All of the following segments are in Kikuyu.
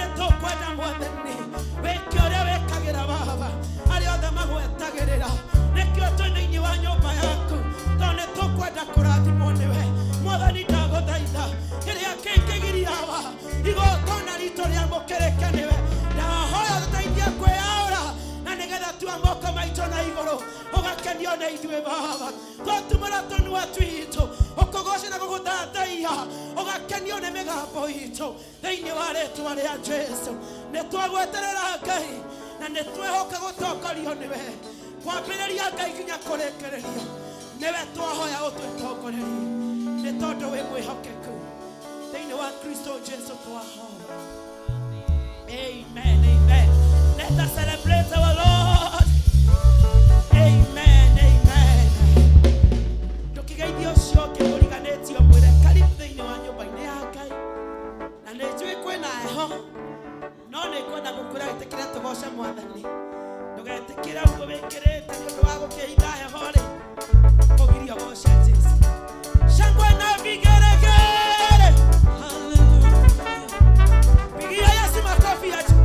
Nĩ tũkwenda Mwathani wĩke ũrĩa wĩkagĩra baba arĩa othe magwetagĩrĩra. Nĩkĩo twĩ thĩinĩ wa nyũmba yaku, tondũ nĩ tũkwenda kũrathimwo nĩwe. Mwathani, ndagũthaitha, kĩrĩa kĩngĩgiria wa igongona ritũ rĩamũkĩrĩke nĩwe, ndahoya ũtũteithie kwĩyaũra na nĩgetha tua moko maitũ na igũrũ ũgakenio nĩ ithuĩ baba. Twatumũra tũnua twitũ ũkũgoca na gũgũthathaiya, ũgakenio nĩ mĩgambo itũ thĩinĩ wa rĩtwa rĩa Jesu. Nĩ twagweterera Ngai na nĩ twehoka gũtongorio nĩwe kwambĩrĩria Ngai nginya kũrĩkĩrĩria. Nĩwe twahoya ũtũtongorerie, nĩ tondũ wĩ mwĩhokeku. Thĩinĩ wa Kristo Jesu twahoya. Amen, amen. Let us celebrate our Lord. Amen, amen. Ndũkĩgeithie ũcio ũngĩ mũriganĩtie, ũmwĩre karibu thĩinĩ wa nyũmba-inĩ ya Ngai. Na nĩ njũĩ kwĩna heho, no nĩ ngwenda gũkwĩra wĩtĩkĩre tũgoce Mwathani. Ndũgetĩkĩre ũguo wĩkĩrĩte nĩ ũndũ wa gũkĩhitha heho rĩ, kũgiria ũgoce Jesu. Shangwe na vigeregere. Pigia Yesu makofi ya juu.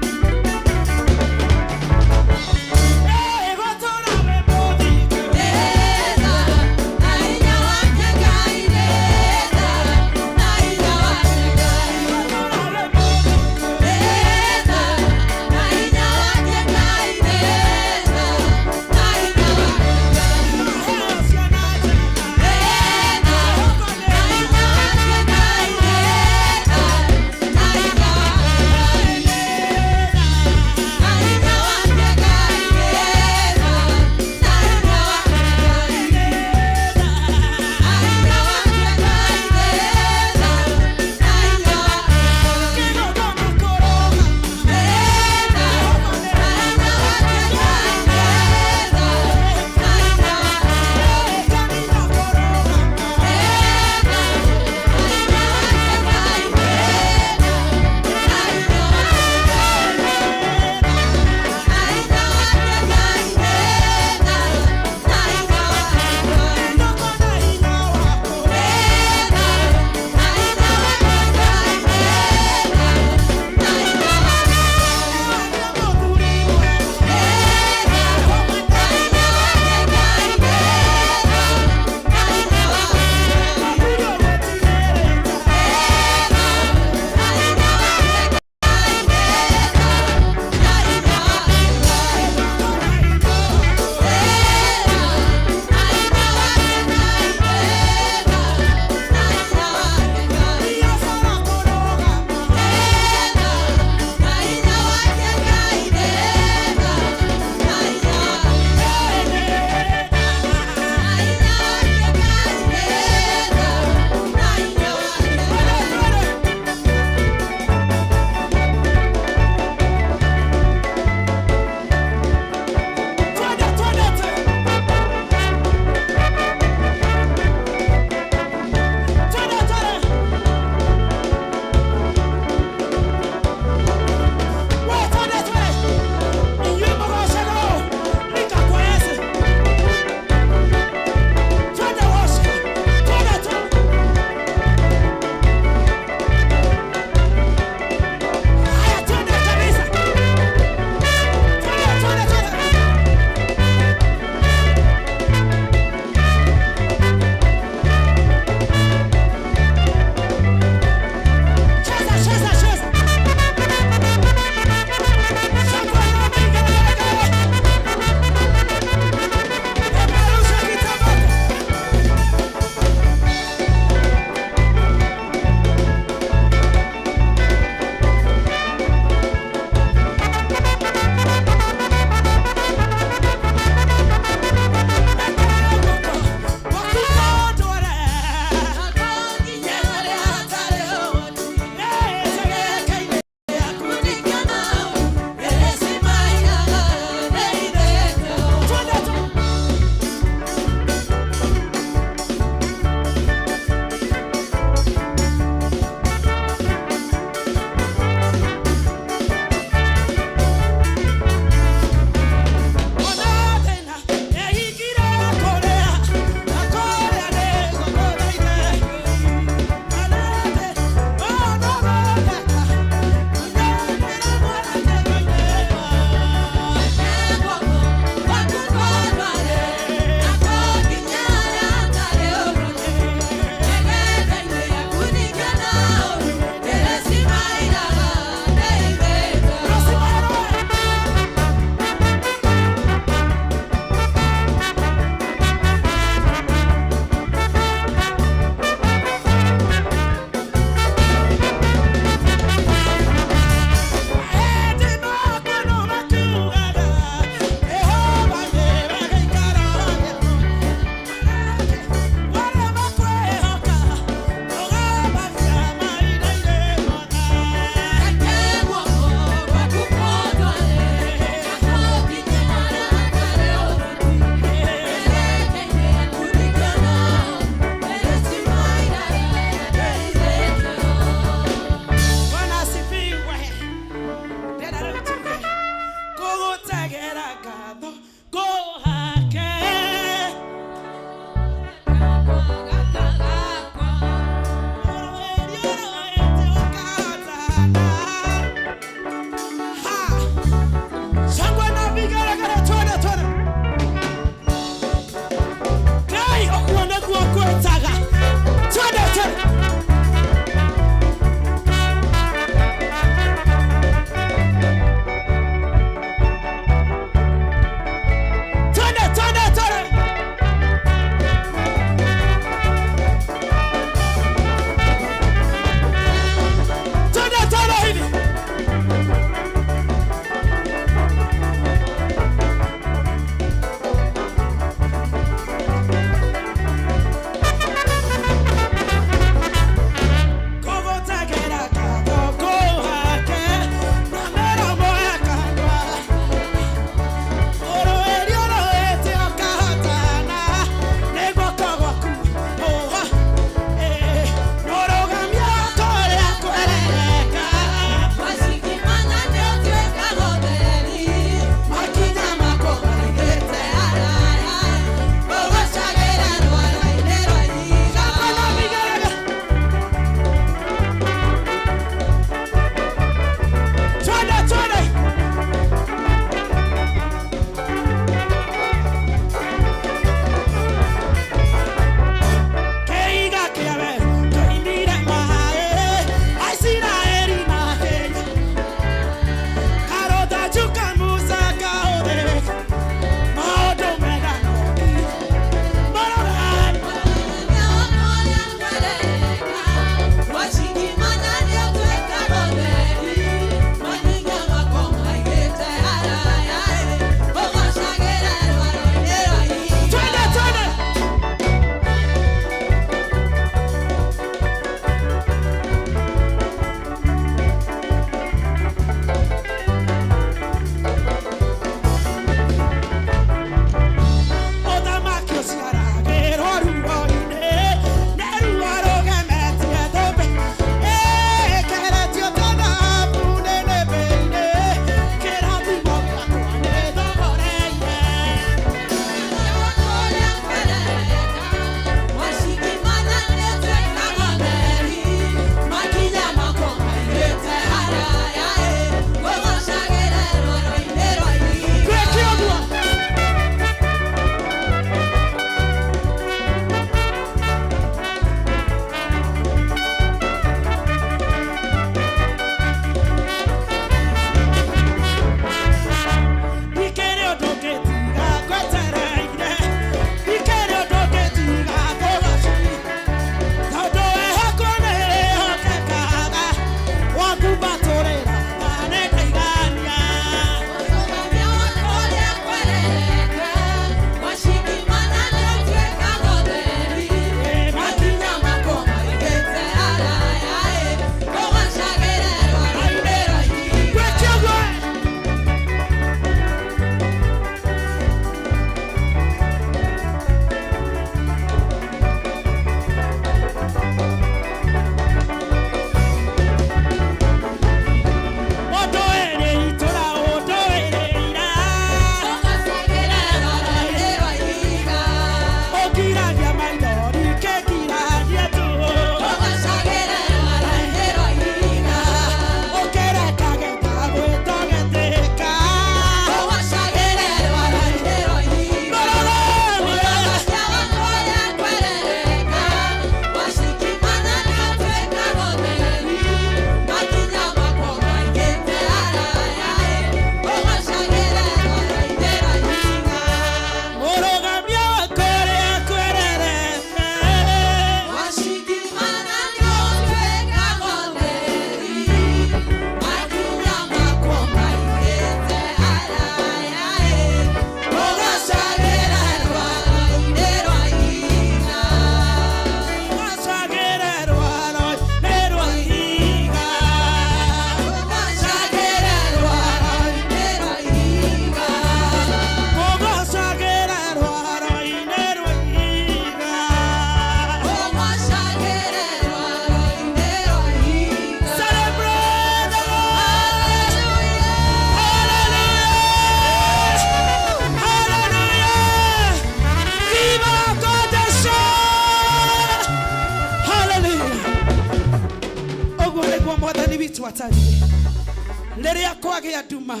Rĩrĩa kwagĩa nduma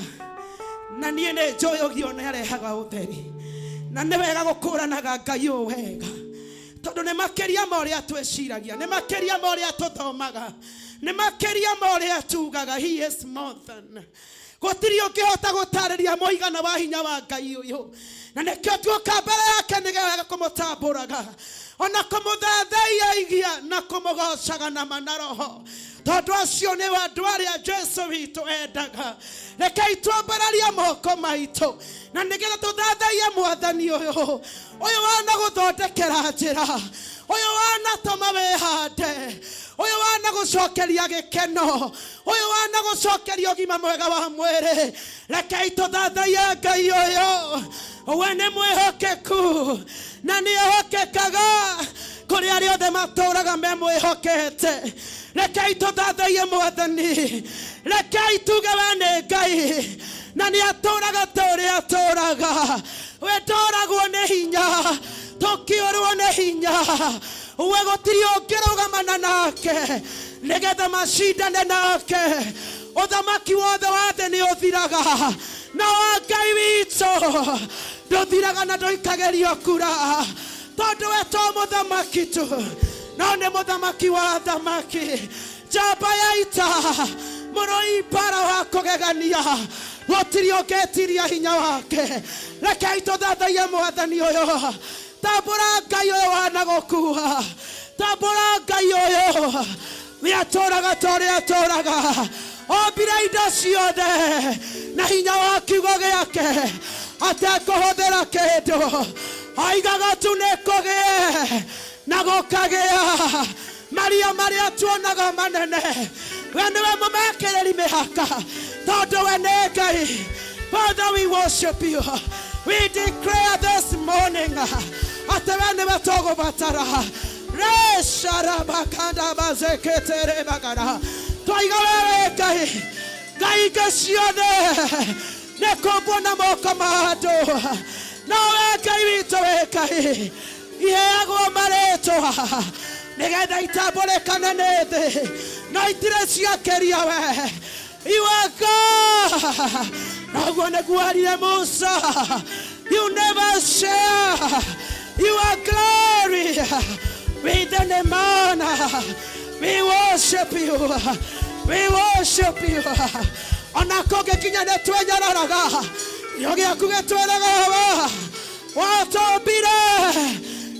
na niĩ nĩ njũyũgio nĩ arehaga ũtheri. Na nĩ wega gũkũranaga Ngai ũũ wega, tondũ nĩ makĩria ma ũrĩa twĩciragia, nĩ makĩria ma ũrĩa tũthomaga, nĩ makĩria ma ũrĩa tugaga. He is more than. Gũtirĩ ũngĩhota gũtarĩria mũigana wa hinya wa Ngai ũyũ, na nĩkĩo tuoka mbere yake nĩgetha kũmũtambũraga ona kũmũthathaiyagia na kũmũgocaga na ma na roho, tondũ acio nĩ andũ arĩa Jesu witũ endaga. Rekei twambararie moko maitũ na nĩgetha tũthathaiye Mwathani ũyũ, ũyũ wanagũthondekera njĩra, ũyũ wanatũma wĩhande, ũyũ wanagũcokeria gĩkeno, ũyũ wanagũcokeria ũgima mwega wa mwĩrĩ. Rekei tũthathaiye Ngai ũyũ. We nĩ mwĩhokeku na nĩ ehokekaga kũrĩ arĩa othe matũraga memwĩhokete. Rekei tũthathaiye Mwathani. Rekei tuge we nĩ Ngai na nĩ atũraga ta ũrĩa atũraga. We ndoragwo nĩ hinya, tũkĩũrwo nĩ hinya. We gũtirĩ ũngĩrũgamana nake nĩgetha macindane nake. Ũthamaki wothe wa thĩ nĩ ũthiraga, no wa Ngai witũ ndũthiraga na ndũikagĩrio kura, tondũ we to mũthamaki tu, no nĩ mũthamaki wa athamaki, njamba ya ita, mũrũi mbara wa kũgegania. Gũtirĩ ũngĩtiria hinya wake. Rekei tũthathaiye Mwathani ũyũ. Tambũra Ngai ũyũ wanagũkua, tambũra Ngai ũyũ nĩ atũraga ta ũrĩa atũraga. Ombire indo ciothe na hinya wa kiugo gĩake atekũhũthĩra kĩndũ. Oigaga tu nĩ kũgĩe na gũkagĩa. Maria marĩa tuonaga manene, we nĩwe mũmekĩrĩri mĩhaka, tondũ we nĩ Ngai. Father, we worship you. We declare this morning atĩ we nĩwe tũgũbatara. Resharabakanda bazeketere bagara. Twaiga we wĩ Ngai. Ngai ingĩ ciothe nĩ kũmbwo na moko ma andũ, no we Ngai witũ wĩ Ngai. Iheagwo marĩtwa nĩgetha itambũrĩkane nĩ thĩ, no itirĩ ciakĩria we. You are God. Noguo nĩguo erire Musa, you never share your glory with any man. We worship you, we worship you. Ona kũngĩkinya nĩ twenyararaga, kĩo gĩaku gĩtwĩraga wa watũmbire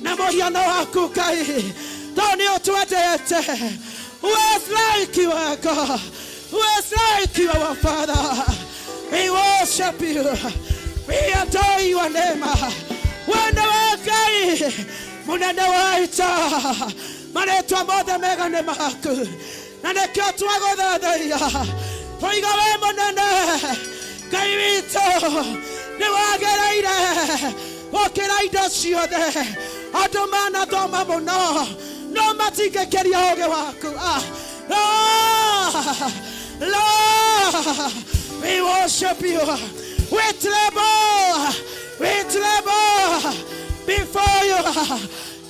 na mũhiano waku Ngai, tondũ nĩ ũtwendete. Who is like you, our God? Who is like you, our Father? We worship you, we adore your name. We nĩwe Ngai mũnene wa ita, marĩtwa mothe mega nĩ maku, na nĩkĩo twagũthathaiya. Tũiga we mũnene Ngai witũ, nĩ wagĩrĩire gũkĩra indo ciothe. Andũ manathoma mũno no matingĩkĩria ũũgĩ waku. Ah, Lord, Lord, we worship you. We tremble, we tremble before you.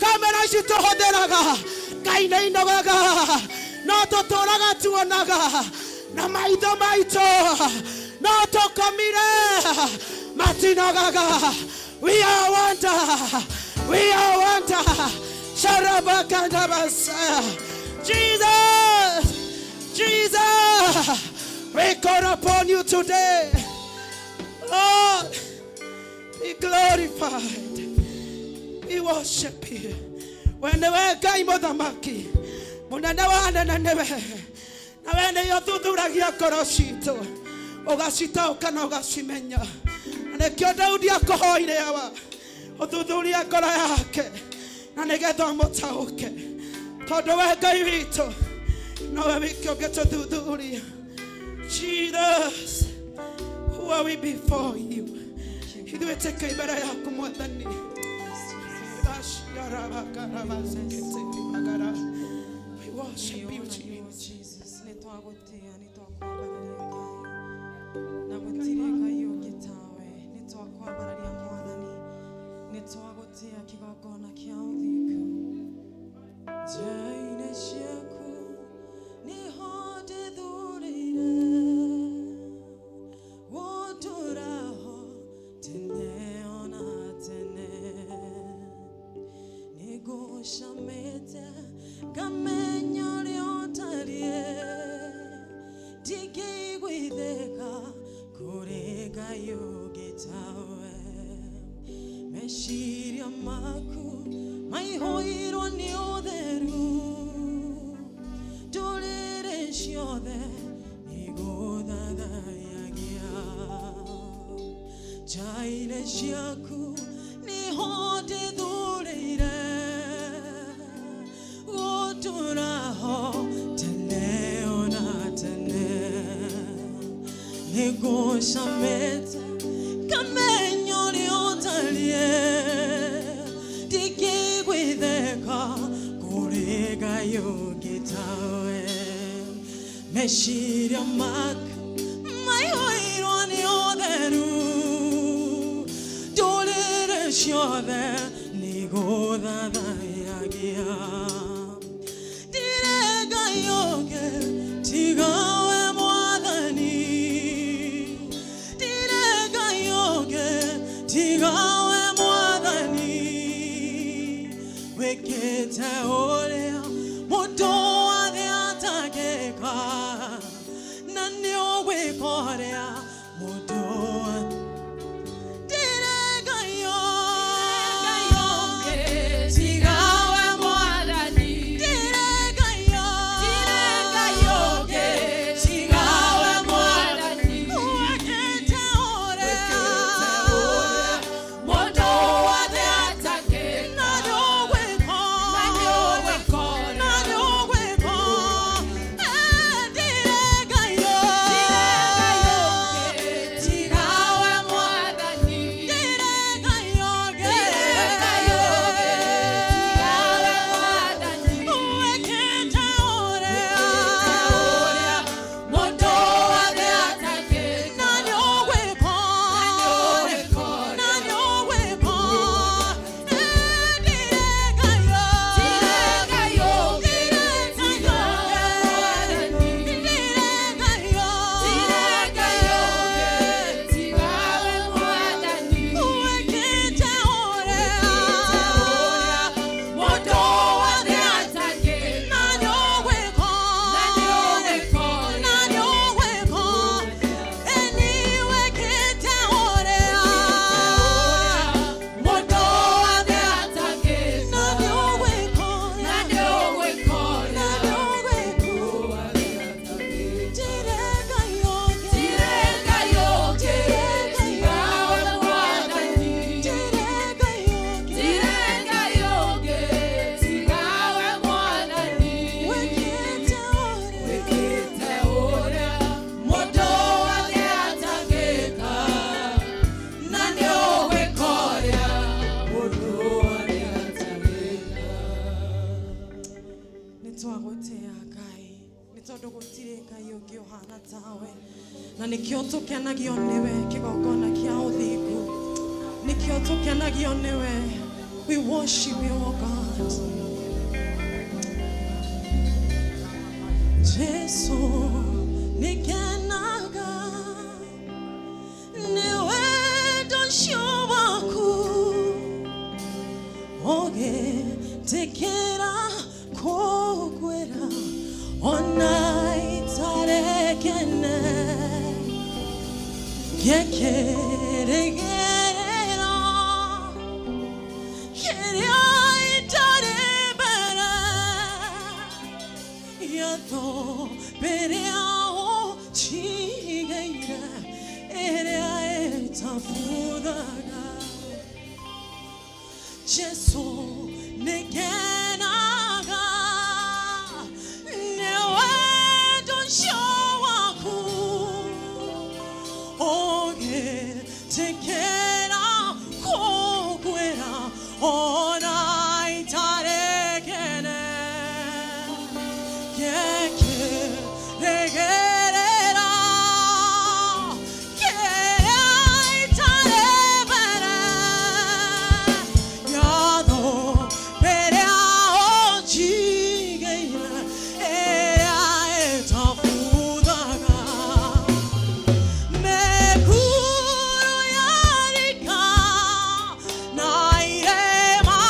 Kamera ici tũhũthĩraga, Ngai, nĩ inogaga, no tũtũraga tuonaga na maitho maitũ, no tũkomire matinogaga. We are wonder, we are wonder. Sharabakandabasaya. Jesus, Jesus, we call upon you today. Lord, be glorified. We worship you. We nĩwe Ngai mũthamaki mũnene wa anene, nĩwe, na we nĩyo ũthuthuragia ngoro citũ, ũgacitaũka na ũgacimenya. Na nĩkĩo Daudi akũhoire, Awa, ũthuthurie ngoro yake na nĩgetha ũmũtaũke, tondũ we Ngai witũ nowe wiki ũngĩtũthuthuria. Jesus, who are we before you? Ithuĩ tĩkĩ mbere yaku, Mwathani? We worship you, Jesus. Jesus, nĩ twagũtĩa, nĩ twakwambararia Ngai, na gũtirĩ Ngai ũngĩ tawe. Nĩ twakwambararia Mwathani, nĩ twagũtĩa kĩgongona kĩa ũthingu. Njĩra-inĩ ciaku nĩho ndĩthurĩire. Meciria maku maihũirwo nĩ ũtheru, ndũrĩrĩ ciothe nĩgũthathayagia. Njaine ciaku nĩho ndĩthurĩire gũtũũra ho tene ona tene. Nĩngũcamĩte ngamenya ũrĩa ũtariĩ, ndingĩiguithĩka kũrĩ Ngai ũngĩ tawe. Meciria maku maihũirwo nĩ ũtheru, ndũrĩrĩ ciothe nĩgũthathayagia. Ndirĩ Ngai ũngĩ tiga we Mwathani, ndirĩ Ngai ũngĩ tiga we Mwathani. Wĩkĩte ũrĩa mũndũ wa thĩ atangĩka, na nĩ ũgwĩka ũrĩa mũndũ wa. Ndirĩ Ngai ũngĩ tiga we Mwathani, ndirĩ Ngai ũngĩ tiga we Mwathani. Wĩkĩte ũrĩa mũndũ wa thĩ atangĩka, na nĩ ũgwĩka, na nĩ ũgwĩka. Ndirĩ Ngai ũngĩ tiga we Mwathani, ndirĩ Ngai ũngĩ wĩkĩte ũrĩa mũndũ wa thĩ atangĩka, na nĩ ũgwĩka, na nĩ ũgwĩka. Ndirĩ Ngai ũngĩ, ndirĩ Ngai ũngĩ, ndirĩ Ngai ũngĩ wĩkĩte ũrĩa mũndũ wa thĩ atangĩka, na nĩ ũgwĩka, na nĩ ũgwĩka. Ĩni wĩkĩte ũrĩa mũndũ wa thĩ atangĩka, na nĩ ũgwĩka, na nĩ ũgwĩka. Ndirĩ Ngai ũngĩ, ndirĩ Ngai ũngĩ, ndirĩ Ngai ũngĩ wĩkĩte ũrĩa mũndũ wa thĩ atangĩka, na nĩ ũgwĩka ũrĩa mũndũ wa thĩ atangĩka. Nĩ twagũtĩa Ngai, nĩ tondũ gũtirĩ Ngai ũngĩ ũhana tawe, na nĩkĩo tũkenagio nĩwe. Kĩgongona kĩa ũthingu, nĩkĩo tũkenagio nĩwe. We worship you, O God. Jesu, nĩngenaga nĩ wendo ũcio waku, ũgĩtĩkĩra kũngwĩra ona itarekene ngĩkĩrĩgĩrĩra kĩrĩa itarĩ mbere yatho mbere ũnjigĩire ĩrĩa ĩtabuthaga. Jesu, nĩngenaga nĩ wendo ũcio waku, ũgĩtĩkĩra kũngwĩra ona itarekene ngĩkĩrĩgĩrĩra kĩrĩa itarĩ mbere yatho mbere ũnjigĩire ĩrĩa ĩtabuthaga. Mekuru yarika na irema.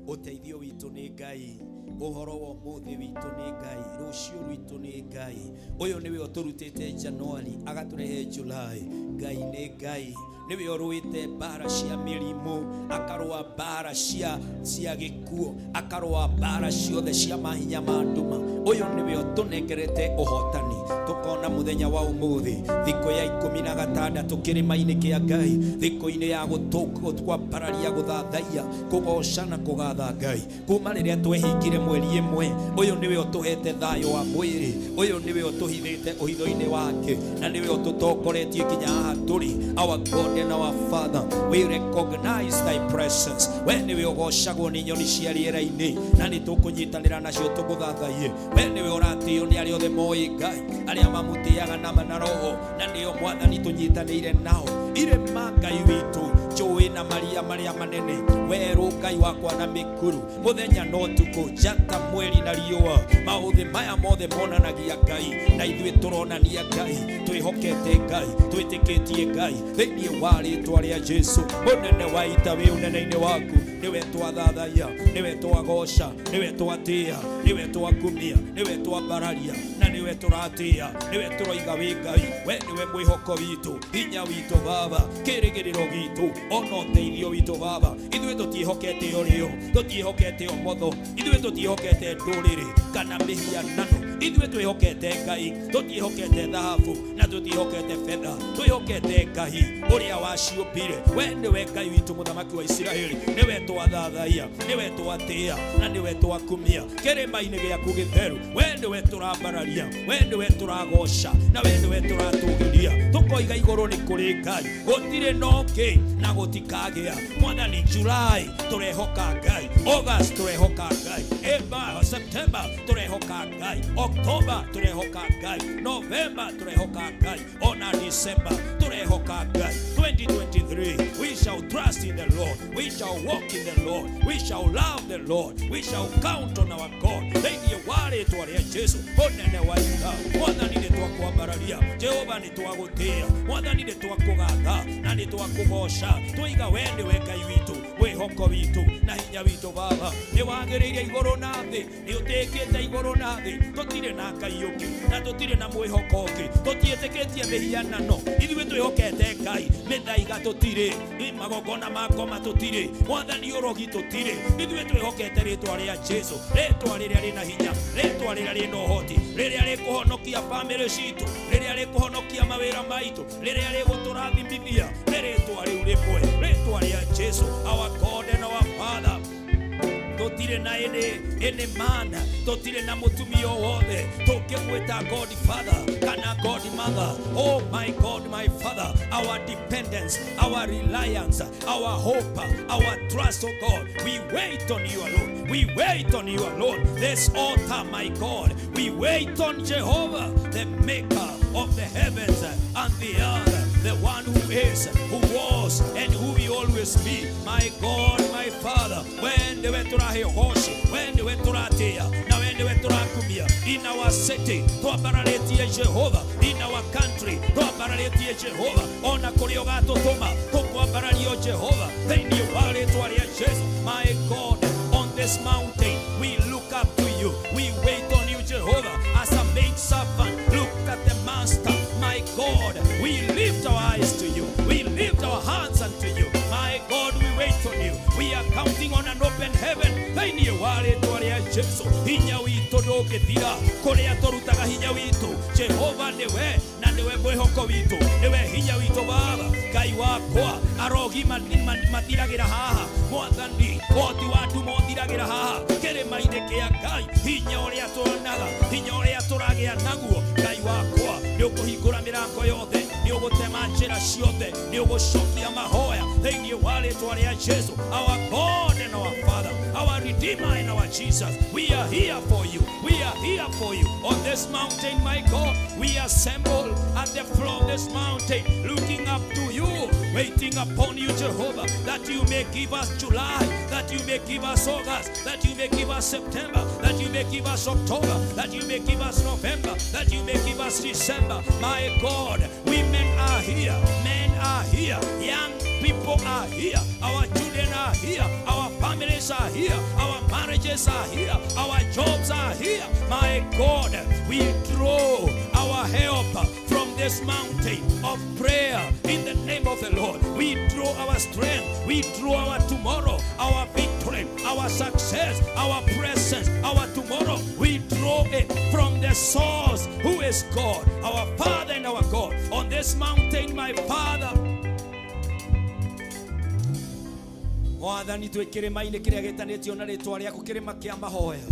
Ũteithio witũ nĩ Ngai, ũhoro wa ũmũthĩ witũ nĩ Ngai, rũciũ rwitũ nĩ Ngai. Ũyũ nĩwe ũtũrutĩte January agatũrehe July. Ngai nĩ Ngai, nĩwe ũrũĩte mbara cia mĩrimũ, akarũa mbara cia gĩkuũ, akarũa mbara ciothe cia mahinya ma nduma. Ũyũ nĩwe ũtũnengerete ũhotani, tũkona mũthenya wa ũmũthĩ, thikũ ya 16 kĩrĩma-inĩ kĩa Ngai, thikũ-inĩ ya kwambararia gũthathaiya, kũgoca na kũgatha Ngai. Kuma rĩrĩa twehingire mweri ĩmwe, ũyũ nĩwe ũtũhete thayũ wa mwĩrĩ, ũyũ nĩwe ũtũhithĩte ũhitho-inĩ wake, na nĩwe ũtũtongoretie nginya haha tũrĩ. Our God and our Father, we recognize thy presence. We nĩwe ũgocagwo nĩ nyoni cia rĩera-inĩ, na nĩ tũkũnyitanĩra nacio tũgũthathaiye. We nĩwe ũratĩo nĩ arĩa othe moĩ Ngai, arĩa mamũtĩaga na ma na roho, na nĩo Mwathani tũnyitanĩire nao. Irĩma Ngai witũ, njũĩ na maria marĩa manene, werũ Ngai wakwa na mĩkuru, mũthenya na ũtukũ, njata, mweri na riũa, maũthĩ maya mothe monanagia Ngai, na ithuĩ tũronania Ngai, twĩhokete Ngai, twĩtĩkĩtie Ngai, thĩinĩ wa rĩtwa rĩa Jesu. Mũnene wa ita wĩ ũnene-inĩ waku, nĩwe twathathaiya, nĩwe twagoca, nĩwe twatĩĩa, nĩwe twakumia, nĩwe twambararia, na nĩwe tũratĩĩa, nĩwe tũroiga wĩ Ngai. We nĩwe mwĩhoko witũ, hinya witũ Baba, kĩrĩgĩrĩro gitũ, ona ũteithio witũ Baba. Ithuĩ tũtiĩhokete ũrĩo, tũtiĩhokete ũmotho, ithuĩ tũtiĩhokete ndũrĩrĩ kana mĩhianano, ithuĩ twĩhokete Ngai, tũtiĩhokete thahabu na tũtiĩhokete betha, twĩhokete Ngai ũrĩa waciũmbire. We nĩwe Ngai witũ, mũthamaki wa Isiraeli, nĩwe twathathaiya, nĩwe twatĩĩa, na nĩwe twakumia kĩrĩma-inĩ gĩaku gĩtheru. We nĩwe tũrambararia, we nĩwe tũragoca, na we nĩwe tũratũgĩria, tũkoiga igũrũ nĩ kũrĩ Ngai, gũtirĩ na ũngĩ na gũtikagĩa. Mwathani, July tũrehoka Ngai, August tũrehoka Ngai, Eba September tũrehoka Ngai, October tũrehoka Ngai, November tũrehoka Ngai, ona December tũrehoka Ngai. 2023 we shall trust in the Lord, we shall walk in the Lord, we shall love the Lord, we shall count on our God. Thĩinĩ wa rĩtwa rĩa Jesu, ũnene wa ita, Mwathani nĩ twakwambararia, Jehova nĩ twagũtĩĩa, Mwathani nĩ twakũgatha na nĩ twakũgoca, twoiga we nĩwe Ngai witũ, mwĩhoko witũ na hinya witũ. Baba, nĩ wagĩrĩire igũrũ na thĩ, nĩ ũtĩkĩte igũrũ na thĩ. Tũtirĩ na Ngai ũngĩ na tũtirĩ na mwĩhoko ũngĩ, tũtiĩtĩkĩtie mĩhianano, ithuĩ twĩhokete Ngai. Mĩthaiga tũtirĩ, magongona ma ngoma tũtirĩ, Mwathani ũrogi tũtirĩ, ithuĩ twĩhokete rĩtwa rĩa Jesu, rĩtwa rĩrĩa rĩna hinya, rĩtwa rĩrĩa rĩna ũhoti, rĩrĩa rĩkũhonokia bamĩrĩ citũ, rĩrĩa rĩkũhonokia mawĩra maitũ, rĩrĩa rĩgũtũrathimithia, nĩ rĩtwa rĩu rĩmwe, rĩtwa rĩa Jesu. Our God and our Father, tũtirĩ na ĩnĩ mana, tũtirĩ na mũtumia o wothe tũngĩmwĩta God Father kana God Mother. Oh my God, my Father, our dependence, our reliance, our hope, our trust, oh God, we wait on you alone, we wait on you alone. This altar, my God, we wait on Jehovah, the maker of the heavens and the earth, the one who is, who was, and who will always be. My God, my Father, we nĩwe tũrahe ũgoci, we nĩwe tũratĩĩa, na we nĩwe tũrakumia. In our city twambararĩtie Jehova, in our country twambararĩtie Jehova, ona kũrĩa ũgatũtũma tũkwambarario Jehova, thĩinĩ wa rĩtwa rĩa Jesu. My God, on this mountain we look up to you, we wait on you, Jehovah, as a maid servant looked at the master. My God, we lift our eyes to you, we lift our hands unto you. My God, we wait on you, we are counting on an open heaven, thĩinĩ wa rĩtwa rĩa Jesu. Hinya witũ ndũngĩthira, kũrĩa tũrutaga hinya witũ, Jehova nĩwe, na nĩwe mwĩhoko witũ, nĩwe hinya witũ. Baba Ngai wakwa, arogi mathiragĩra haha, Mwathani, ũhoti wa nduma ũthiragĩra haha kĩrĩma-inĩ kĩa Ngai. Hinya ũrĩa tuonaga, hinya ũrĩa tũragĩa naguo, Ngai wakwa, nĩ ũkũhingũra mĩrango yothe, nĩ ũgũtema njĩra ciothe, nĩ ũgũcokia mahoya, thĩinĩ wa rĩtwa rĩa Jesu. Our God and our Father, our Redeemer and our Jesus, we are here for you, we are here for you. On this mountain, my God, we assemble at the floor of this mountain, looking up to you, waiting upon you, Jehovah, that you may give us July, that you may give us August, that you may give us September, that you may give us October, that you may give us November, that you may give us December. My God, women are here, men are here, young people are here, our children are here, our families are here, our marriages are here, our jobs are here. My God, we draw our help from this mountain of prayer in the name of the Lord. We draw our strength, we draw our tomorrow, our victory, our success, our presence, our tomorrow. We draw it from the source who is God, our Father and our God. On this mountain, my Father, Mwathani twĩ kĩrĩma-inĩ kĩrĩa gĩtanĩtio na rĩtwa rĩaku, kĩrĩma kĩa mahoya,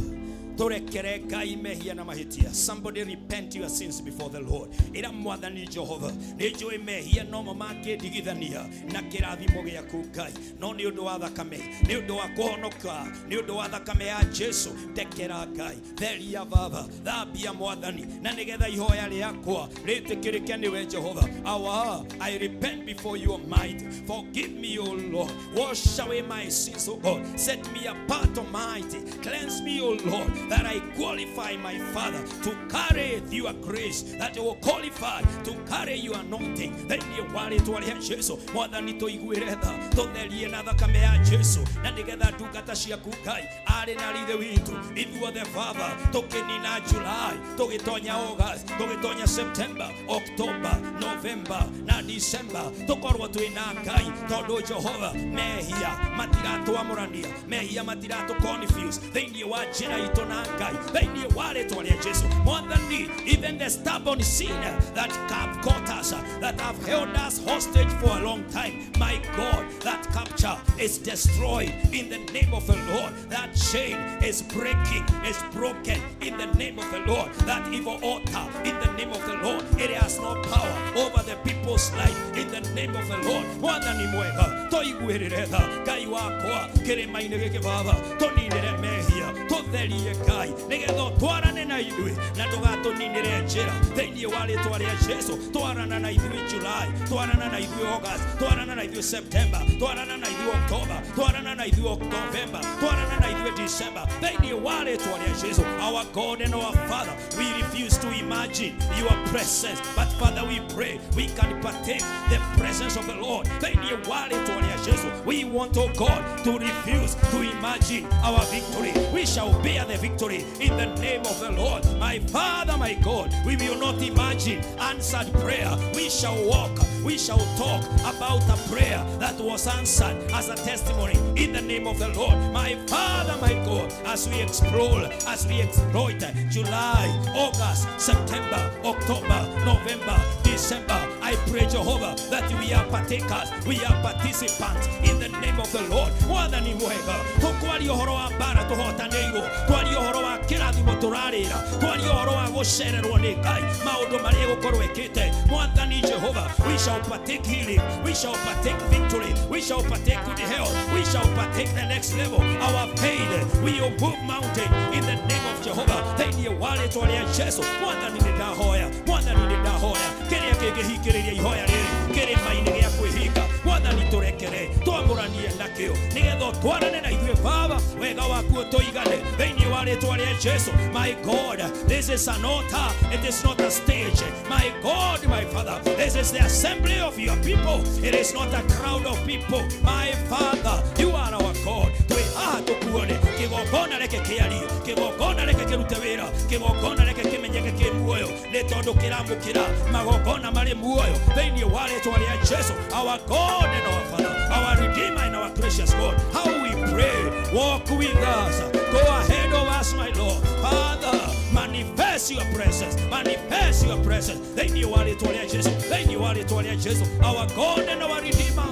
tũrekere Ngai mehia na mahĩtia. Somebody repent your sins before the Lord. Ĩra Mwathani Jehova, nĩ njũĩ mehia nomo mangĩndigithania na kĩrathimo gĩaku Ngai, no nĩ ũndũ wa thakame, nĩ ũndũ wa kũhonoka, nĩ ũndũ wa thakame ya Jesu, ndekera Ngai, theria Baba, thambia Mwathani, na nĩgetha ihoya rĩakwa rĩtĩkĩrĩke nĩwe Jehova. Awa, I repent before you, Almighty. Forgive me, O Lord. Wash away my sins, O God. Set me apart, Almighty. Cleanse me, O Lord, that I qualify, my Father, to carry your grace, that you will qualify to carry your anointing. Thĩinĩ wa rĩtwa rĩa Jesu, Mwathani tũiguĩre tha, tũtherie na thakame ya Jesu, na nĩgetha ndungata ciaku Ngai, arĩ na rithe witũ, ithuothe Baba, tũkĩnina July, tũgĩtonya August, tũgĩtonya September, October, November na December, tũkorwo twĩ na Ngai, tondũ Jehova mehia matiratwamũrania, mehia matiratũ confuse thĩinĩ wa njĩra itũ na Ngai, thĩinĩ wa rĩtwa rĩa Jesu. Mwathani, even the stubborn sin that have caught us, that have held us hostage for a long time, my God, that capture is destroyed in the name of the Lord. That chain is breaking, is broken in the name of the Lord. That evil altar, in the name of the Lord, it has no power over the people's life in the name of the Lord. Mwathani mwega, tũiguĩrĩre tha Ngai wakwa kĩrĩma-inĩ gĩkĩ Baba, tũninĩre mehia, tũtherie Ngai, nĩgetha ũtwarane na ithuĩ na ndũgatũninĩre njĩra thĩinĩ wa rĩtwa rĩa Jesu. Twarana na ithuĩ July, twarana na ithuĩ August, twarana na ithuĩ September, twarana na ithuĩ October, twarana na ithuĩ November, twarana na ithuĩ December, thĩinĩ wa rĩtwa rĩa Jesu. Our God and our Father, we refuse to imagine your presence, but Father, we pray we can partake the presence of the Lord thĩinĩ wa rĩtwa rĩa Jesu. We want, oh God, to refuse to imagine our victory. We shall bear the victory in the name of the Lord. My Father, my God, we will not imagine answered prayer. We shall walk, we shall talk about a prayer that was answered as a testimony in the name of the Lord. My Father, my God, as we explore, as we exploit July, August, September, October, November, December, I pray, Jehovah, that we are partakers, we are participants in the name of the Lord. Mwathani mwega, tũkwaria ũhoro wa mbara tũhotanĩirwo, twaria ũhoro wa kĩrathimo tũrarĩra, twaria ũhoro wa gũcererwo nĩ Ngai, maũndũ marĩa egũkorwo ĩkĩte. Mwathani Jehova, we shall partake healing, we shall partake victory, we shall partake good health, we shall partake the next level. Our faith, we will move mountain in the name of Jehovah. Thĩinĩ wa rĩtwa rĩa Jesu, Mwathani nĩ ndahoya, Mwathani nĩ ndahoya, kĩrĩa kĩngĩhingĩrĩria ihoya rĩrĩ kĩrĩma-inĩ gĩa kwĩhinga, Mwathani tũrekere, twamũranie nakĩo, nĩgetha ũtwarane na ithuĩ Baba, wega waku ũtũigane thĩinĩ wa rĩtwa rĩa Jesu. My God, this is an altar, it is not a stage. My God, my Father, this is the assembly of your people, it is not a crowd of people. My Father, you are our God. Twĩ haha tũkuone kĩgongona, reke kĩarie, kĩgongona reke kĩrute wĩra, kĩgongona reke kĩmenyeke kĩ muoyo, nĩ tondũ kĩramũkĩra magongona marĩ muoyo thĩinĩ wa rĩtwa rĩa Jesu. Our God and our Father, our Redeemer and our gracious God, how we pray, walk with us, go ahead of us, my Lord. Father, manifest your presence, manifest your presence thĩinĩ wa rĩtwa rĩa Jesu, thĩinĩ wa rĩtwa rĩa Jesu, our God and our Redeemer.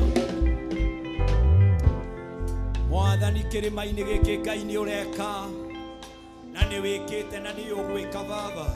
Mwathani, kĩrĩma-inĩ gĩkĩ Ngai nĩ ũreka na nĩ wĩkĩte na nĩ ũgwĩka Baba.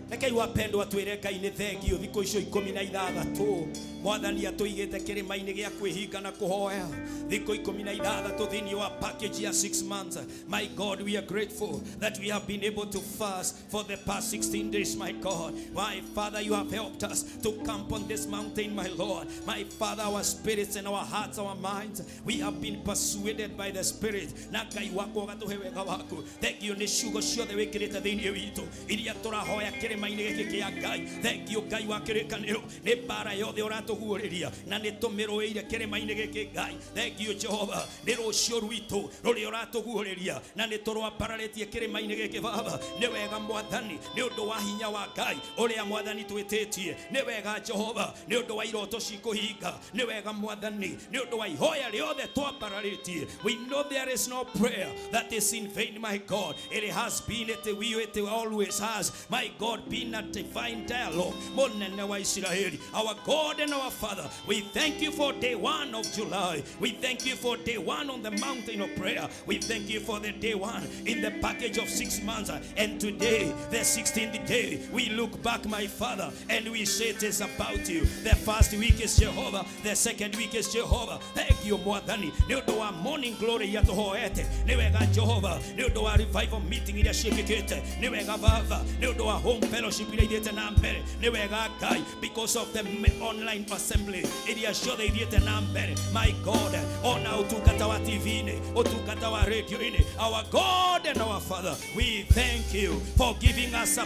Rekei wapendwa twĩre Ngai nĩ thengio thikũ icio 16 Mwathani atũigĩte kĩrĩma-inĩ gĩa kwĩhinga na kũhoya thikũ 16 thĩinĩ wa package ya 6 months. My God, we are grateful that we have been able to fast for the past 16 days. My God, my Father, you have helped us to camp on this mountain. My Lord, my Father, our spirits and our hearts, our minds, we have been persuaded by the Spirit, na Ngai wakwa ũgatũhe wega waku. Thengio nĩ ciugo ciothe wĩkĩrĩte thĩinĩ witũ iria tũrahoya kĩrĩma-inĩ gĩkĩ kĩa Ngai. Thengio Ngai wa kĩrĩkanĩro nĩ mbara yothe ũratũhe. ũgatũguũrĩria na nĩ tũmĩrũĩire kĩrĩma-inĩ gĩkĩ Ngai. Thank you Jehova nĩ rũciũ rwitũ rũrĩa ũratũguũrĩria na nĩ tũrwambararĩtie kĩrĩma-inĩ gĩkĩ Baba. Nĩ wega Mwathani nĩ ũndũ wa hinya wa Ngai ũrĩa Mwathani twĩtĩtie. Nĩ wega Jehova nĩ ũndũ wa iroto cikũhinga. Nĩ wega Mwathani nĩ ũndũ wa ihoya rĩothe twambararĩtie. We know there is no prayer that is in vain, my God. It has been, it will, it always has, my God, been a divine dialogue. Mũnene wa Isiraeli, our God and our Father, we thank you for day 1 of July. We thank you for day 1 on the mountain of prayer. We thank you for the day 1 in the package of 6 months. And today, the 16th day, we look back, my Father, and we say it is about you. The first week is Jehovah, the second week is Jehovah. Thank you, Mwathani nĩ ũndũ wa morning glory iria tũhoete. Nĩ wega Jehova nĩ ũndũ wa revival meeting iria ciĩkĩkĩte. Nĩ wega Baba nĩ ũndũ wa home fellowship iria ithiĩte na mbere. Nĩ wega Ngai because of the online assembly iria ciothe ithiĩte na mbere, my God. Ona ũtungata wa TV-inĩ, ũtungata wa radio-inĩ, our God and our Father, we thank you for giving us a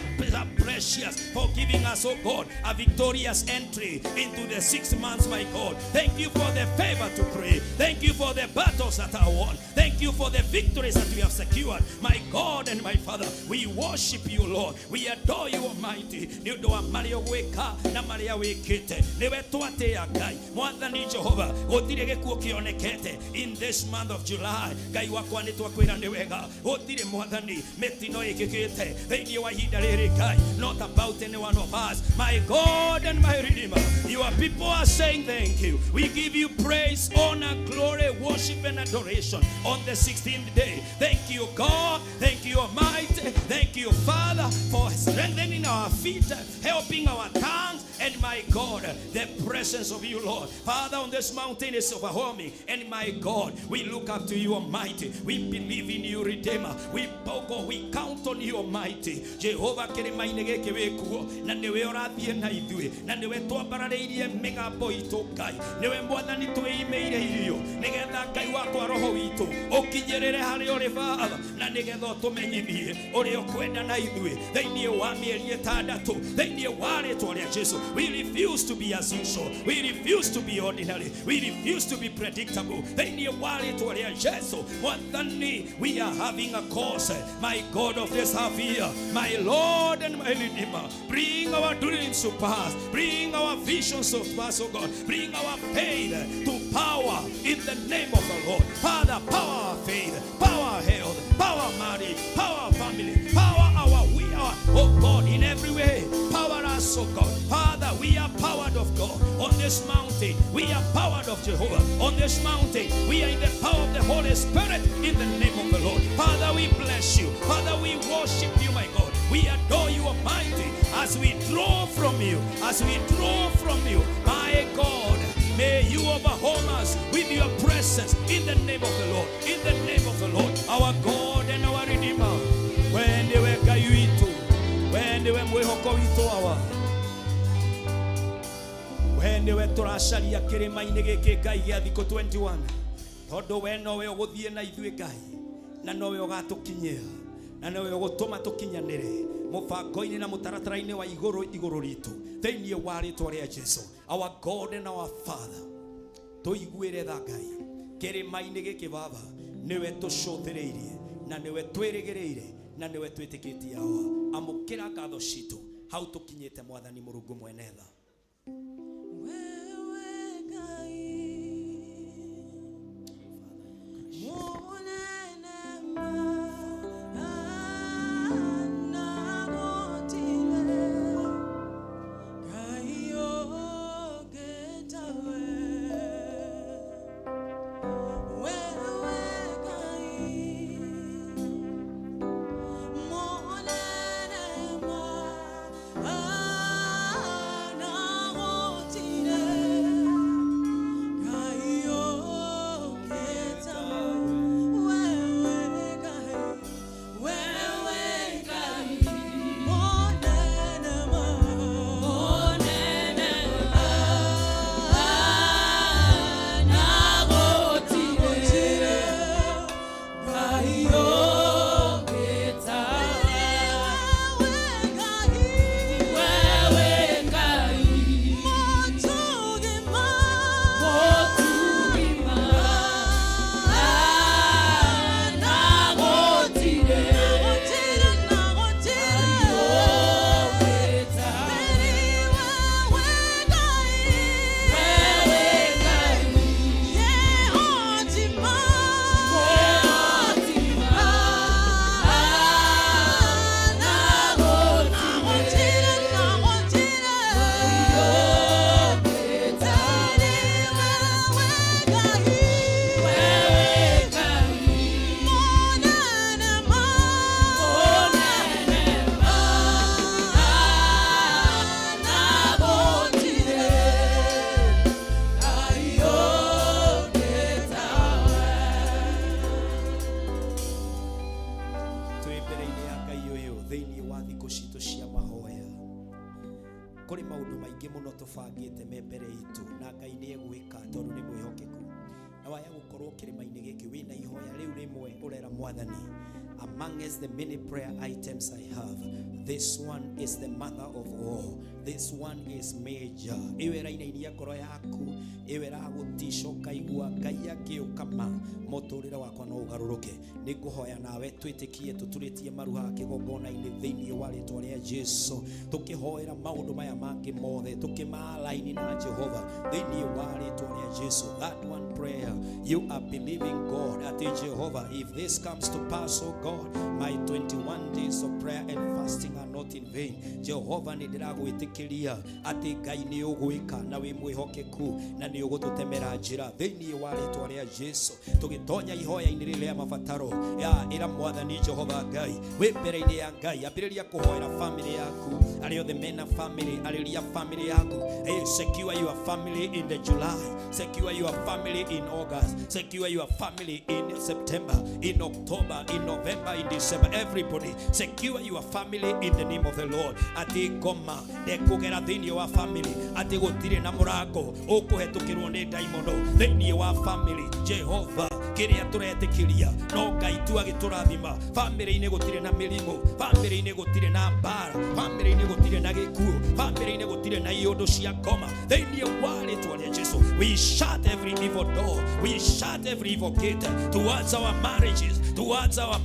precious, for giving us, oh God, a victorious entry into the 6 months, my God. Thank you for the favor to pray. Thank you for the battles that are won. Thank you for the victories that we have secured, my God and my Father. We worship you, Lord. We adore you, Almighty. Nĩ ũndũ wa marĩa ũgwĩka na marĩa wĩkĩte, nĩwe twatĩa Ngai. Mwathani Jehova, gũtirĩ gĩkuũ kĩonekete in this month of July. Ngai wakwa, nĩ twakwĩra nĩ wega. Gũtirĩ Mwathani mĩtino ĩkĩkĩte thĩinĩ wa ihinda rĩrĩ Ngai. Not about any one of us, my God and my Redeemer. Your people are saying thank you. We give you praise, honor, glory, worship and adoration on the 16th day. Thank you, God. Thank you, Almighty. Thank you, Father, for strengthening our feet, helping our tongues, and my God, the presence of you, Lord. Father, on this mountain is overwhelming, and my God, we look up to you, Almighty. We believe in you, Redeemer. We, oh God, we count on you, Almighty Jehovah. Kĩrĩma-inĩ gĩkĩ wĩkuo na nĩwe ũrathiĩ na ithuĩ na nĩwe twambararĩirie mĩgambo itũ Ngai. Nĩwe Mwathani twĩimĩire irio nĩgetha Ngai wakwa roho witũ ũkinyĩrĩre harĩa ũrĩ Baba, na nĩgetha ũtũmenyithie ũrĩa ũkwenda na ithuĩ thĩinĩ wa mĩeri 6 thĩinĩ wa rĩtwa rĩa Jesu. We refuse to be as usual. We refuse to be ordinary. We refuse to be predictable. Thĩinĩ wa rĩtwa rĩa Jesu, Mwathani, we are having a cause, my God, of this half year, my Lord and my Redeemer. Bring our dreams to pass. Bring our visions to pass, oh God. Bring our faith to power in the name of the Lord. Father, power our faith, power health, power marriage, power family, power our we are, oh God, in every way. Power us, oh God. Father, we are powered of God on this mountain. We are powered of Jehovah on this mountain. We are in the power of the Holy Spirit in the name of the Lord. Father, we bless you. Father, we worship you, my God. We adore you, Almighty, as we draw from you, as we draw from you, my God. May you overwhelm us with your presence in the name of the Lord, in the name of the Lord, our God and our Redeemer. We nĩwe Ngai witũ, we nĩwe mwĩhoko witũ awa, we nĩwe tũracaria kĩrĩma-inĩ gĩkĩ Ngai gĩa thikũ 21, tondũ we nowe ũgũthiĩ na ithuĩ Ngai, na nowe ũgatũkinyia na nowe ũgũtũma tũkinyanĩre mũbango-inĩ na mũtaratara-inĩ wa igũrũ igũrũ ritũ thĩinĩ wa rĩtwa rĩa Jesu. Our God and our Father, tũiguĩre tha Ngai kĩrĩma-inĩ gĩkĩ Baba, nĩwe tũcũthĩrĩirie na nĩwe twĩrĩgĩrĩire na nĩwe twĩtĩkĩtie awa. Amũkĩra ngatho citũ hau tũkinyĩte Mwathani Mũrungu mwene tha. Wewe Ngai munene mana gũtirĩ Ngai ũngĩ tawe. Wewe Ngai munene mana. Mbere-inĩ ya Ngai ũyũ thĩinĩ wa thikũ citũ cia mahoya, kũrĩ maũndũ maingĩ mũno tũbangĩte me mbere itũ, na Ngai nĩ egwĩka tondũ nĩ mwĩhokeku. Na waya gũkorwo kĩrĩma-inĩ gĩkĩ wĩna ihoya rĩu rĩmwe ũrera Mwathani, amongst the many prayer items I have, this one is the mother of all. This one is major. Ĩyo ĩrainainia ngoro yaku, ĩyo ĩragũtica ũkaigua Ngai angĩũka ma mũtũrĩre wakwa no ũgarũrũke. Nĩ ngũhoya nawe twĩtĩkie tũturĩtie maru haha kĩgongona-inĩ thĩinĩ wa rĩtwa rĩa Jesu, tũkĩhoera maũndũ maya mangĩ mothe tũkĩmalaini na Jehova thĩinĩ wa rĩtwa rĩa Jesu. That one prayer, you are believing God atĩ Jehovah, if this comes to pass, oh God, my 21 days of prayer and fasting are not in vain. Jehova, nĩ ndĩragwĩtĩkĩria atĩ Ngai nĩ ũgwĩka na wĩ mwĩhokeku na nĩ ũgũtũtemera njĩra thĩinĩ wa rĩtwa rĩa Jesu. Tũgĩtonya ihoya-inĩ rĩrĩ rĩa mabataro ya ĩra Mwathani Jehova Ngai wĩ mbere-inĩ ya Ngai, ambĩrĩria kũhoera family yaku, arĩa othe mena family, arĩria family yaku. Hey, secure your family in the July, secure your family in August, secure your family in September, in October, in November, in December. Everybody secure your family in the name of the Lord. Atĩ ngoma ndekũgera thĩinĩ wa family, atĩ gũtirĩ na mũrango ũkũhetũkĩrwo nĩ ndaimono thĩinĩ wa family. Jehova, kĩrĩa tũretĩkĩria no Ngai tu agĩtũrathima. Family-inĩ gũtirĩ na mĩrimũ, family-inĩ gũtirĩ na mbara, family-inĩ gũtirĩ na gĩkuũ, family-inĩ gũtirĩ na iũndũ cia ngoma thĩinĩ wa rĩtwa rĩa Jesu. We shut every evil door, we shut every evil gate towards our marriages, towards our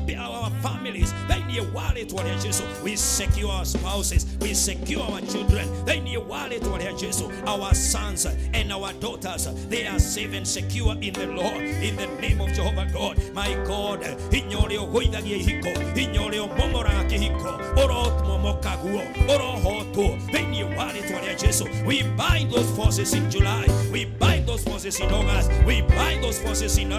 families thĩinĩ wa rĩtwa rĩa Jesu. We secure our spouses, we secure our children thĩinĩ wa rĩtwa rĩa Jesu. Our sons and our daughters, they are safe and secure in the Lord, in the name of Jehovah God. My God, hinya ũrĩa ũgũithagia ihiko, hinya ũrĩa ũmomoraga kĩhiko, ũromomoka guo, ũrohotwo thĩinĩ wa rĩtwa rĩa Jesu. We bind those forces in July, we bind those forces in August, we bind those forces in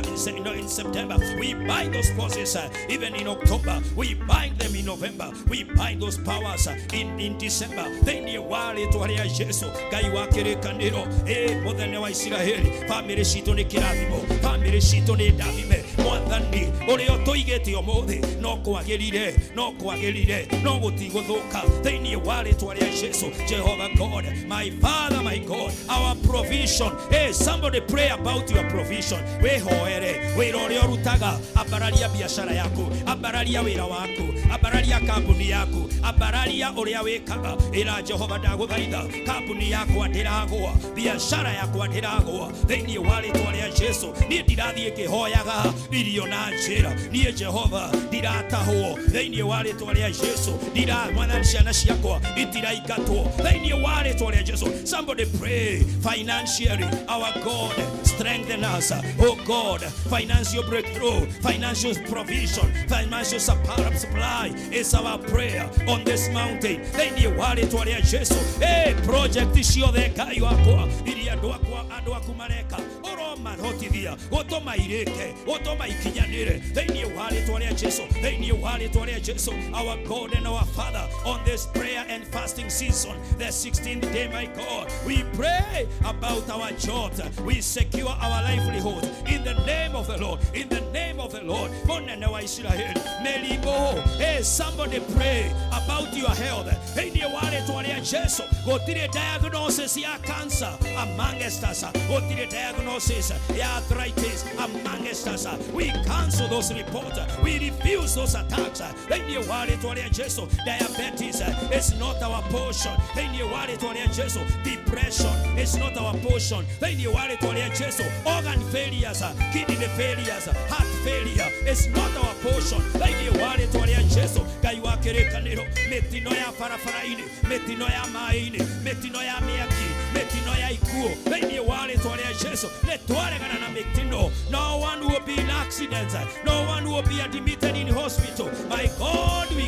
September, we bind those forces even in October, we bind them in November, we bind those powers in December thĩinĩ wa rĩtwa rĩa Jesu. Ngai wa kĩrĩkanĩro, ĩ mũthenya wa Isiraeli, family citũ nĩ kĩrathimo, family citũ nĩ ndathime. Mwathani ũrĩa ũtũigĩte ũmũthĩ no kwagĩrire, no kwagĩrire, no gũtigũthũka thĩinĩ wa rĩtwa rĩa Jesu. Jehovah God, my Father, my God, our provision. Hey, somebody pray about your provision. Wĩhoere wĩra ũrĩa ũrutaga, ambararia biacara yaku, ambararia wĩra waku, ambararia kambuni yaku, ambararia ũrĩa wĩkaga. Ĩra Jehova, ndagũthaitha, kambuni yakwa ndĩragũa, biacara yakwa ndĩragũa thĩinĩ wa rĩtwa rĩa Jesu. Niĩ ndirathiĩ ngĩhoyaga irio na njĩra, niĩ Jehova ndiratahwo thĩinĩ wa rĩtwa rĩa Jesu. Ndira Mwathani, ciana ciakwa itiraingatwo thĩinĩ wa rĩtwa rĩa Jesu. Somebody pray financially. Our God, strengthen us, oh God. Financial breakthrough, financial provision, financial supply is our prayer on this mountain thĩinĩ wa rĩtwa rĩa Jesu. Hey, project ciothe Ngai wakwa iria andũ akwa, andũ aku mareka, ũromahotithia gũtũma irĩke, gũtũma ikinyanĩre thĩinĩ wa rĩtwa rĩa Jesu, thĩinĩ wa rĩtwa rĩa Jesu. Our God and our Father, on this prayer and fasting season, the 16th day, my God, we pray about our jobs. We secure our livelihood in the name of the Lord, in the name of the Lord. Mũnene wa Isiraeli, mĩrimũ. Hey, somebody pray about your health thĩinĩ wa rĩtwa rĩa Jesu. Gũtirĩ diagnosis ya cancer amongst us, gũtirĩ diagnosis ya arthritis amongst us. We cancel those reports, we refuse those attacks thĩinĩ wa rĩtwa rĩa Jesu. Diabetes is not our portion thĩinĩ wa rĩtwa rĩa Jesu. Depression is not our portion thĩinĩ wa rĩtwa rĩa Jesu. Organ failures, kidney failures, heart failure is not our portion thĩinĩ wa rĩtwa rĩa Jesu. Ngai wa kĩrĩkanĩro, mĩtino ya barabara-inĩ, mĩtino ya maĩ-inĩ, mĩtino ya mĩaki, mĩtino ya ikuũ, thĩinĩ wa rĩtwa rĩa Jesu nĩ twaregana na mĩtino. No one will be in accidents, no one will be admitted in hospital. My God, we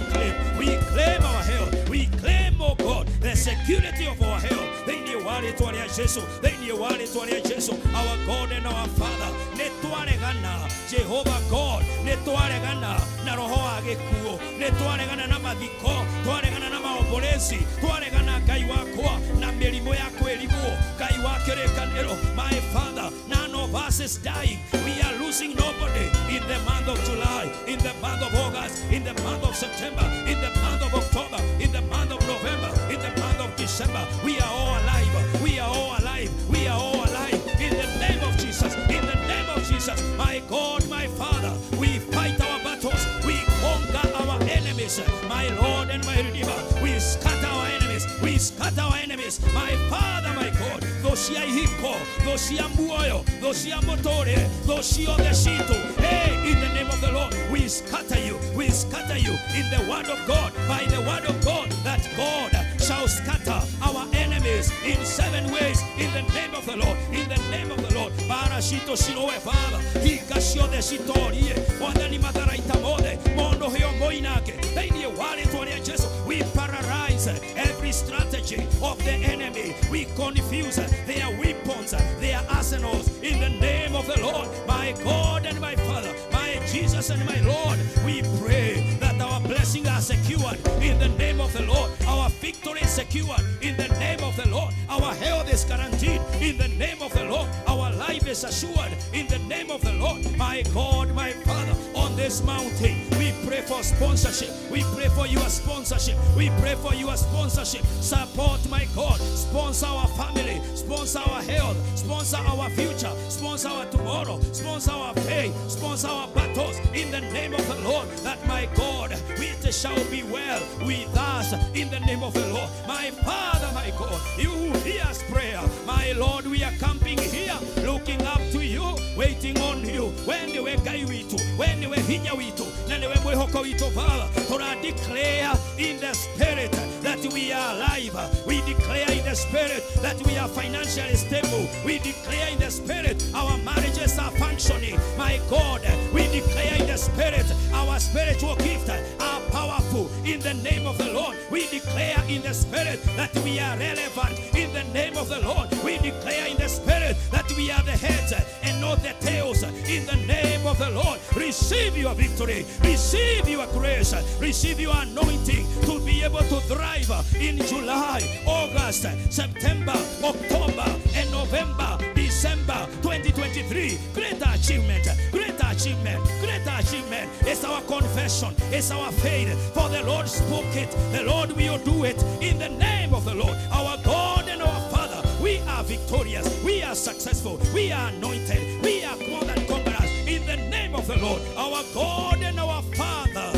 claim our health, we claim, oh God, the security of our health thĩinĩ wa rĩtwa rĩa Jesu, thĩinĩ Thĩinĩ wa rĩtwa rĩa Jesu, our God and our Father, nĩ twaregana, Jehovah God, nĩ twaregana na roho wa gĩkuũ, nĩ twaregana na mathiko, twaregana na maombolezi, twaregana Ngai wakwa na mĩrimũ ya kwĩrigwo, Ngai wa kĩrĩkanĩro. My Father, none of us is dying. We are losing nobody in the month of July, in the month of August, in the month of September, in the month of October, in the month of November, in the month of December. We are all alive. We are all alive. We are all alive. In the name of Jesus. In the name of Jesus. My God, my Father, we fight our battles. We conquer our enemies. My Lord and my Redeemer, we scatter our enemies. We scatter our enemies. My Father, my God, thũ cia ihiko, thũ cia muoyo, thũ cia mũtũrĩre, thũ ciothe citũ. Hey, in the name of the Lord, we scatter you. We scatter you in the word of God, by the word of God, that God shall scatter our enemies in seven ways. In the name of the Lord, in the name of the Lord. Bara citũ ciroe, Father, hinga ciothe citorie, Mwathani matharaita mothe, mondo hĩo moinange. Thĩinĩ wa rĩtwa rĩa Jesu, we paralyze every strategy of the enemy. We confuse their weapons, their arsenals. In the name of the Lord, my God and my Father, my Jesus and my Lord, we pray that our blessings are secured in the name of the Lord. Our victory is secured in the name of the Lord. Our health is guaranteed in the name of the Lord. Our life is assured in the name of the Lord. My God, my Father, on this mountain, we pray for sponsorship. We pray for your sponsorship. We pray for your sponsorship. Support, my God. Sponsor our family. Sponsor our health. Sponsor our future. Sponsor our tomorrow. Sponsor our faith. Sponsor our battles in the name of the Lord. That, my God, it shall be well with us in the name of the Lord. My Father, my God, you who hears prayer, my Lord, we are camping here, looking up to you, waiting on you. We nĩwe Ngai witũ, we nĩwe hinya witũ, na nĩwe mwĩhoko witũ, Father. Tũra declare in the spirit that we are alive. We declare in the spirit that we are financially stable. We declare in the spirit our marriages are functioning. My God, we declare in the spirit our spiritual gifts are powerful in the name of the Lord. We declare in the spirit that we are relevant in the name of the Lord. We declare in the spirit that we are the heads and not the tails in the name of the Lord. Receive your victory, receive your grace, receive your anointing to be able to thrive in July, August, September, October, and November, December 2023. Great achievement, great achievement, great achievement. It's our confession, it's our faith. For the Lord spoke it, the Lord will do it in the name of the Lord, our God and our Father. We are victorious, we are successful, we are anointed, we are more than conquerors in the name of the Lord, our God and our Father.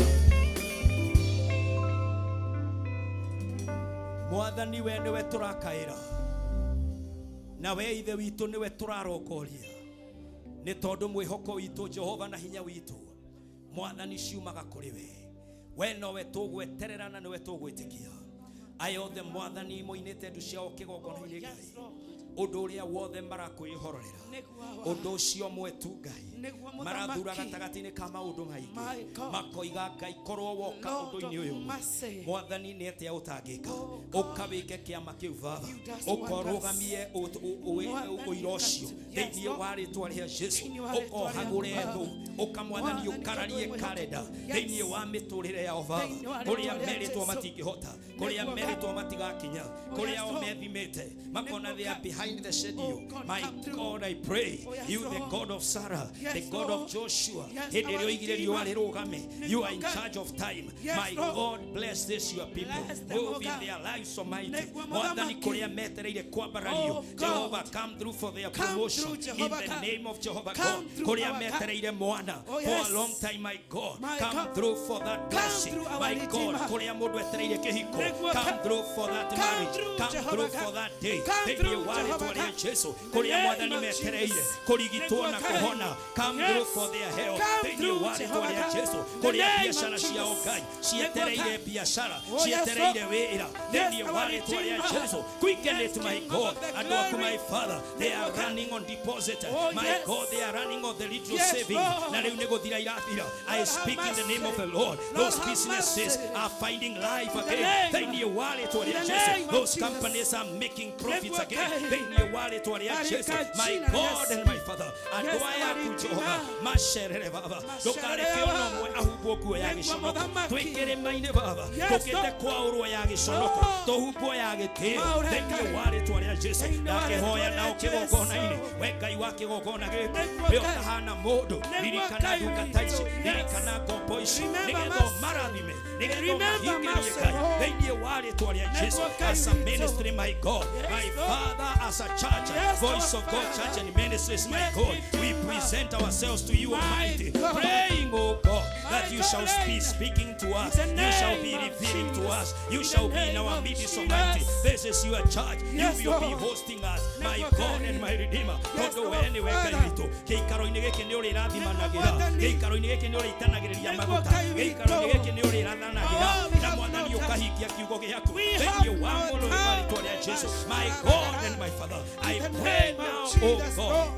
Mwathani, we nĩwe tũrakaĩra, na we Ithe witũ nĩwe tũrarongoria, nĩ tondũ mwĩhoko witũ, Jehova, na hinya witũ, Mwathani, ciumaga kũrĩ we. We nowe tũgweterera na nĩwe tũgwĩtĩkia. Aya othe, Mwathani, moinĩte ndu ciao kĩgongona-inĩ, Ngai, ũndũ ũrĩa wothe marakwĩhororera, ũndũ ũcio mwetu, Ngai, marathura gatagatĩ-inĩ ka maũndũ maingĩ, makoiga, Ngai, korwo woka ũndũ-inĩ ũyũ, Mwathani, nĩ atĩa ũtangĩka? Ũka wĩke kĩama kĩu, Baba, ũkorũgamie ũira ũcio thĩinĩ wa rĩtwa rĩa Jesu. Ũkohagũre thũ, ũka, Mwathani, ũkararie karenda thĩinĩ wa mĩtũrĩre yao, Baba, kũrĩa merĩtwo matingĩhota, kũrĩa merĩtwo matigakinya, kũrĩa o methimĩte makona they are behind the schedule. My God, I pray you, the God of Sarah, the God of Joshua, hĩndĩ ĩrĩa oigire riũa rĩrũgame, you are in charge of time. My God, bless this your people. Move in their lives, Almighty Mwathani, kũrĩa metereire kwambarario. Jehovah, come through for their promotion in the name of Jehovah God. Kũrĩa metereire mwana for a long time, my God, come through for that blessing. My God, kũrĩa mũndũ etereire kĩhiko, come through for that marriage, come through for that day thĩinĩ wa rĩtwa rĩa Jesu. Kũrĩa, Mwathani, metereire kũrigitwo na kũhona, Come Yes. through for their help. Come Thĩinĩ through, wa rĩtwa Jehovah rĩa God. Jesu. In the Kũrĩa name of biacara ciao Jesus. Ngai cietereire biacara, Oh, yes, cietereire Lord. wĩra. Yes, Thĩinĩ our wa rĩtwa rĩa Redeemer. Jesu. Quicken Yes, it, my King God. of the Andũ aku, my glory. Father, they are Nĩguo Ngai. running on deposit. Oh, My yes. God, they are running on the little Yes, savings. Lord. Na rĩu nĩ gũthira irathira. I Lord, have speak in the name of the mercy. Lord. Lord, Those have businesses mercy. are finding life In the again. name- Thĩinĩ wa rĩtwa in rĩa the Jesu. name of Those Jesus. companies are making profits Nĩguo again. Ngai. Thĩinĩ wa rĩtwa rĩa Katika Jesu. My jina la God Yesu. and my Father. Andũ Yes, aya our aku Redeemer. Jehova macerere baba. Ndũkareke Macerere ona baba. ũmwe ahumbwo nguo ya Nĩguo gĩconoko. mũthamaki. Twĩ kĩrĩma-inĩ baba. Yes, Tũkĩte Lord. kwaũrwo ya gĩconoko. Lord. Tũhumbwo ya gĩtĩo. Maũreka. Thĩinĩ wa rĩtwa rĩa Jesu. Thĩinĩ wa Ndakĩhoya rĩtwa nao rĩa kĩgongona-inĩ. Jesu. We Ngai wa kĩgongona gĩkĩ. Nĩguo We Ngai. ũtahana mũndũ. Nĩguo Ririkana Ngai ndungata ici. witũ. Yes. Ririkana ngombo ici. Remember Nĩgetha mercy. ũmarathime. Nĩgetha Remember ũmahingĩrie mercy, Ngai. Lord. Thĩinĩ wa rĩtwa rĩa Jesu. Nĩguo Ngai As a witũ. ministry, my God, Yes, my Lord. Father, as a church, Yes, Voice our of God Father. Church and Ministries, my Yes, God, we Redeemer. present ourselves to you, My Almighty, God. praying, oh God, My that you shall God. be speaking to us, In the you shall be name of revealing to Jesus. us, you In the shall be in name our of midst, Jesus. Almighty. This is your church, Yes, you will be Lord. hosting us, my Nĩguo God Ngai. and my Redeemer. Yes, Tondũ our we nĩwe Ngai Father. witũ, gĩikaro-inĩ gĩkĩ nĩ ũrĩrathimanagĩra, Nĩguo gĩikaro-inĩ gĩkĩ nĩ ũrĩitanagĩrĩria Nĩguo maguta, Ngai witũ. gĩikaro-inĩ gĩkĩ nĩ ũrĩrathanagĩra, Oh, we na have Mwathani no time. ũkahingia kiugo gĩaku. We Thĩinĩ have wa no mũrũ wa time. rĩtwa rĩa Jesu, my God and my Father, I In the pray name of now, oh Jesus, God. Lord.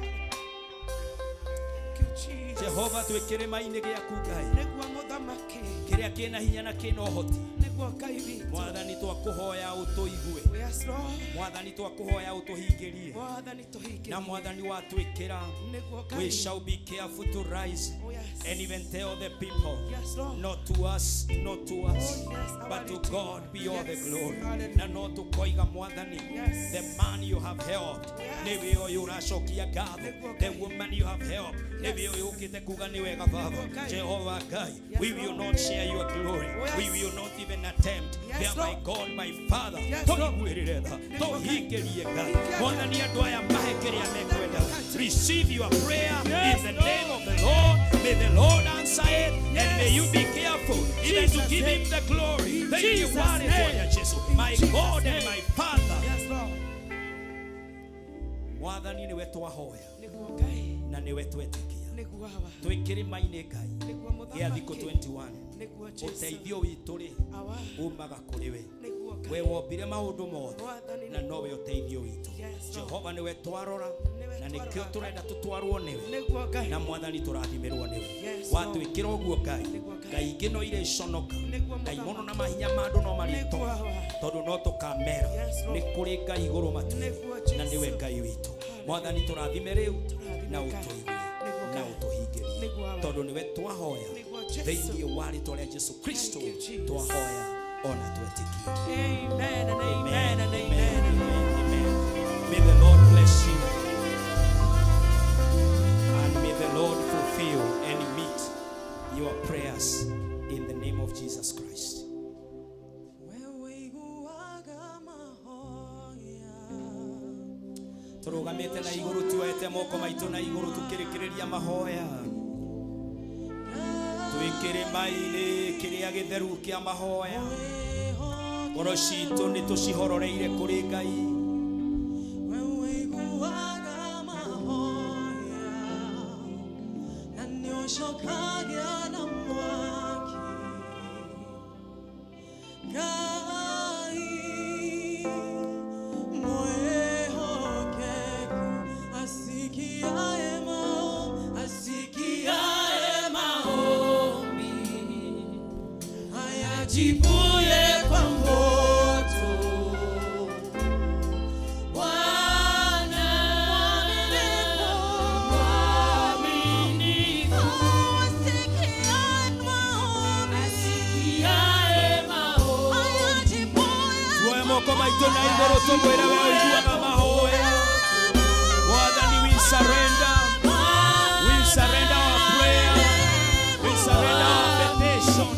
Thank you, Jesus. Jehova twĩ kĩrĩma-inĩ gĩaku Ngai Nĩguo mũthamaki. kĩrĩa kĩna hinya na kĩna ũhoti. Nĩguo Ngai witũ. Mwathani twakũhoya ũtũigue, Yes, Lord. Mwathani twakũhoya ũtũhingĩrie, Mwathani tũhingĩrie. na Mwathani watwĩkĩra, Nĩguo Ngai. we shall be careful to rise Oh, yes. and even tell the people, Yes, Lord. not to us, not to us, Oh, yes, our but to Redeemer. God be all the Yes. glory. Hallelujah. Na no tũkoiga Mwathani, Yes. the man you have helped, Yes. nĩwe ũyũ ũracokia ngatho, Nĩguo the Ngai. woman you have helped, nĩwe Yes. ũyũ ũkĩte kuga nĩ wega Baba. Nĩguo Ngai. Jehovah Ngai, Yes, we will Lord. not share your glory. Oh, yes. We will not even attempt. Yes, They are my Lord. God, my Father. Yes, Lord. Tũiguĩrĩre tha, Nĩguo Ngai. tũhingĩrie Ngai. Hingia Mwathani andũ aya mahe kĩrĩa mekwenda. Receive your prayer Yes, in the Lord. name of the Lord. May the Lord answer it, and may you be careful even to Jesus' give name. him the glory. In Thank you, Jesus' Wale name. Toya Jesu, In my Jesus' God and name. my Father. Yes, Lord. Mwathani nĩwe twahoya Nĩguo Ngai. na nĩwe twetĩkia. Nĩguo Awa. Twĩ kĩrĩma-inĩ Ngai Nĩguo gĩa thikũ mũthamaki. 21. Nĩguo Jesu. Ũteithio witũ rĩ Awa. umaga kũrĩ we. Nĩguo Ngai. We wombire maũndũ mothe Mwathani na nĩguo. nowe ũteithio witũ. Yes, Lord. Jehova nĩwe twarora Nĩwe na nĩkĩo twarora. tũrenda tũtwarwo nĩwe Nĩguo Ngai. na Mwathani tũrathimĩrwo nĩwe. Yes, Lord. Watwĩkĩra ũguo Ngai, Nĩguo Ngai. Ngai ingĩ no irĩconoka, Nĩguo Ngai mũthamaki. mũno na mahinya ma andũ no Nĩguo marĩtoka Awa. tondũ no tũkamera Yes, Lord. nĩ kũrĩ Ngai igũrũ matu-inĩ Nĩguo na nĩwe Jesu. Ngai witũ. Mwathani tũrathime rĩu Tũrathime na Ngai. ũtũigue Nĩguo na Ngai. ũtũhingĩrie Nĩguo Awa. tondũ nĩwe twahoya Nĩguo Jesu. thĩinĩ wa rĩtwa rĩa Jesu Kristo Thank you, Jesus. twahoya ona twetĩkia. Amen and Amen, amen and amen, amen. amen, amen. May the Lord bless you, and may the Lord fulfill and meet your prayers in the name of Jesus Christ. We ũiguaga mahoya. Tũrũgamĩte na igũrũ tuoete moko maitũ na igũrũ tũkĩrĩkĩrĩria mahoya twĩ kĩrĩma-inĩ kĩrĩa gĩtheru kĩa mahoya ngoro citũ nĩ tũcihororeire kũrĩ Ngai. We ũiguaga mahoya, na nĩũcokagia na mwaki. Ngai mwĩhokeku, asikiaye maombi, ayajibuye kwa moto. Bwana mwaminifu, asikiaye maombi, Tuoe moko maitũ na igũrũ tũmwĩre we ũiguaga mahoya. Mwathani, we surrender. We surrender our prayer. We surrender our petition.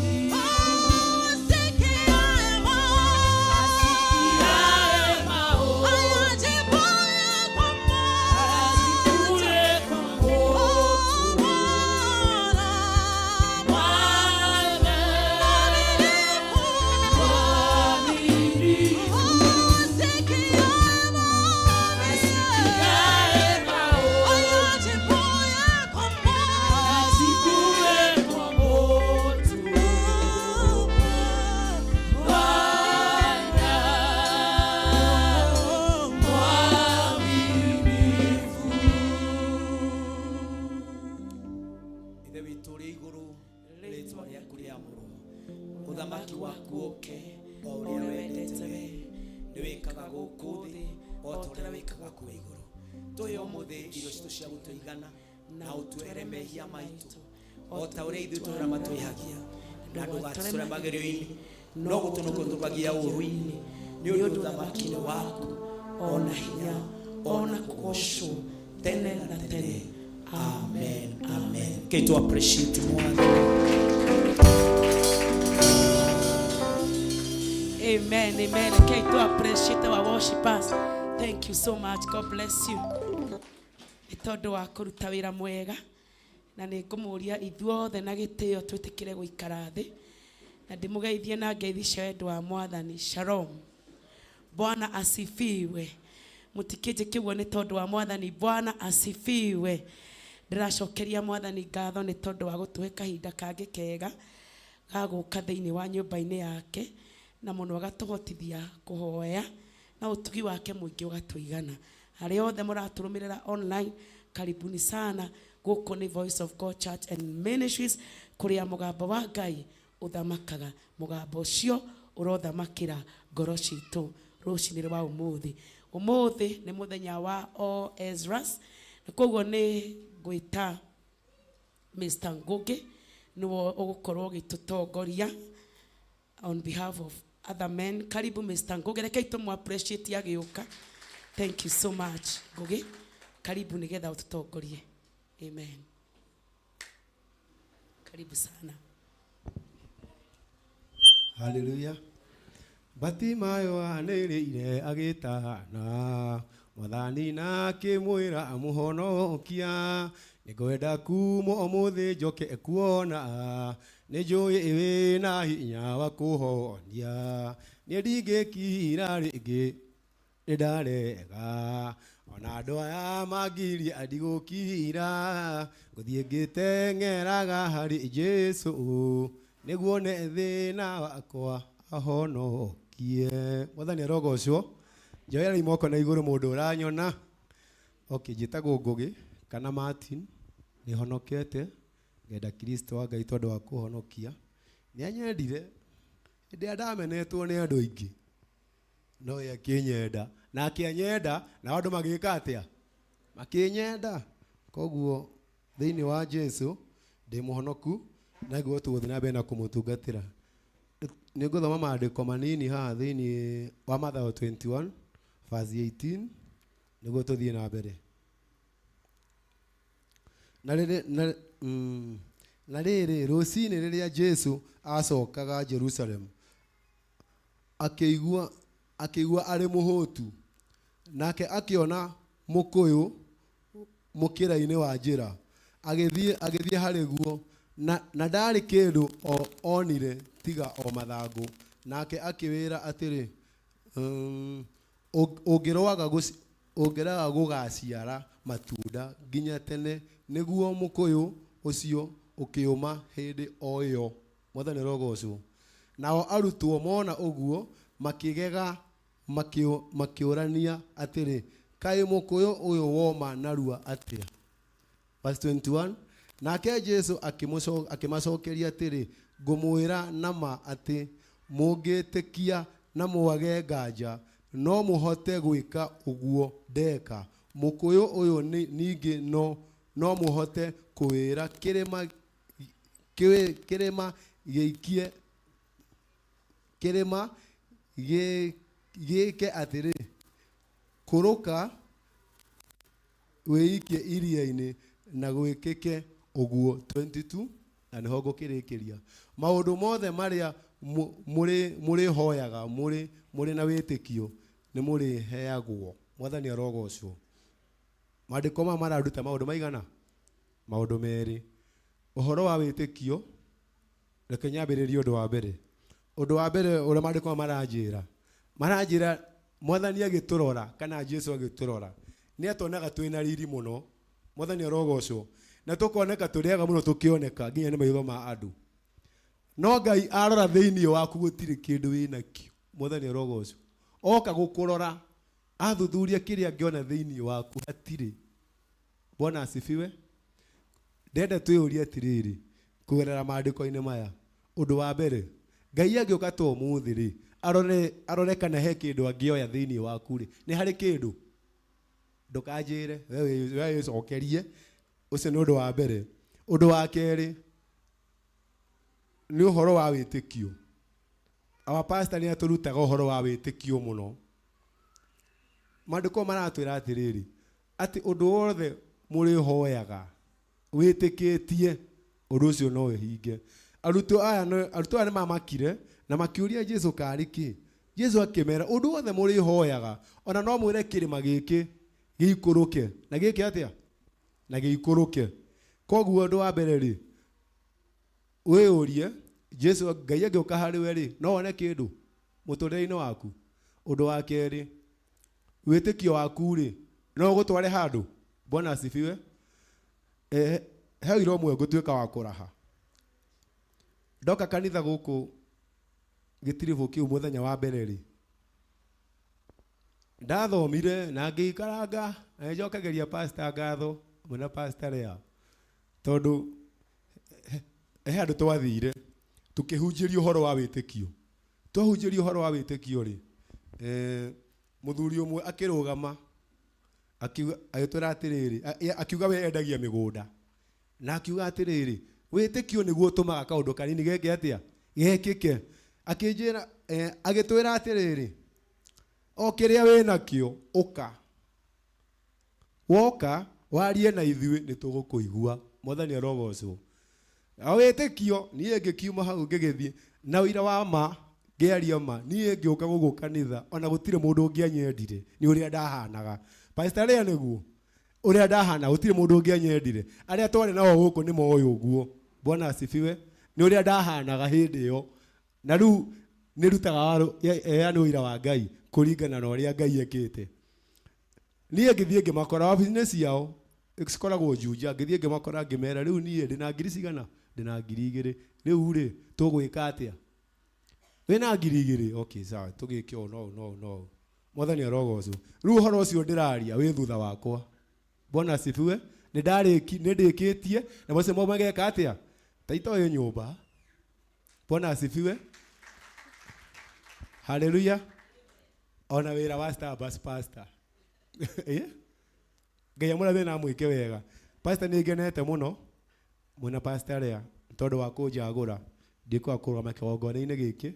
asikiaye maombi, ayajibuye kwa moto. Bwana mwaminifu, Ũthamaki waku ũke o ũrĩa wendete we, nĩ wĩkaga gũkũ thĩ o ta ũrĩa wĩkaga kũu igũrũ. Tũhe ũmũthĩ irio citũ cia gũtũigana, na ũtuohere mehia maitũ o ta ũrĩa ithuĩ tũrĩa matwĩhagia, na ndũgatũtũre magerio-inĩ, no gũtũnũkũtũkagia ũũru-inĩ, nĩ ũndũ ũthamaki nĩ waku, o na hinya, o na kũgocwo tene na tene. Amen, amen. Kei tu appreciate Mwathani. Amen, amen. Okay, to appreciate our worshipers. Thank you so much. God bless you. Nĩ tondũ wa kũruta wĩra mwega na nĩ ngũmũria ithuothe na gĩtĩo twĩtĩkĩre gũikara thĩ na ndĩmũgeithie na ngeithi cia wendo wa Mwathani. Shalom. Bwana asifiwe. Mũtikĩnjĩke ũguo nĩ tondũ wa Mwathani. Bwana asifiwe. Ndĩracokeria Mwathani ngatho nĩ tondũ wa gũtũhe kahinda kangĩ kega ga gũka thĩinĩ wa nyũmba-inĩ yake, na mũno agatũhotithia kũhoya na ũtugi wake mũingĩ ũgatũigana. Arĩa othe mũratũrũmĩrĩra online, karibuni sana. Gũkũ nĩ Voice of God Church and Ministries, kũrĩa mũgambo wa Ngai ũthamakaga. Mũgambo ũcio ũrothamakĩra ngoro citũ rũcinĩ rwa ũmũthĩ. Ũmũthĩ nĩ mũthenya wa o Ezras, na koguo nĩ ngwĩta Mr. Ngugi nĩwe ũgũkorwo ũgĩtũtongoria on behalf of other men. Karibu Mr. Ngugi, rekei tũmũ appreciate agĩũka. Thank you so much Ngugi, karibu nĩgetha ũtũtongorie. Amen. Karibu sana. Haleluya. Batimayo anĩrĩire agĩtana, Mwathani na akĩmwĩra amũhonokia. Nĩngwenda kuma ũmũthĩ njoke kuona, nĩnjũĩ wĩna hinya wa kũhonia. Niĩ ndingĩkira rĩngĩ, nĩndarega. Ona andũ aya mangiria ndigũkira, ngũthiĩ ngĩteng'eraga harĩ Jesũ, nĩguo one thĩna wakwa ahonokie. Mwathani arogocwo. Njoerai moko na igũrũ mũndũ ũranyona. Okay, njĩtagwo Ngũgĩ kana Martin, nĩhonokete, ngenda Kristo wa Ngai tondũ wa kũhonokia. Nĩanyendire hĩndĩ ĩrĩa ndamenetwo nĩ andũ aingĩ, no ye akĩnyenda, na akĩanyenda, nao andũ magĩka atĩa? Makĩnyenda. Koguo thĩinĩ wa Jesu ndĩ mũhonoku, na nĩguo tũgũthiĩ na mbere na kũmũtungatĩra. Nĩ ngũthoma maandĩko manini haha thĩinĩ wa Mathayo 21 verse 18 nĩguo tũthiĩ na mbere. Na rĩrĩ, na, na rĩrĩ rũcinĩ rĩrĩa Jesu acokaga Jerusalemu, akĩigua akĩigua arĩ mũhũtu, nake akĩona mũkũyũ mũkĩra-inĩ wa njĩra, agĩthiĩ agĩthiĩ harĩ guo, na, na ndarĩ kĩndũ o onire tiga o mathangũ. Nake akĩwĩra atĩrĩ, ũngĩroaga ũngĩraga gũgaciara matunda nginya tene. Nĩguo mũkũyũ ũcio ũkĩũma hĩndĩ o ĩyo. Mwathani arogocwo. Nao arutwo mona ũguo makĩgega, makĩũrania atĩrĩ, kaĩ mũkũyũ ũyũ woma narua atĩa? Verse 21, nake Jesu akĩmacokeria atĩrĩ, ngũmwĩra na ma atĩ mũngĩtĩkia na mwage nganja, no mũhote gwĩka ũguo ndeka mũkũyũ ũyũ. Ningĩ no mũhote kũwĩra kĩrĩma kĩrĩma gĩikie kĩrĩma gĩke atĩrĩ, kũrũka wĩikie iria-inĩ, na gwĩkĩke ũguo. 22, na nĩho ngũkĩrĩkĩria. Maũndũ mothe marĩa mũrĩhoyaga mũrĩ na wĩtĩkio nĩ mũrĩheagwo. Mwathani arogocwo. Maandĩko maya mararuta maũndũ maigana? Maũndũ merĩ. Ũhoro wa wĩtĩkio. Reke nyambĩrĩrie ũndũ wa mbere. Ũndũ wa mbere ũrĩa maandĩko maya maranjĩra, Mwathani agĩtũrora kana Jesu agĩtũrora, nĩ atonaga twĩna riri mũno. Mwathani arogocwo. Na tũkoneka tũrĩ ega mũno, tũkĩoneka nginya nĩ maitho ma andũ, no Ngai arora thĩinĩ waku gũtirĩ kĩndũ wĩnakĩo. Mwathani arogocwo. Oka gũkũrora, athuthuria kĩrĩa angĩona thĩinĩ waku hatirĩ. Bwana asifiwe. Ndenda twĩyũrie atĩrĩrĩ, kũgerera maandĩko-inĩ maya, ũndũ wa mbere, Ngai angĩũka ta ũmũthĩ rĩ, arore kana he kĩndũ angĩoya thĩinĩ waku rĩ, nĩ harĩ kĩndũ? Ndũkanjĩre, we wĩcokerie. Ũcio nĩ ũndũ wa mbere. Ũndũ wa kerĩ nĩ ũhoro wa wĩtĩkio. Our pastor nĩ atũrutaga ũhoro wa wĩtĩkio mũno. Maandĩko maratwĩra atĩrĩrĩ, atĩ ũndũ wothe mũrĩhoyaga wĩtĩkĩtie, ũndũ ũcio no ũhinge. Arutwo aya nĩ mamakire na makĩũria Jesu karĩ kĩ. Jesu akĩmera ũndũ wothe mũrĩhoyaga, ona no mwĩre kĩrĩma gĩkĩ gĩikũrũke, na gĩke atĩa? Na gĩikũrũke. Koguo ũndũ wa mbere rĩ, wĩyũrie Jesu Ngai angĩũka harĩ we rĩ, no wone kĩndũ mũtũrĩre-inĩ waku. Ũndũ wa kerĩ, wĩtĩkio waku rĩ, no ũgũtware handũ. Bwana asifiwe. He ũira ũmwe ngũtuĩka wa kũraha. Ndoka kanitha gũkũ gĩtiribũ kĩu mũthenya wa mbere rĩ, ndathomire na ngĩikaranga na nĩnjokagĩria pastor ngatho hamwe na pastor Lea, tondũ he handũ twathire tũkĩhunjĩrio ũhoro wa wĩtĩkio. Twahunjĩrio ũhoro wa wĩtĩkio rĩ, mũthuri ũmwe akĩrũgama akiuga, agĩtwĩra atĩrĩrĩ, akiuga we endagia mĩgũnda, na akiuga atĩrĩrĩ, wĩtĩkio nĩguo ũtũmaga kaũndũ kanini geke atĩa, gekĩke. Akĩnjĩra, agĩtwĩra atĩrĩrĩ, o kĩrĩa wĩnakĩo ũka, woka warie na ithuĩ nĩ tũgũkũigua. Mwathani arogocwo. O wĩtĩkio, niĩ ngĩkiuma hau ngĩgĩthiĩ na ũira wa ma, ngĩaria ma, niĩ ngĩũka gũkũ kanitha ona gũtirĩ mũndũ ũngĩanyendire nĩ ũrĩa ndahanaga. Pastor Lea nĩguo ũrĩa ndahana, gũtirĩ mũndũ ũngĩanyendire. Arĩa twarĩ nao gũkũ nĩ moĩ ũguo. Bwana asifiwe. Nĩ ũrĩa ndahanaga hĩndĩ ĩyo, na rĩu nĩrutaga heane ũira wa Ngai kũringana na ũrĩa Ngai ekĩte. Niĩ ngĩthiĩ ngĩmakora wabici-inĩ ciao cikoragwo Juja, ngĩthiĩ ngĩmakora ngĩmera rĩu niĩ ndĩna ngiri cigana, ndĩna 2,000, rĩu rĩ tũgwĩka atĩa? Wĩna 2,000? Okay, sawa, tũgĩke ũũ no no no. Mwathani arogocwo. Rĩu ũhoro ũcio ndĩraria wĩ thutha wakwa. Bwana asifiwe. Nĩndĩkĩtie na macio mo mageka atĩa? Ta itoĩ nyũmba. Bwana asifiwe. Haleluya. Ona wĩra wa Starbucks pastor. Ngai amũrathime na amwĩke wega. Pastor nĩ ngenete mũno mwĩna pastor Lea tondũ wa kũnjagũra ndikwa kũrũgama kĩgongona-inĩ gĩkĩ,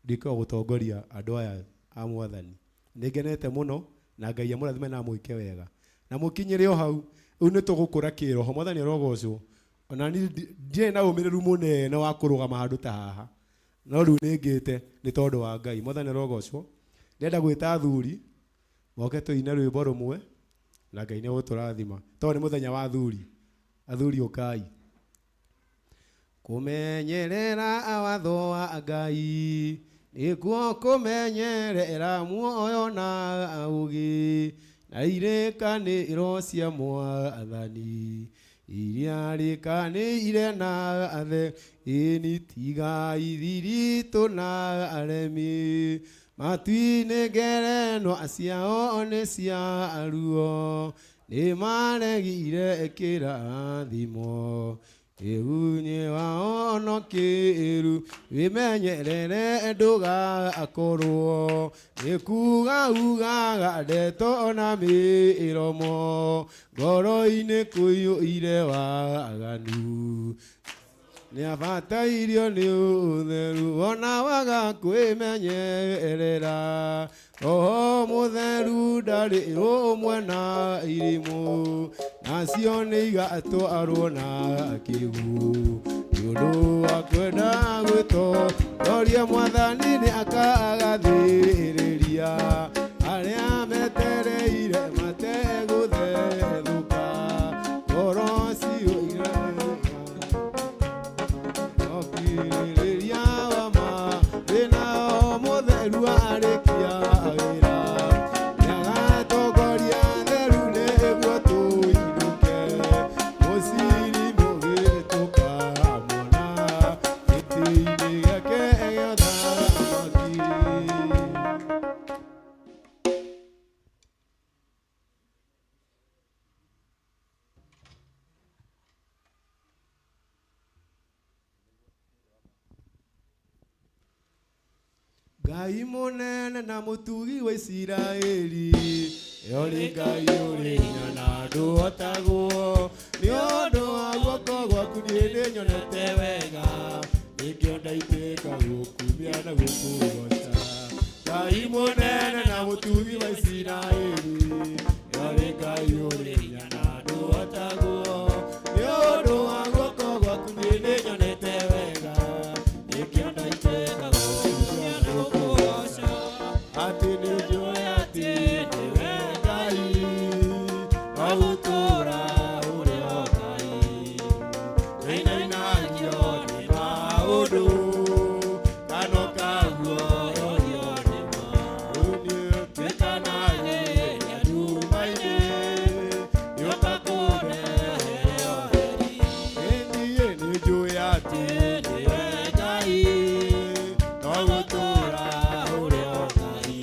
ndikwa gũtongoria andũ aya a Mwathani. Nĩ ngenete mũno na Ngai amũrathime na amwĩke wega. Na mũkinyĩre o hau, rĩu nĩ tũgũkũra kĩroho. Mwathani arogocwo. Ona niĩ ndirĩ na ũmĩrĩru mũnene wa kũrũgama handũ ta haha, no rĩu nĩ ngĩte nĩ tondũ wa Ngai. Mwathani arogocwo. Ndĩrenda gwĩta athuri moke tũine rwĩmbo rũmwe na Ngai nĩ egũtũrathima, tondũ nĩ mũthenya wa athuri. Athuri ũkai. Kũmenyerera watho wa Ngai nĩkuo kũmenyerera muoyo na ũũgĩ, na irĩkanĩro cia Mwathani iria rĩkanĩire na athe. Ĩni tigai thiritũ na aremi, matu-inĩ ngerenwa ciao nĩ cia ruo, nĩ maregire kĩrathimo. Ĩgunyi wao no kĩĩru, wĩmenyerere ndũgakorwo nĩ kuga ugaga ndeto na mĩromo, ngoro-inĩ kũiyũire waganu. Nĩabatairio nĩ ũtheru ona waga kwĩmenyerera, Roho Mũtheru ndarĩ rũmwe na irimũ, nacio nĩ igatwarwo na kĩguũ. Nĩ ũndũ wa kwenda gwĩtongoria Mwathani nĩ akagathĩrĩria arĩa metereire mategũthethũka, ngoro ciyũire okirĩrĩria wa ma, wĩna Mũtheru arĩkia wĩra, nĩagatongoria theru nĩguo tũinũke, mũciri mũgĩ tũkamona gĩtĩ-inĩ gĩake gĩa ũthamaki. Ngai mũnene na mũtugi wa Isiraeli, ũrĩ Ngai ũrĩ hinya na ndũhotagwo. Nĩ ũndũ wa guoko gwaku niĩ nĩnyonete wega, nĩkĩo ndaitĩka gũkumia na gũkũgoca. Ngai mũnene na mũtugi wa Isiraeli, ũrĩ Ngai ũrĩ hinya na ndũhotagwo. Nĩ ũndũ wa guoko gwaku niĩ nĩnyonete wega, nĩkĩo ndaitĩka gũkumia na gũkũgoca. Atĩ nĩnjũĩ atĩ nĩwe Ngai, wa gũtũũra ũrĩ o Ngai. Nĩinainagio nĩ maũndũ, kano kaguoyohio nĩmo. Rĩu nĩũtuĩkanagĩria nduma-inĩ, nĩũka kũndehere ũtheri. Ĩ niĩ nĩnjũĩ atĩ nĩwe Ngai, no gũtũũra ũrĩ o Ngai.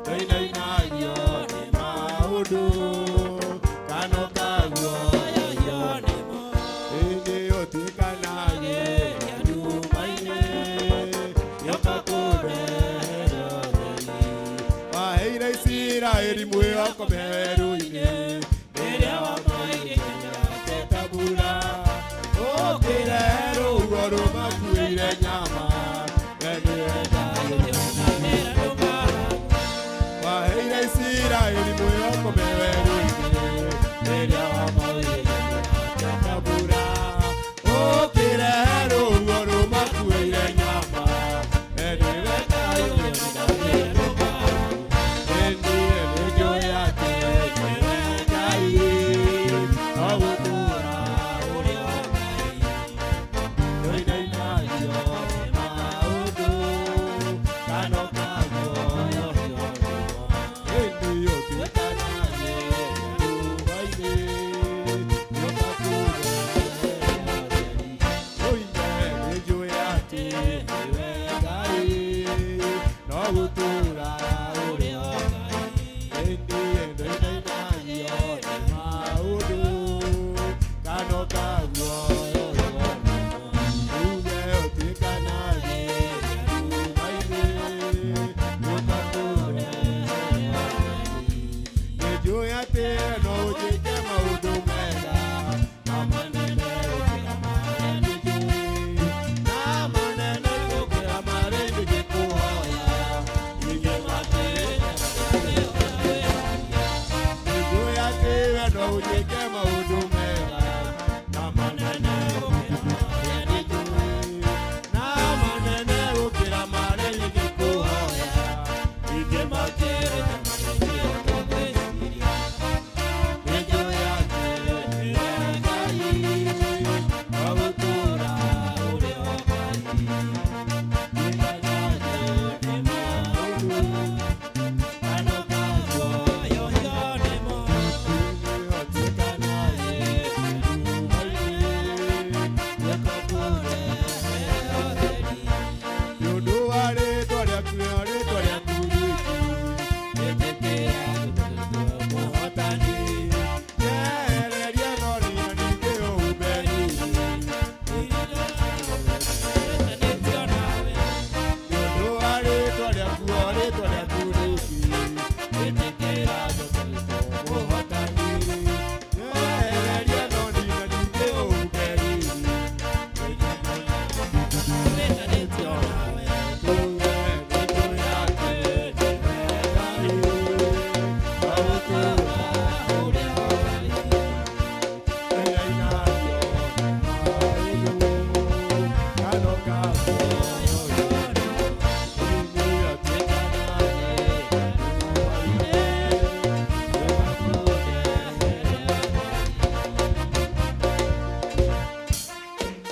Nĩinainagio nĩ maũndũ, kano kaguoyohio nĩmo. Ĩ nĩũtuĩkanagĩria nduma-inĩ, nĩũka kũndehere ũtheri. Waheire Isiraeli mwĩhoko me werũ-inĩ, rĩrĩa wamoire kĩnyate ta mbura. Ũkĩrehe rũhuho rũmakuĩire nyama, we nĩwe Ngai waheire Isiraeli mwĩhoko me werũ-inĩ, rĩrĩa wamoire kĩnyate ta mbura. Ũkĩrehe rũhuho rũmakuĩire nyama, we nĩwe Ngai nĩnjũĩ atĩ nĩwe Ngai, no gũtũũra ũrĩ o Ngai. Nĩinainagio nĩ maũndũ, kano kaguoyohio nĩmo. Ĩndĩ ũtuĩkanagĩria nduma-inĩ, nĩũka kũndehere ũtheri. Oige nĩnjũĩ atĩ nĩwe Ngai, no gũtũũra ũrĩ o Ngai. Ĩndĩ nĩinainagio nĩ maũndũ, kano kaguoyohio nĩmo. Uge ũtuĩkanagĩria nduma-inĩ, nĩũka kũndehere ũtheri. Nĩnjũĩ atĩ no ũnjĩke maũndũ mega, na manene gũkĩra marĩa njũĩ, na manene gũkĩra marĩa ingĩkũhoya. Ingĩmakĩria nĩnjũĩ atĩ we no ũnjĩke maũndũ mega, na manene gũkĩra marĩa njũĩ, na manene gũkĩra marĩa ingĩkũhoya. Ingĩmakĩria marĩa ingĩhota gwĩciria. Nĩnjũĩ atĩ nĩwe Ngai, wa gũtũũra ũrĩ o Ngai. Nĩnganagio nĩ maũndũ, kano kaguoyohio nĩmo. Ũtuĩkanagĩria nduma-inĩ, nĩũka kũndehere ũtheri. Nĩ ũndũ wa rĩĩtwa rĩaku na rĩĩtwa rĩaku riki, nĩnjĩkĩra mũhotani. Njehereria thoni na ningĩ ũhumbe riri. Nĩ ũndũ wa rĩĩtwa rĩaku o rĩĩtwa rĩaku riki, nĩnjĩkĩra mũhotani. Njehereria thoni na ningĩ ũhumbe riri.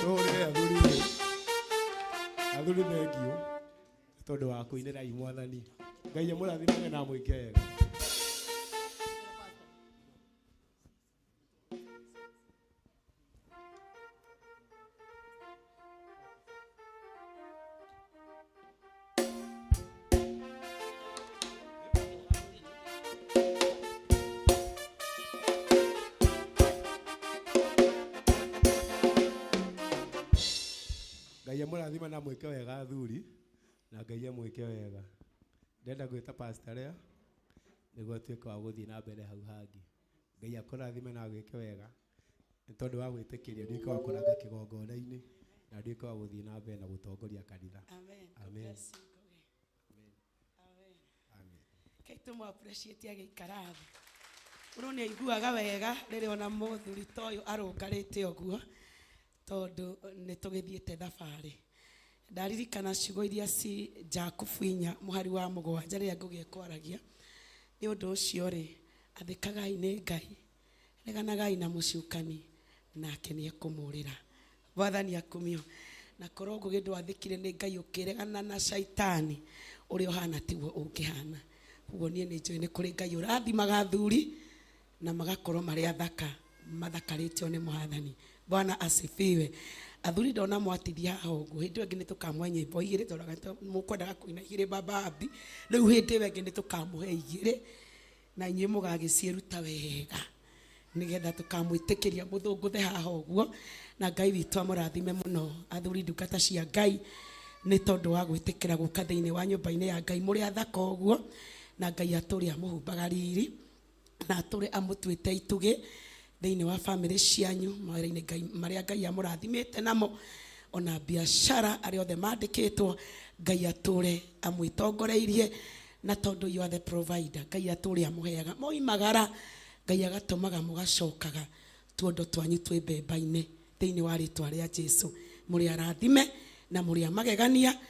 Tũhũrĩre athuri rĩ. Athuri thengiũ tondũ wa kũinĩra i mwathani. Ngai amũrathimage na amwĩke wega. Ngai amũrathime na amwĩke wega athuri. Na Ngai amwĩke wega. Ndĩrenda gwĩta Pastor Lea nĩguo atuĩke wa gũthiĩ na mbere hau hangĩ. Ngai akũrathime na agwĩke wega nĩ tondũ wa gwĩtĩkĩria nduĩke wa kũranga kĩgongona-inĩ na nduĩke wa gũthiĩ na mbere na gũtongoria kanitha. Amen. God Amen. bless you, Ngugi. Amen. Amen. Kei tũmũ appreciate agĩikara thĩ. Mũndũ nĩ aiguaga wega rĩrĩa ona mũthuri ta ũyũ arũngarĩte ũguo tondũ nĩ tũgĩthiĩte thabarĩ. Ndaririkana ciugo iria ci Jakubu 4 mũhari wa 7 rĩrĩa Ngũgĩ ekwaragia. Nĩ ũndũ ũcio rĩ, athĩkagai nĩ Ngai, reganagai na mũcukani, nake nĩ ekũmũrĩra. Mwathani akumio. Na korwo Ngũgĩ ndwathĩkire nĩ Ngai ũkĩregana na caitani, ũrĩa ũhana tiguo ũngĩhana. Koguo niĩ nĩ njũĩ nĩ kũrĩ Ngai ũrathimaga athuri na magakorwo marĩ athaka, mathakarĩtio nĩ Mwathani. Bwana asifiwe. Athuri ndona mwatithia haha ũguo, hĩndĩ ĩyo ĩngĩ nĩ tũkamũhe nyĩmbo igĩrĩ, tondũ mũkwendaga kũina igĩrĩ baba Abi. Rĩu hĩndĩ ĩyo ĩngĩ nĩ tũkamũhe igĩrĩ, na inyuĩ mũgagĩciĩruta wega, nĩgetha tũkamwĩtĩkĩria mũthũngũthe haha ũguo. Na Ngai witũ amũrathime mũno athuri ndungata cia Ngai, nĩ tondũ wa gwĩtĩkĩra gũka thĩinĩ wa nyũmba-inĩ ya Ngai mũrĩ athaka ũguo. Na Ngai atũre amũhumbaga riri, na atũre amũtuĩte itugĩ thĩinĩ wa bamĩrĩ cianyu, mawĩra-inĩ Ngai marĩa Ngai amũrathimĩte namo, ona biacara arĩa othe mandĩkĩtwo, Ngai atũre amwĩtongoreirie. Na tondũ you are the provider, Ngai atũre amũheaga moimagara, Ngai agatũmaga mũgacokaga tuondo twanyu twĩ mbemba-inĩ thĩinĩ wa rĩtwa rĩa Jesu. Mũrĩ arathime na mũrĩ amagegania,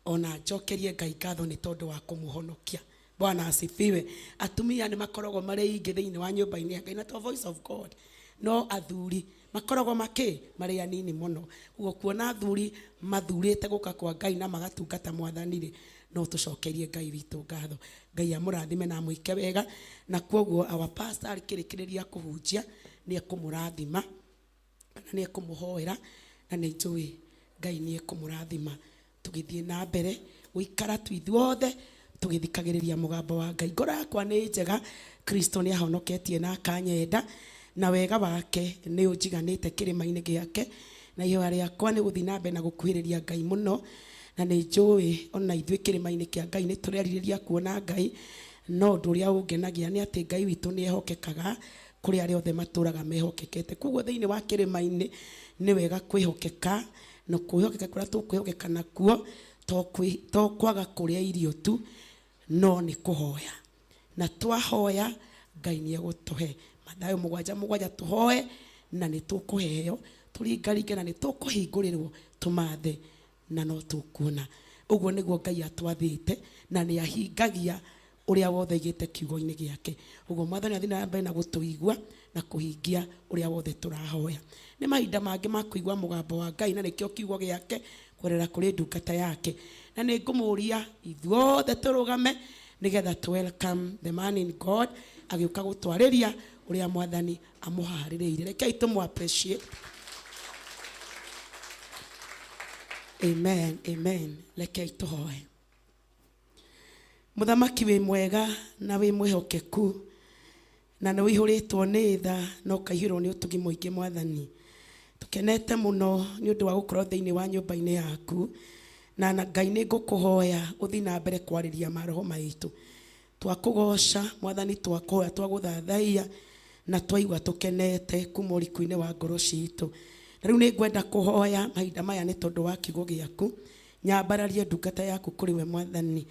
ona njokerie Ngai ngatho nĩ tondũ wa kũmũhonokia. Bwana asifiwe. Atumia nĩ makoragwo marĩ aingĩ thĩinĩ wa nyũmba-inĩ ya Ngai, na to voice of God, no athuri makoragwo makĩ marĩ anini mũno. Koguo kuona athuri mathurĩte gũka kwa Ngai na magatungata Mwathani rĩ, no tũcokerie Ngai witũ ngatho. Ngai amũrathime na amwĩke wega. Na koguo our pastor akĩrĩkĩrĩria kũhunjia nĩ ekũmũrathima na nĩ ekũmũhoera, na nĩ njũĩ Ngai nĩ ekũmũrathima. Tũgĩthiĩ na mbere gũikara tu ithuothe tũgĩthikagĩrĩria mũgambo wa Ngai. Ngoro yakwa nĩ njega, Kristo nĩ ahonoketie na akanyenda, na wega wake nĩ ũnjiganĩte kĩrĩma-inĩ gĩake, na ihoya rĩakwa nĩ gũthiĩ na mbere na gũkuhĩrĩria Ngai mũno. Na nĩ njũĩ ona ithuĩ kĩrĩma-inĩ kĩa Ngai nĩ tũrerirĩria kuona Ngai, no ũndũ ũrĩa ũngenagia nĩ atĩ Ngai witũ nĩ ehokekaga kũrĩ arĩa othe matũraga mehokekete. Koguo thĩinĩ wa kĩrĩma-inĩ nĩ wega kwĩhokeka, na kwĩhokeka kũrĩa tũkwĩhokeka nakuo to kwaga kũrĩa irio tu, no nĩ kũhoya. Na twahoya Ngai nĩ egũtũhe. Mathayo 7:7 tũhoe na nĩ tũkũheo, tũringaringe na nĩ tũkũhingũrĩrwo, tũmathe na no tũkuona. Ũguo nĩguo Ngai atwathĩte, na nĩ ahingagia ũrĩa wothe aigĩte kiugo-inĩ gĩake. Ũguo Mwathani athiĩ na mbere na gũtũigua na kũhingia ũrĩa wothe tũrahoya. Nĩ mahinda mangĩ ma kũigua mũgambo wa Ngai, na nĩkĩo kiugo gĩake kũgerera kũrĩ ndungata yake. Na nĩ ngũmũria ithuothe tũrũgame nĩgetha tũ welcome the man in God agĩũka gũtwarĩria ũrĩa Mwathani amũharĩrĩirie. Rekei tũmũ appreciate. Amen, amen. Rekei tũhoe. Mũthamaki wĩ mwega na wĩ mwĩhokeku, na nĩ ũihũrĩtwo nĩ tha na ũkaihũrwo nĩ ũtugi mũingĩ. Mwathani, tũkenete mũno nĩ ũndũ wa gũkorwo thĩinĩ wa nyũmba-inĩ yaku, na Ngai nĩ ngũkũhoya ũthiĩ na mbere kwarĩria maroho maitũ. Twakũgoca Mwathani, twakũhoya, twagũthathaiya, na twaigua tũkenete kuma ũriku-inĩ wa ngoro citũ. Na rĩu nĩ ngwenda kũhoya mahinda maya nĩ tondũ wa kiugo gĩaku, nyambararie ndungata yaku kũrĩ we Mwathani.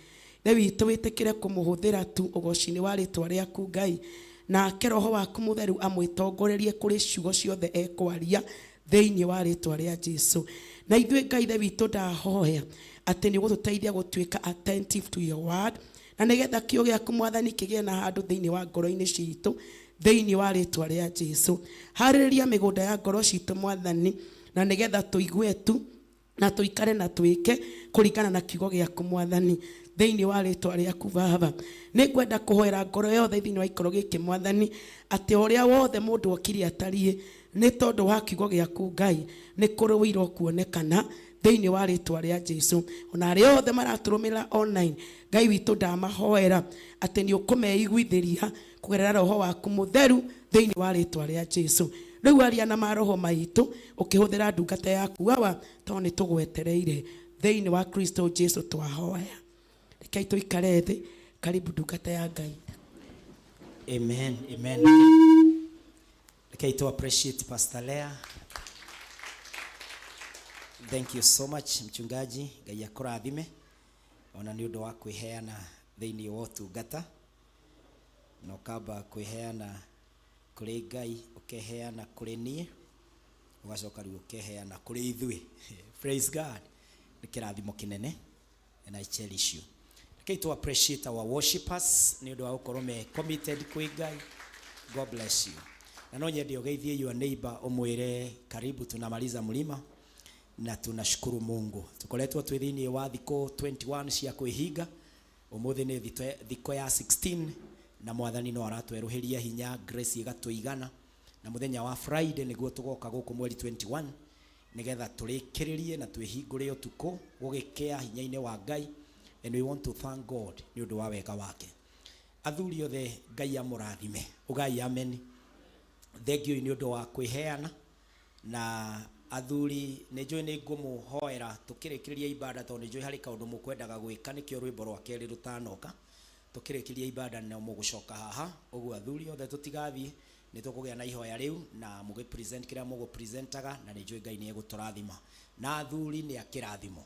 Ithe witũ, wĩtĩkĩre kũmũhũthĩra tu ũgoci-inĩ wa rĩtwa rĩaku Ngai, nake Roho waku Mũtheru amwĩtongorerie kũrĩ ciugo ciothe ekwaria thĩinĩ wa rĩtwa rĩa Jesu. Na ithuĩ Ngai Ithe witũ, ndahoya atĩ nĩ ũgũtũteithia gũtuĩka attentive to your word, na nĩgetha kiugo gĩaku Mwathani kĩgĩe na handũ thĩinĩ wa ngoro-inĩ citũ thĩinĩ wa rĩtwa rĩa Jesu. Harĩrĩria mĩgũnda ya ngoro citũ Mwathani, na nĩgetha tũigue tu na tũikare na twĩke kũringana na kiugo gĩaku Mwathani thĩinĩ wa rĩtwa rĩaku Baba. Nĩ ngwenda kũhoera ngoro yothe thĩinĩ wa gĩikaro gĩkĩ Mwathani, atĩ o ũrĩa wothe mũndũ okire atariĩ nĩ tondũ wa kiugo gĩaku Ngai nĩ kũrũĩirwo kuonekana thĩinĩ wa rĩtwa rĩa Jesu. Ona arĩa othe maratũrũmĩrĩra online, Ngai witũ ndamahoera atĩ nĩ ũkũmeiguithĩria kũgerera Roho waku Mũtheru thĩinĩ wa rĩtwa rĩa Jesu. Rĩu aria na maroho maitũ ũkĩhũthĩra ndungata yaku Awa, tondũ nĩ tũgwetereire. Thĩinĩ wa Kristo Jesu twahoya. Rekei tũikare thĩ. Karibu ndungata ya Ngai. Amen, amen. Rekei tu appreciate Pastor Lea. Thank you so much mchungaji. Ngai akũrathime ona nĩ ũndũ wa kwĩheana thĩinĩ wa ũtungata, na ũkamba kwĩheana kũrĩ Ngai, ũkeheana kũrĩ niĩ, ũgacoka rĩu ũkeheana kũrĩ ithuĩ. Praise God. Nĩ kĩrathimo kĩnene, and I cherish you. Rekei tu appreciate our worshipers nĩ ũndũ wa gũkorwo me committed kwĩ Ngai. God bless you. Na no nyende ũgeithie your neighbor ũmwĩre karibu, tunamaliza mlima na tunashukuru Mungu. Tukoretwo twĩ thĩinĩ wa thikũ 21 cia kwĩhinga. Ũmũthĩ nĩ thikũ ya 16 na mwathani no aratwerũhĩria hinya, grace ĩgatũigana. Na mũthenya wa Friday nĩguo tũgoka gũkũ mweri 21 nĩgetha tũrĩkĩrĩrie na twĩhingũre ũtukũ gũgĩkĩa hinya-inĩ wa Ngai, and we want to thank God nĩ ũndũ wa wega wake. Athuri othe Ngai amũrathime. Ugai amen. Thank you nĩ ũndũ wa kwĩheana. Na athuri nĩ njũĩ nĩ ngũmũhoera tũkĩrĩkĩrĩria ibada, tondũ nĩ njũĩ harĩ kaũndũ mũkwendaga gwĩka, nĩkĩo rwĩmbo rwa kerĩ rũtanoka. Tũkĩrĩkĩria ibada no mũgũcoka haha. Ũguo athuri othe tũtigathiĩ, nĩ tũkũgĩa na ihoya rĩu na mũgĩ present kĩrĩa mũgũ presentaga, na nĩ njũĩ Ngai nĩ egũtũrathima. Na athuri nĩ a kĩrathimo.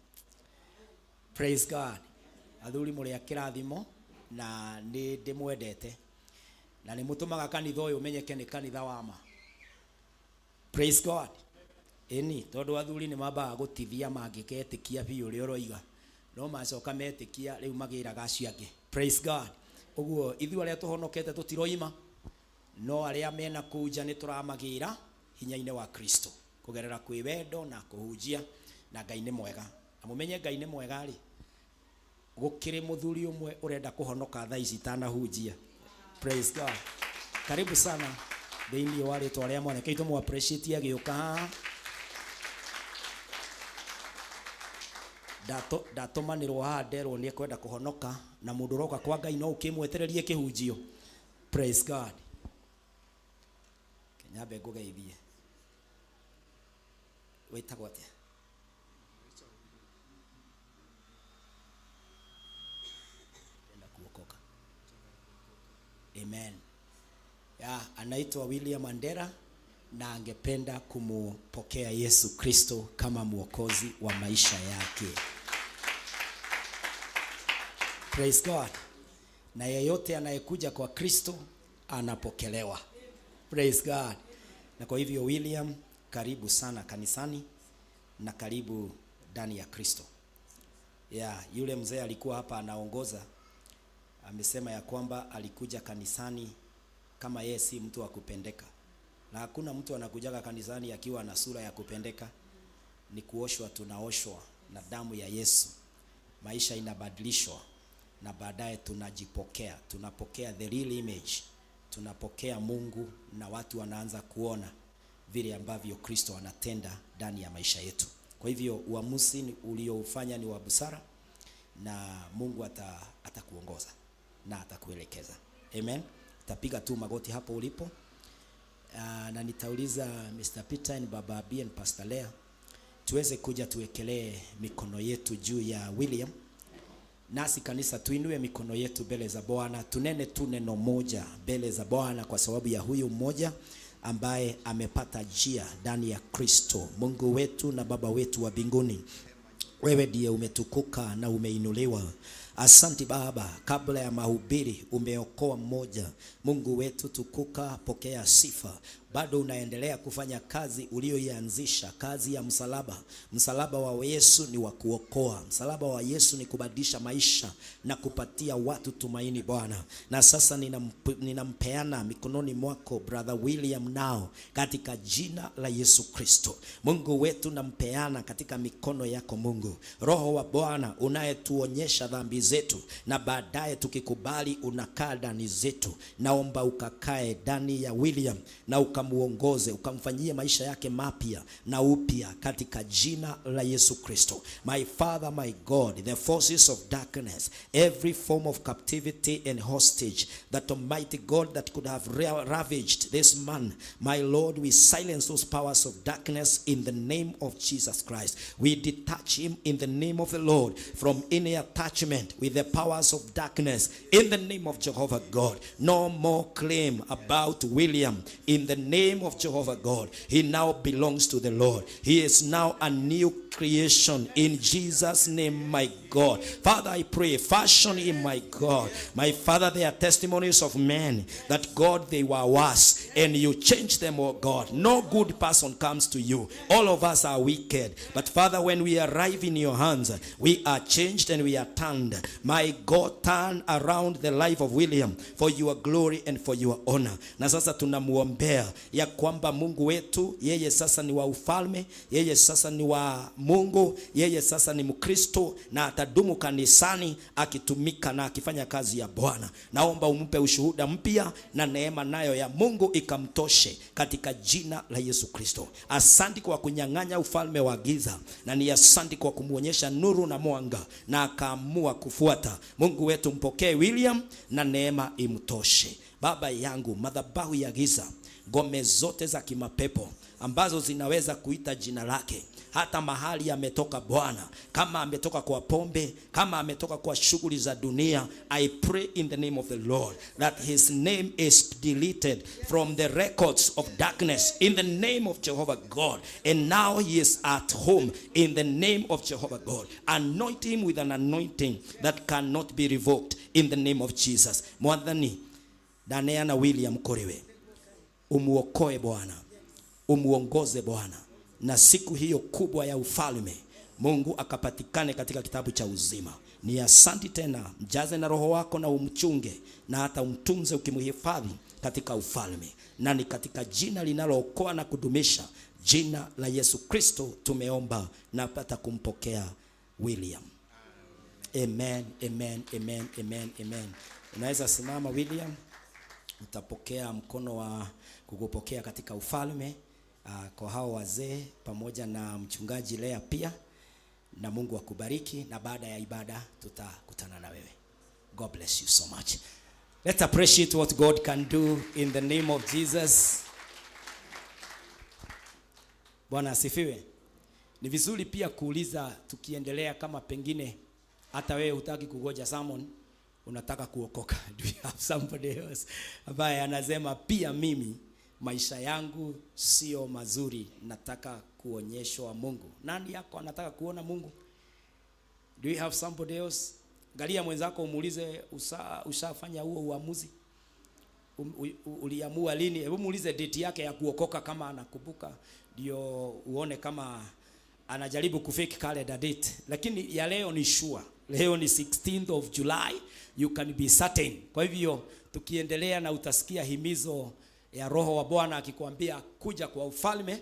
Praise God. Athuri mũrĩ a kĩrathimo na nĩ ndĩmwendete, na nĩ mũtũmaga kanitha ũyũ ũmenyeke nĩ kanitha wa ma. Praise God. Ĩni, tondũ athuri nĩ mambaga gũtithia mangĩketĩkia biũ ũrĩa ũroiga, no macoka metĩkia rĩu magĩraga acio angĩ. Praise God. Ũguo ithuĩ arĩa tũhonokete tũtiroima, no arĩa mena kũu nja nĩ tũramagĩra hinya-inĩ wa Kristo kũgerera kwĩ wendo na kũhunjia, na Ngai nĩ mwega. Na mũmenye Ngai nĩ mwega rĩ, gũkĩrĩ mũthuri ũmwe ũrenda kũhonoka thaa ici tanahunjia. Praise God. Karibu sana thĩinĩ wa rĩtwa rĩa Mwathani. Rekei tũmũ appreciate agĩũka haha. Ndatũmanĩrwo haha nderwo nĩ ekwenda kũhonoka, na mũndũ ũroka kwa Ngai no ũkĩmwetererie kĩhunjio. Praise God. Nyambe ngũgeithie. Wĩtagwo atĩa? Enda kuokoka. Amen. Ya, anaitwa William Mandera na angependa kumupokea Yesu Kristo kama mwokozi wa maisha yake. Praise God. Na yeyote anayekuja kwa Kristo anapokelewa. Praise God. Na kwa hivyo William, karibu sana kanisani na karibu ndani ya Kristo. Ya, yule mzee alikuwa hapa anaongoza, amesema ya kwamba alikuja kanisani kama yeye si mtu wa kupendeka. Na hakuna mtu anakujaga kanisani akiwa na sura ya kupendeka. Ni kuoshwa, tunaoshwa na damu ya Yesu. Maisha inabadilishwa na baadaye tunajipokea. Tunapokea the real image. Tunapokea Mungu na watu wanaanza kuona vile ambavyo Kristo anatenda ndani ya maisha yetu. Kwa hivyo uamuzi ulioufanya ni wa busara, na Mungu atakuongoza na atakuelekeza. Amen. Utapiga tu magoti hapo ulipo. Na nitauliza Mr. Peter and Baba B and Pastor Lea tuweze kuja tuwekelee mikono yetu juu ya William. Nasi kanisa tuinue mikono yetu mbele za Bwana, tunene tu neno moja mbele za Bwana kwa sababu ya huyu mmoja ambaye amepata njia ndani ya Kristo. Mungu wetu na Baba wetu wa mbinguni, wewe ndiye umetukuka na umeinuliwa. Asante Baba, kabla ya mahubiri umeokoa mmoja. Mungu wetu tukuka, pokea sifa. Bado unaendelea kufanya kazi uliyoianzisha, kazi ya msalaba. Msalaba wa Yesu ni wa kuokoa. Msalaba wa Yesu ni kubadilisha maisha na kupatia watu tumaini Bwana. Na sasa ninampeana mikononi mwako Brother William nao katika jina la Yesu Kristo. Mungu wetu, nampeana katika mikono yako Mungu. Roho wa Bwana unayetuonyesha dhambi zetu na baadaye tukikubali unakaa ndani zetu. Naomba ukakae ndani ya William na ukamuongoze, ukamfanyie maisha yake mapya na upya katika jina la Yesu Kristo. My Father, my God, the forces of darkness, every form of captivity and hostage that Almighty God that could have ravaged this man, my Lord, we silence those powers of darkness in the name of Jesus Christ. We detach him in the name of the Lord from any attachment with the powers of darkness in the name of Jehovah God. No more claim about William in the name of Jehovah God. He now belongs to the Lord. He is now a new creation in Jesus' name, my God. Father, I pray, fashion him, my God. My Father, they are testimonies of men that God, they were worse, and you change them, oh God. No good person comes to you. All of us are wicked. But Father, when we arrive in your hands, we are changed and we are turned. My God, turn around the life of William for your glory and for your honor. Na sasa tunamuombea ya kwamba Mungu wetu, yeye sasa ni wa ufalme, yeye sasa ni wa Mungu, yeye sasa ni Mkristo na atadumu kanisani akitumika na akifanya kazi ya Bwana. Naomba umpe ushuhuda mpya na neema nayo ya Mungu ikamtoshe katika jina la Yesu Kristo. Asante kwa kunyang'anya ufalme wa giza, na ni asante kwa kumuonyesha nuru na mwanga na akaamua kufuata. Mungu wetu, mpokee William na neema imtoshe. Baba yangu, madhabahu ya giza, ngome zote za kimapepo ambazo zinaweza kuita jina lake, hata mahali ametoka Bwana, kama ametoka kwa pombe, kama ametoka kwa shughuli za dunia, I pray in the name of the Lord that his name is deleted from the records of darkness in the name of Jehovah God. And now he is at home in the name of Jehovah God. Anoint him with an anointing that cannot be revoked in the name of Jesus. Mwathani, ndaneana William kũrĩ umuokoe Bwana, umuongoze Bwana, na siku hiyo kubwa ya ufalme Mungu akapatikane katika kitabu cha uzima. Ni asanti tena, mjaze na roho wako na umchunge na hata umtunze ukimhifadhi katika ufalme, na ni katika jina linalookoa na kudumisha, jina la Yesu Kristo tumeomba na pata kumpokea William. Amen, amen, amen, amen, amen. Unaweza simama William, utapokea mkono wa kukupokea katika ufalme kwa hao wazee pamoja na mchungaji Lea pia, na Mungu akubariki, na baada ya ibada tutakutana na wewe. God bless you so much. Let's appreciate what God can do in the name of Jesus. Bwana asifiwe. Ni vizuri pia kuuliza tukiendelea, kama pengine hata wewe hutaki kugoja sermon, unataka kuokoka. Do you have somebody else ambaye anasema pia mimi maisha yangu sio mazuri, nataka kuonyeshwa Mungu? Nani yako anataka kuona Mungu? Do you have somebody else? Angalia mwenzako umuulize, ushafanya huo uamuzi? Uliamua lini? Hebu muulize date yake ya kuokoka kama anakumbuka, ndio uone kama anajaribu kufake calendar date. Lakini ya leo ni sure. Leo ni 16th of July, you can be certain. Kwa hivyo tukiendelea na utasikia himizo ya Roho wa Bwana akikwambia kuja kwa ufalme,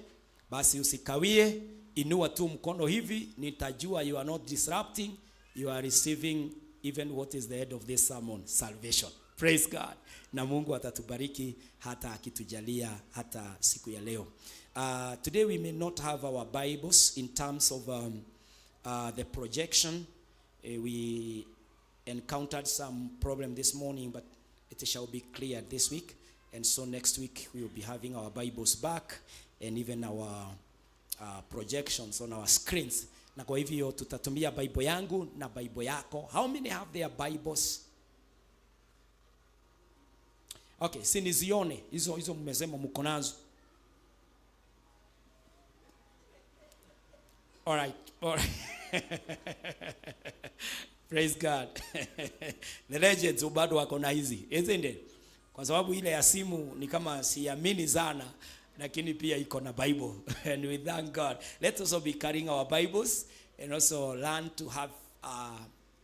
basi usikawie, inua tu mkono hivi, nitajua you are not disrupting, you are receiving even what is the head of this sermon, salvation. Praise God. Na Mungu atatubariki hata akitujalia hata siku ya leo. Today we may not have our Bibles in terms of the projection. We encountered some problem this morning, but it shall be cleared this week. And so next week we will be having our Bibles back and even our projections on our screens. Na kwa hivyo tutatumia Bible yangu na Bible yako. How many have their Bibles? Okay, si nizione hizo hizo mmesema mko nazo. All right, all right. Praise God. The legends bado wako na hizi, isn't it? Kwa sababu ile ya simu ni kama siamini sana, lakini pia iko na Bible. And we thank God. Let's also be carrying our Bibles and also learn to have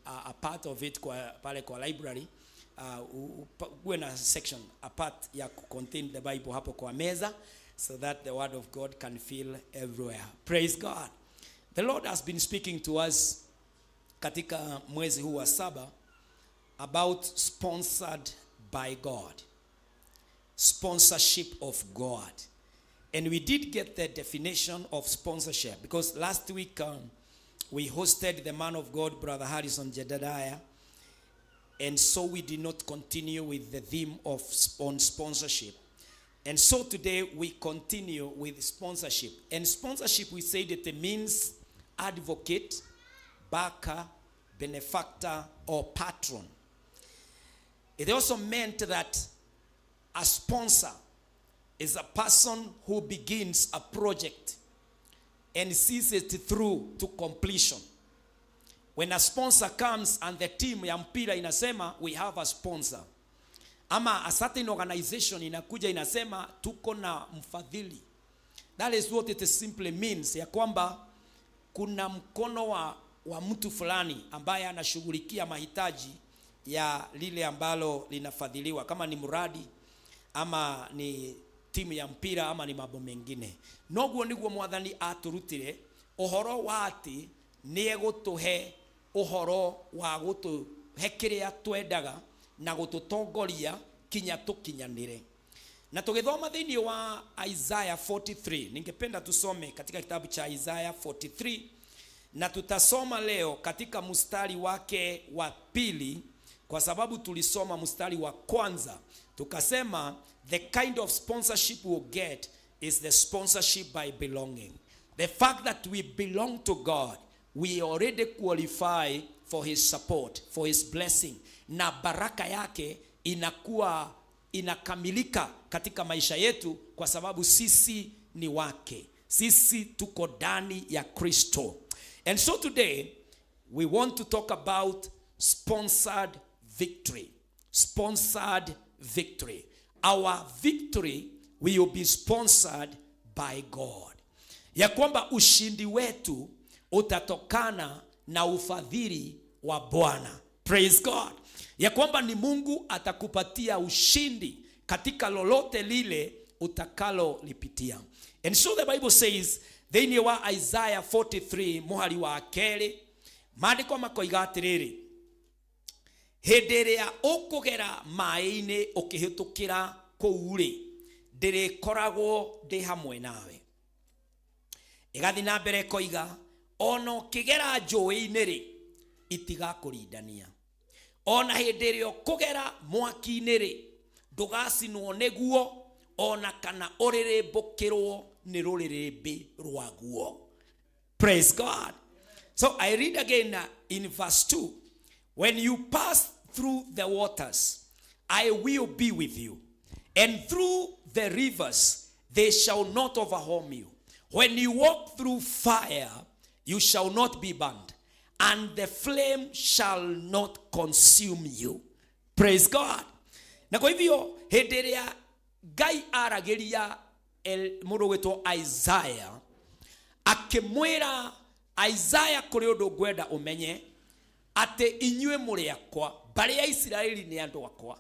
a part of it kwa, pale kwa library. Uwe na section, a part ya contain the Bible hapo kwa meza, so that the word of God can fill everywhere. Praise God. The Lord has been speaking to us katika mwezi huu wa 7 about sponsored by God. Sponsorship of God. And we did get the definition of sponsorship because last week we hosted the man of God, Brother Harrison Jedadiah, and so we did not continue with the theme of on sponsorship. And so today we continue with sponsorship. And sponsorship, we said it means advocate, backer, benefactor, or patron. It also meant that a sponsor is a person who begins a project and sees it through to completion. When a sponsor comes and the team ya mpira inasema, "We have a sponsor," ama a certain organization inakuja inasema, "Tuko na mfadhili." That is what it simply means, ya kwamba kuna mkono wa mtu fulani ambaye anashughulikia mahitaji ya lile ambalo linafadhiliwa, kama ni mradi ama ni timu ya mpira ama ni mambo mengine. Noguo niguo Mwathani aturutire uhoro wa ati nĩ egũtũhe ũhoro wa gũtũhe kĩrĩa twendaga na gũtũtongoria kinya tũkinyanĩre. Na tũgĩthoma thĩinĩ wa Isaiah 43, ningependa tusome katika kitabu cha Isaiah 43, na tutasoma leo katika mstari wake wa pili, kwa sababu tulisoma mstari wa kwanza tukasema the kind of sponsorship we'll get is the sponsorship by belonging. The fact that we belong to God, we already qualify for his support, for his blessing, na baraka yake inakuwa inakamilika katika maisha yetu kwa sababu sisi ni wake, sisi tuko ndani ya Kristo. And so today we want to talk about sponsored victory. Sponsored victory. Our victory will be sponsored by God, ya kwamba ushindi wetu utatokana na ufadhili wa Bwana. Praise God. Ya kwamba ni Mungu atakupatia ushindi katika lolote lile utakalolipitia. And so the Bible says thĩinĩ wa Isaiah 43 mũhari wa kerĩ, maandĩko makoiga atĩrĩrĩ, hĩndĩ ĩrĩa ũkũgera maĩ-inĩ ũkĩhĩtũkĩra kũu rĩ, ndĩrĩkoragwo ndĩ hamwe nawe. Ĩgathiĩ na mbere ĩkoiga, ona ũkĩgera njũĩ-inĩ rĩ, itigakũrindania, ona hĩndĩ ĩrĩa ũkũgera mwaki-inĩ rĩ, ndũgacinwo nĩguo, ona kana ũrĩrĩmbũkĩrwo nĩ rũrĩrĩmbĩ rwaguo. Praise God. So I read again in verse 2. When you pass through the waters, I will be with you, and through the rivers, they shall not overwhelm you. When you walk through fire, you shall not be burned, and the flame shall not consume you. Praise God. Na kwa hivyo hĩndĩ ĩrĩa Ngai aragĩria mũndũ ũgwĩtwo Isaiah, akĩmwĩra, "Isaiah, kũrĩ ũndũ ngwenda ũmenye, atĩ inyuĩ mũrĩ akwa, mbarĩ ya Isiraeli nĩ andũ akwa,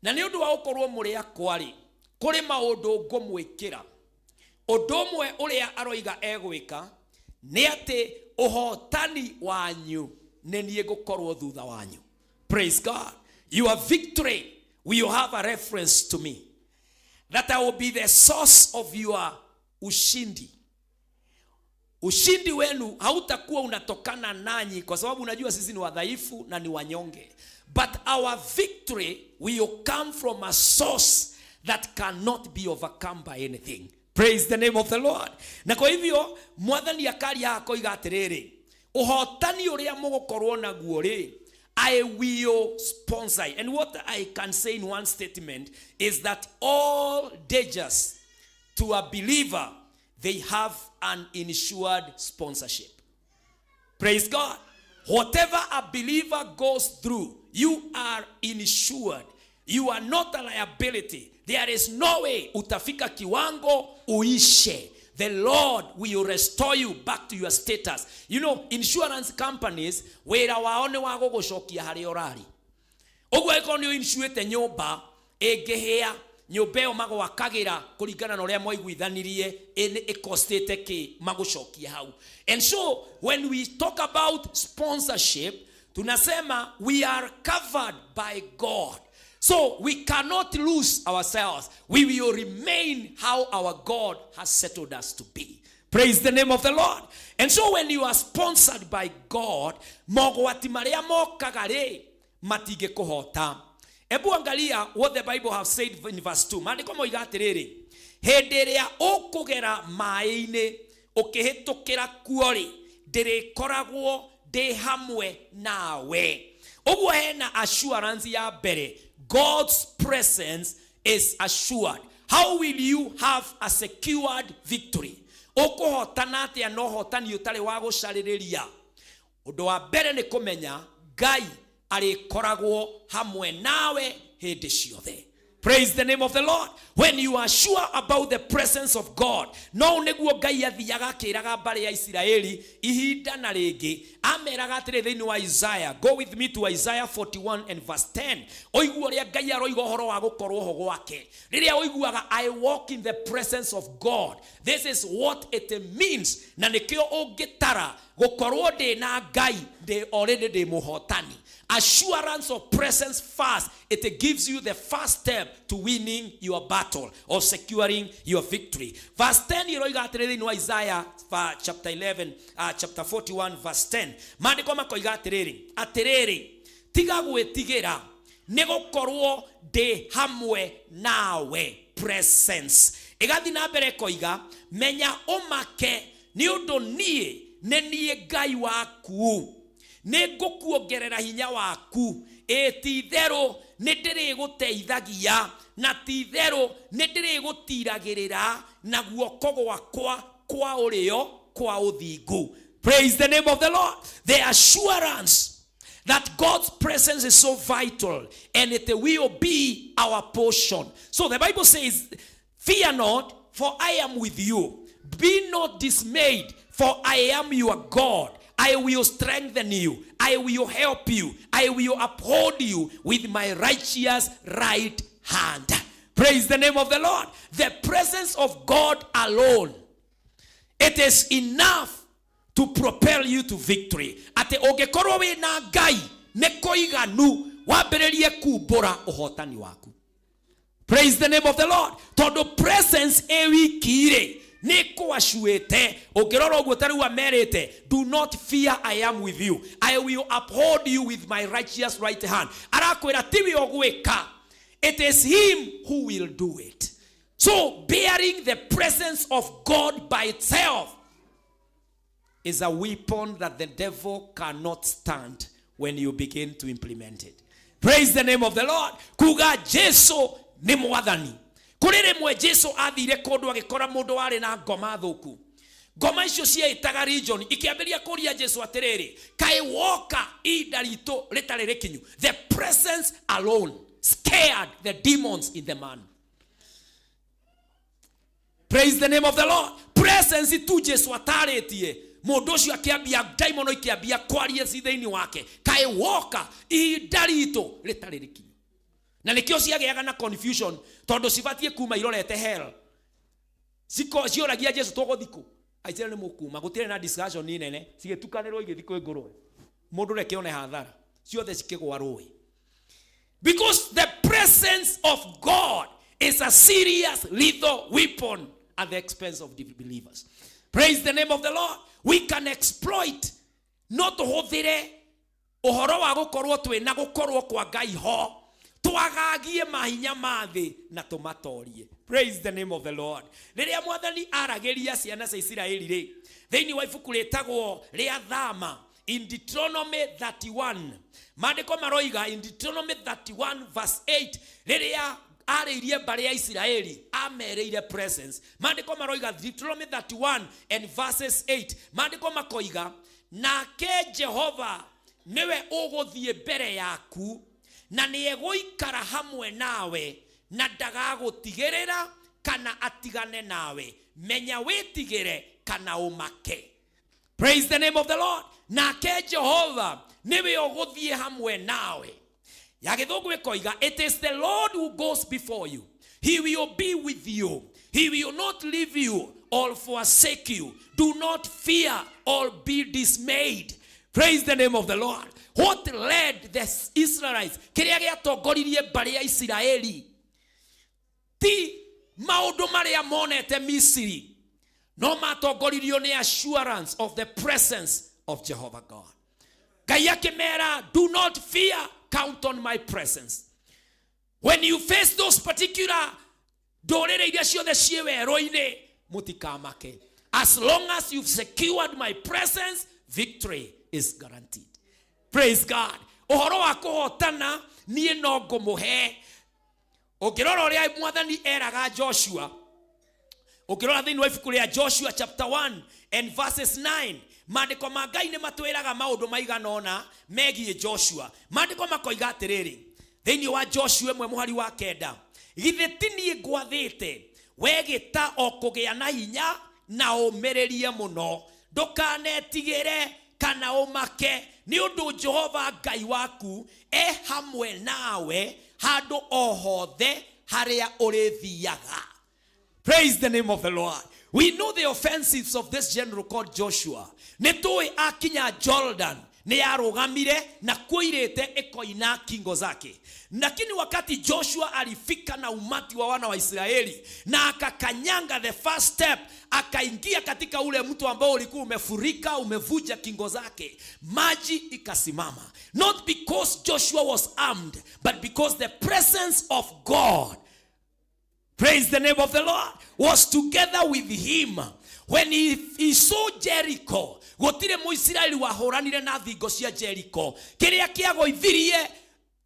na nĩ ũndũ wa gũkorwo mũrĩ akwa rĩ, kũrĩ maũndũ ngũmwĩkĩra." Ũndũ ũmwe ũrĩa aroiga egwĩka nĩ atĩ ũhotani wanyu nĩ niĩ ngũkorwo thutha wanyu. Praise God. Your victory will have a reference to me, that I will be the source of your ushindi. Ushindi wenu hautakuwa unatokana nanyi, kwa sababu unajua sisi ni wadhaifu na ni wanyonge, but our victory will come from a source that cannot be overcome by anything. Praise the name of the Lord. Na kwa hivyo Mwathani akaria akoiga atĩrĩrĩ, ũhotani ũrĩa mũgũkorwo naguo rĩ, I will sponsor it. And what I can say in one statement is that all dangers to a believer, they have an insured sponsorship. Praise God. Whatever a believer goes through, you are insured. You are not a liability. There is no way utafika kiwango uishe. The Lord will restore you back to your status. Insurance companies, wĩra wao nĩ wa gũgũcokia harĩa ũrarĩ. Ũguo angĩkorwo nĩ ũinsuĩte nyũmba, ĩngĩhĩa nyũmba ĩyo magwakagĩra kũringana na ũrĩa mwaiguithanirie ĩkostĩte kĩ, magũcokia hau. And so when we talk about sponsorship, tunasema we are covered by God. So So we cannot lose ourselves. We will remain how our God has settled us to be. Praise the name of the Lord. And so when you are sponsored by God, mogwati marĩa mokaga rĩ matingĩkũhota. Ebu angalia what the Bible have said in verse 2. Maandĩko moiga atĩrĩrĩ, hĩndĩ ĩrĩa ũkũgera maĩ-inĩ ũkĩhĩtũkĩra kuo rĩ, ndĩrĩkoragwo ndĩ hamwe nawe. Ũguo hena assurance ya mbere. God's presence is assured. How will you have a secured victory? Ũkũhotana atĩa na ũhotani ũtarĩ wa gũcarĩrĩria? Ũndũ wa mbere nĩ kũmenya Ngai arĩkoragwo hamwe nawe hĩndĩ ciothe. Praise the name of the Lord. When you are sure about the presence of God, no nĩguo Ngai athiaga akĩraga mbarĩ ya Isiraeli ihinda na rĩngĩ, ameraga atĩrĩ thĩinĩ wa Isaiah. Go with me to Isaiah 41 and verse 10. Ũigue ũrĩa Ngai aroiga ũhoro wa gũkorwo ho gwake. Rĩrĩa ũiguaga I walk in the presence of God, this is what it means. Na nĩkĩo ũngĩtara gũkorwo ndĩ na Ngai ndĩ already ndĩ mũhotani. Assurance of presence first, it gives you the first step to winning your battle or securing your victory. Verse 10 iroiga atĩrĩ thĩinĩ wa Isaiah chapter 11, chapter 41 verse 10. Maandĩko makoiga atĩrĩrĩ, atĩrĩrĩ, tiga gwĩtigĩra nĩ gũkorwo ndĩ hamwe nawe. Presence. Ĩgathiĩ na mbere ĩkoiga, menya ũmake nĩ ũndũ niĩ nĩ niĩ Ngai waku, nĩ ngũkuongerera hinya waku, ĩ ti-itherũ nĩ ndĩrĩgũteithagia, na ti-itherũ nĩ ndĩrĩgũtiragĩrĩra na guoko gwakwa kwa ũrĩo kwa ũthingu. Praise the name of the Lord. The assurance that God's presence is so vital and it will be our portion. So the Bible says, fear not, for I am with you. Be not dismayed, for I am your God. I will strengthen you. I will help you. I will uphold you with my righteous right hand. Praise the name of the Lord. The presence of God alone, it is enough to propel you to victory. Atĩ ũngĩkorwo wĩ na Ngai nĩ kũiganu wambĩrĩrie kumbũra ũhotani waku. Praise the name of the Lord. Tondũ presence ĩ wiki rĩ nĩ kũacuĩte. Ũngĩrora ũguo ta rĩu amerĩte, do not fear, I am with you. I will uphold you with my righteous right hand. Arakwĩra tiwe ũgwĩka. It is him who will do it. So bearing the presence of God by itself is a weapon that the devil cannot stand when you begin to implement it. Praise the name of the Lord. Kuga Jesu nĩ mwathani. Kũrĩ rĩmwe Jesu athire kũndũ agĩkora mũndũ warĩ na ngoma thũku. Ngoma icio ciaĩtaga region ikĩambĩrĩria kũria Jesu atĩrĩrĩ, kaĩ woka ihinda ritũ rĩtarĩ rĩkinyu. The presence alone scared the demons in the man. Praise the name of the Lord. Presence tu Jesu atarĩtie mũndũ ũcio akĩambia ndaimono ikĩambia kwaria ci thĩinĩ wake, kaĩ woka ihinda ritũ rĩtarĩ rĩkinyu. Na nĩkĩo ciagĩaga na confusion tondũ cibatiĩ kuma irorete hell. Cioragia Jesu tũgũthiĩ kũ? Aicere nĩ mũkuma, gũtirĩ na discussion nene, cigĩtukanĩrwo igĩthiĩ kwĩ ngũrwe. Mũndũ reke one hathara, ciothe cikĩgwa rũĩ. Because the presence of God is a serious lethal weapon at the expense of the believers. Praise the name of the Lord. We can exploit no tũhũthĩre ũhoro wa gũkorwo twĩna gũkorwo kwa Ngai ho twagagie mahinya ma thĩ na tũmatorie. Praise the name of the Lord. Rĩrĩa mwathani aragĩria ciana cia Isiraeli rĩ, thĩinĩ wa ibuku rĩtagwo rĩa Thama, in Deuteronomy 31, maandĩko maroiga in Deuteronomy 31 verse 8, rĩrĩa arĩirie mbarĩ ya Isiraeli amerĩire presence. Maandĩko maroiga Deuteronomy 31 and verses 8, maandĩko makoiga nake Jehova nĩwe ũgũthiĩ mbere yaku na nĩegũikara hamwe nawe na ndagagũtigĩrĩra kana atigane nawe. Menya wĩtigĩre kana ũmake. Praise the name of the Lord. Nake Jehova nĩwe ũgũthiĩ hamwe nawe. Ya gĩthũngũ ĩkoiga, it is the Lord who goes before you. He will be with you. He will not leave you or forsake you. Do not fear or be dismayed. Praise the name of the Lord. What led the the Israelites, kĩrĩa gĩatongoririe mbarĩ ya Isiraeli ti maũndũ marĩa monete Misiri, no matongoririo nĩ assurance of the presence of Jehovah God. Ngai akĩmera, do not fear, count on my presence. When you face those particular ndũrĩrĩ iria ciothe ciĩ werũ-inĩ, mũtikamake. As long as you've secured my presence, victory is guaranteed. Praise God. Ũhoro wa kũhotana niĩ no ngũmũhe. Ũngĩrora ũrĩa Mwathani eraga Joshua, ũngĩrora thĩinĩ wa ibuku rĩa Joshua chapter 1 and verses 9, maandĩko ma Ngai nĩ matwĩraga maũndũ maigana ũna megiĩ Joshua. Maandĩko makoiga atĩrĩrĩ thĩinĩ wa Joshua 1 mũhari wa 9, githĩ ti niĩ ngwathĩte we gĩta o kũgĩa na hinya na ũmĩrĩrie mũno, ndũkanetigĩre kana ũmake, nĩ ũndũ Jehova Ngai waku e hamwe nawe handũ o hothe harĩa ũrĩthiaga. Praise the name of the Lord. We know the offensives of this general called Joshua. Nĩ tũĩ akinya Jordan nĩ yarũgamire na kuoirĩte ĩkoina kingo zake, lakini wakati Joshua alifika na umati wa wana wa Israeli na akakanyanga the first step, akaingia katika ule mto ambao ulikuwa umefurika umevuja kingo zake, maji ikasimama. Not because Joshua was armed, but because the presence of God, praise the name of the Lord, was together with him. When he saw Jericho, gũtirĩ Mũisiraeli wahũranire na thingo cia Jericho. Kĩrĩa kĩagũithirie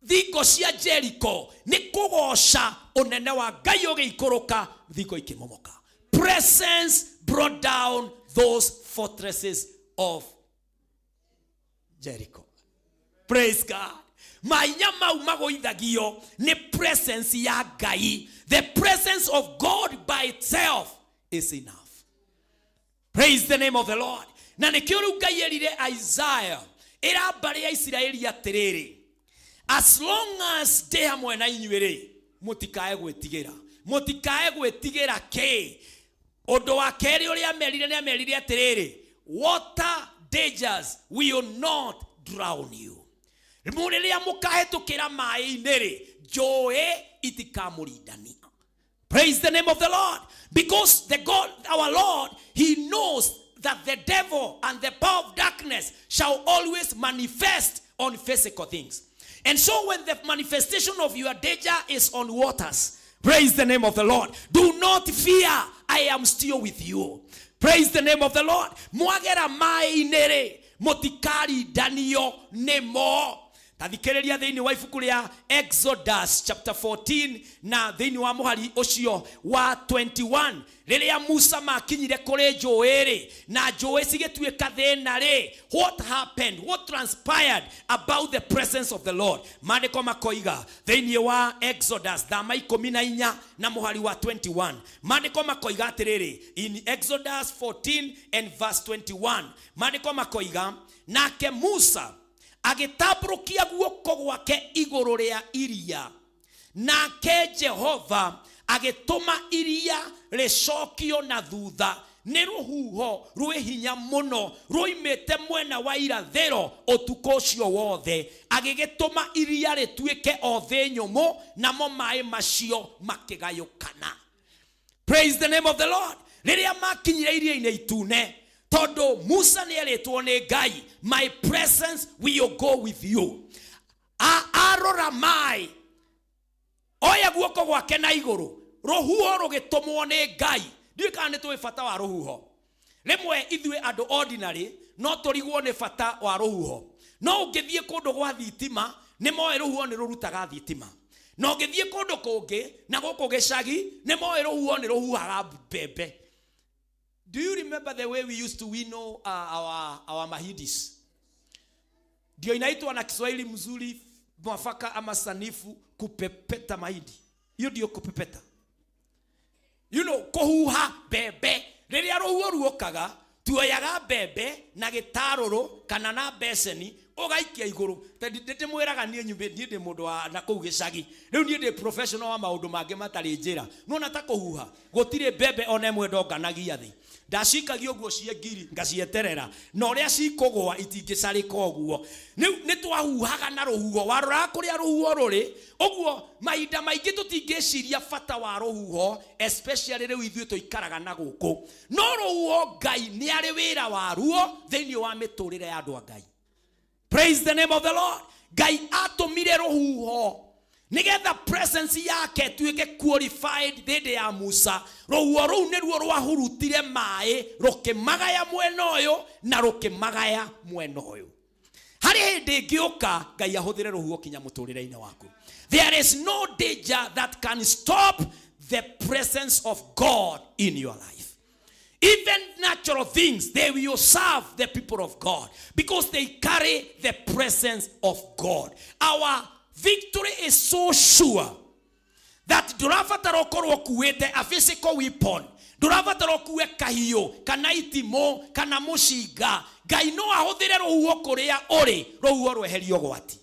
thingo cia Jericho nĩ kũgoca ũnene wa Ngai ũgĩikũrũka, thingo ikĩmomoka. Presence brought down those fortresses of Jericho. Praise God. Mahinya mau magũithagio nĩ presence ya Ngai. The presence of God by itself is enough. Praise the name of the Lord. Na nĩkĩo rĩu Ngai erire Isaiah, ĩra mbarĩ ya Isiraeli atĩrĩrĩ, as long as ndĩ hamwe na inyuĩ rĩ, mũtikae gwĩtigĩra. Mũtikae gwĩtigĩra kĩ? Ũndũ wa kerĩ ũrĩa amerire nĩ amerire atĩrĩrĩ, water dangers will not drown you. Rĩrĩa mũkahĩtũkĩra maĩ-inĩ rĩ, njũĩ itikamũrindania. Praise the name of the Lord. Because the God, our Lord, he knows that the devil and the power of darkness shall always manifest on physical things. And so when the manifestation of your danger is on waters, praise the name of the Lord, do not fear, I am still with you. Praise the name of the Lord. Mwagera maĩ-inĩ rĩ, mũtikarindanio nĩmo. Tathikĩrĩria thĩinĩ wa ibuku rĩa Exodus chapter 14 na thĩinĩ wa mũhari ũcio wa 21, rĩrĩa Musa makinyire kũrĩ njũĩ rĩ, na njũĩ cigĩtuĩka thĩna rĩ, what happened, what transpired about the presence of the Lord? Maandĩko makoiga thĩinĩ wa Exodus thama 14 na mũhari wa 21, maandĩko makoiga atĩrĩrĩ, in Exodus 14 and verse 21, maandĩko makoiga, nake Musa agĩtambũrũkia guoko gwake igũrũ rĩa iria, nake Jehova agĩtũma iria rĩcokio na thutha nĩ rũhuho rwĩ hinya mũno ruimĩte mwena wa irathĩro ũtukũ ũcio wothe, agĩgĩtũma iria rĩtuĩke o thĩ nyũmũ, namo maĩ macio makĩgayũkana. Praise the name of the Lord. Rĩrĩa makinyire iria-inĩ itune, tondũ Musa nĩ erĩtwo nĩ Ngai, my presence will go with you. Arora maĩ, oya guoko gwake na igũrũ, rũhuho rũgĩtũmwo nĩ Ngai. Ndiũĩ kana nĩ tũĩ bata wa rũhuho. Rĩmwe ithuĩ andũ ordinary no tũrigwo nĩ bata wa rũhuho. No ũngĩthiĩ kũndũ gwa thitima, nĩ moĩ rũhuho nĩ rũrutaga thitima. Na ũngĩthiĩ kũndũ kũngĩ na gũkũ gĩcagi, nĩ moĩ rũhuho nĩ rũhuhaga mbembe. Do you remember the way we used to winnow our mahindis? Ndio inaitwa na Kiswahili mzuri mwafaka ama sanifu kupepeta mahindi. Hiyo ndio kupepeta. You know, kuhuha mbembe. Rĩrĩa rũhuho ruokaga, tuoyaga mbembe na gĩtarũrũ kana na beceni, Ũgaikia igũrũ. Ndĩmwĩraga niĩ nyumĩ niĩ ndĩ mũndũ wa na kũu gĩcagi. Rĩu niĩ ndĩ professional wa maũndũ mangĩ matarĩ njĩra. Nĩwona ta kũhuha, gũtirĩ mbembe ona ĩmwe ndonganagia thĩ. Ndacikagia ũguo ciĩ ngiri, ngacieterera. Na ũrĩa cikũgũa itingĩcarĩka ũguo. Rĩu nĩtwahuhaga na rũhuho. Waroraga kũrĩa rũhuho rũrĩ, ũguo mahinda maingĩ tũtingĩciria bata wa rũhuho, especially rĩu ithuĩ tũikaraga na gũkũ. No rũhuho Ngai nĩ arĩ wĩra waruo thĩinĩ wa mĩtũrĩre ya andũ a Ngai. Praise the name of the Lord. Ngai atũmire rũhuho nigetha presence yake ĩtuĩke qualified hĩndĩ ya Musa. Rũhuho rũu nĩruo rwahurutire maĩ rũkĩmagaya mwena ũyũ na rũkĩmagaya mwena ũyũ. Harĩ hĩndĩ ĩngĩũka Ngai ahũthĩre rũhuho kinya mũtũrĩre-inĩ waku. There is no danger that can stop the presence of God in your life. Even natural things, they will serve the people of God because they carry the presence of God. Our victory is so sure that ndũrabatara ũkorwo ũkuĩte a physical weapon, ndũrabatara ũkue kahiũ kana itimũ kana mũcinga. Ngai no ahũthĩre rũhuho kũrĩa ũrĩ, rũhuho rweherie ũgwati.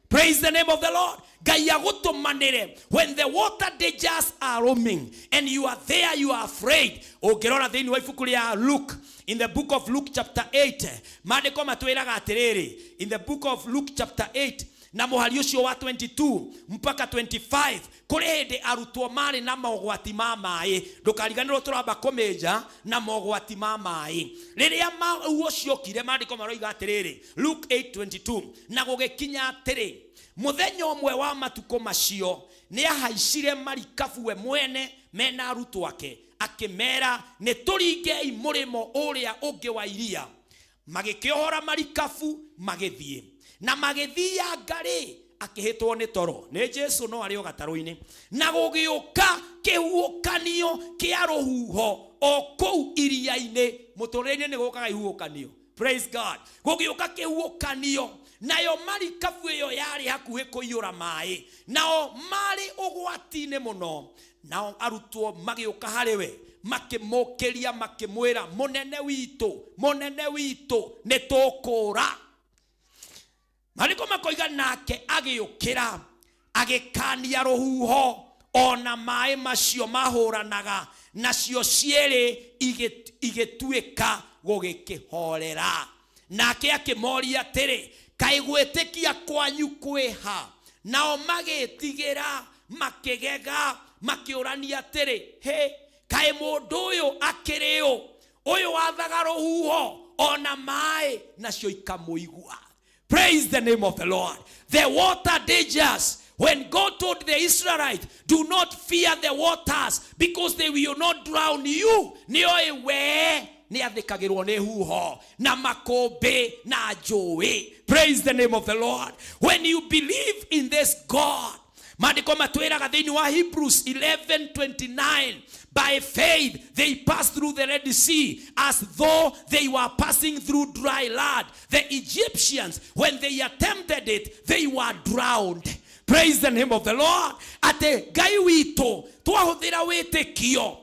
Praise the name of the Lord. Ngai agũtũmanĩre when the water dangers are roaming and you are there, you are afraid. Ũngĩrora thĩinĩ wa ibuku rĩa Luke, in the book of Luke chapter 8, maandĩko matwĩraga atĩrĩrĩ, in the book of Luke chapter 8 na mũhari ũcio wa 22 mpaka 25, kũrĩ hĩndĩ arutwo marĩ na mogwati ma maĩ. Ndũkariganĩrwo tũramba kũmĩnja na mogwati ma maĩ. Rĩrĩa ũguo ciokire, maandĩko maroiga atĩrĩrĩ, Luke 8:22, na gũgĩkinya atĩrĩ, mũthenya ũmwe wa matukũ macio nĩahaicire marikabu we mwene mena arutwo ake, akĩmera, nĩtũringei mũrĩmo ũrĩa ũngĩ wa iria. Magĩkĩohora marikabu magĩthiĩ. Na magĩthianga rĩ, akĩhĩtwo nĩ toro nĩ Jesu no arĩ o gatarũ-inĩ. Na gũgĩũka kĩhuhũkanio kĩa rũhuho o kũu iria-inĩ. Mũtũrĩre-inĩ nĩ gũkaga ihuhũkanio. Praise God. Gũgĩũka kĩhuhũkanio, nayo marikabu ĩyo yarĩ hakuhĩ kũiyũra maĩ, nao marĩ ũgwati-inĩ mũno. Nao arutwo magĩũka harĩ we, makĩmũkĩria, makĩmwĩra, mũnene witũ, mũnene witũ, nĩ tũkũũra. Maandĩko makoiga nake agĩũkĩra, agĩkania rũhuho ona maĩ macio mahũranaga, nacio cierĩ igĩtuĩka gũgĩkĩhorera. Nake akĩmoria atĩrĩ, kaĩ gwĩtĩkia kwanyu kwĩha? Nao magĩtigĩra, makĩgega, makĩũrania atĩrĩ, hĩ, kaĩ mũndũ ũyũ akĩrĩ ũ? Ũyũ wathaga rũhuho ona maĩ, nacio ikamũigua. Praise the name of the Lord. The water dangers. When God told the Israelites, do not fear the waters because they will not drown you. Nĩoĩ we nĩathĩkagĩrwo nĩ huho na makũmbĩ na njũĩ. Praise the name of the Lord. When you believe in this God, maandĩko matwĩraga thĩinĩ wa Hebrews 11:29, by faith they passed through the Red Sea as though they were passing through dry land. The Egyptians, when they attempted it, they were drowned. Praise the name of the Lord. Atĩ Ngai witũ twahũthĩra wĩtĩkio,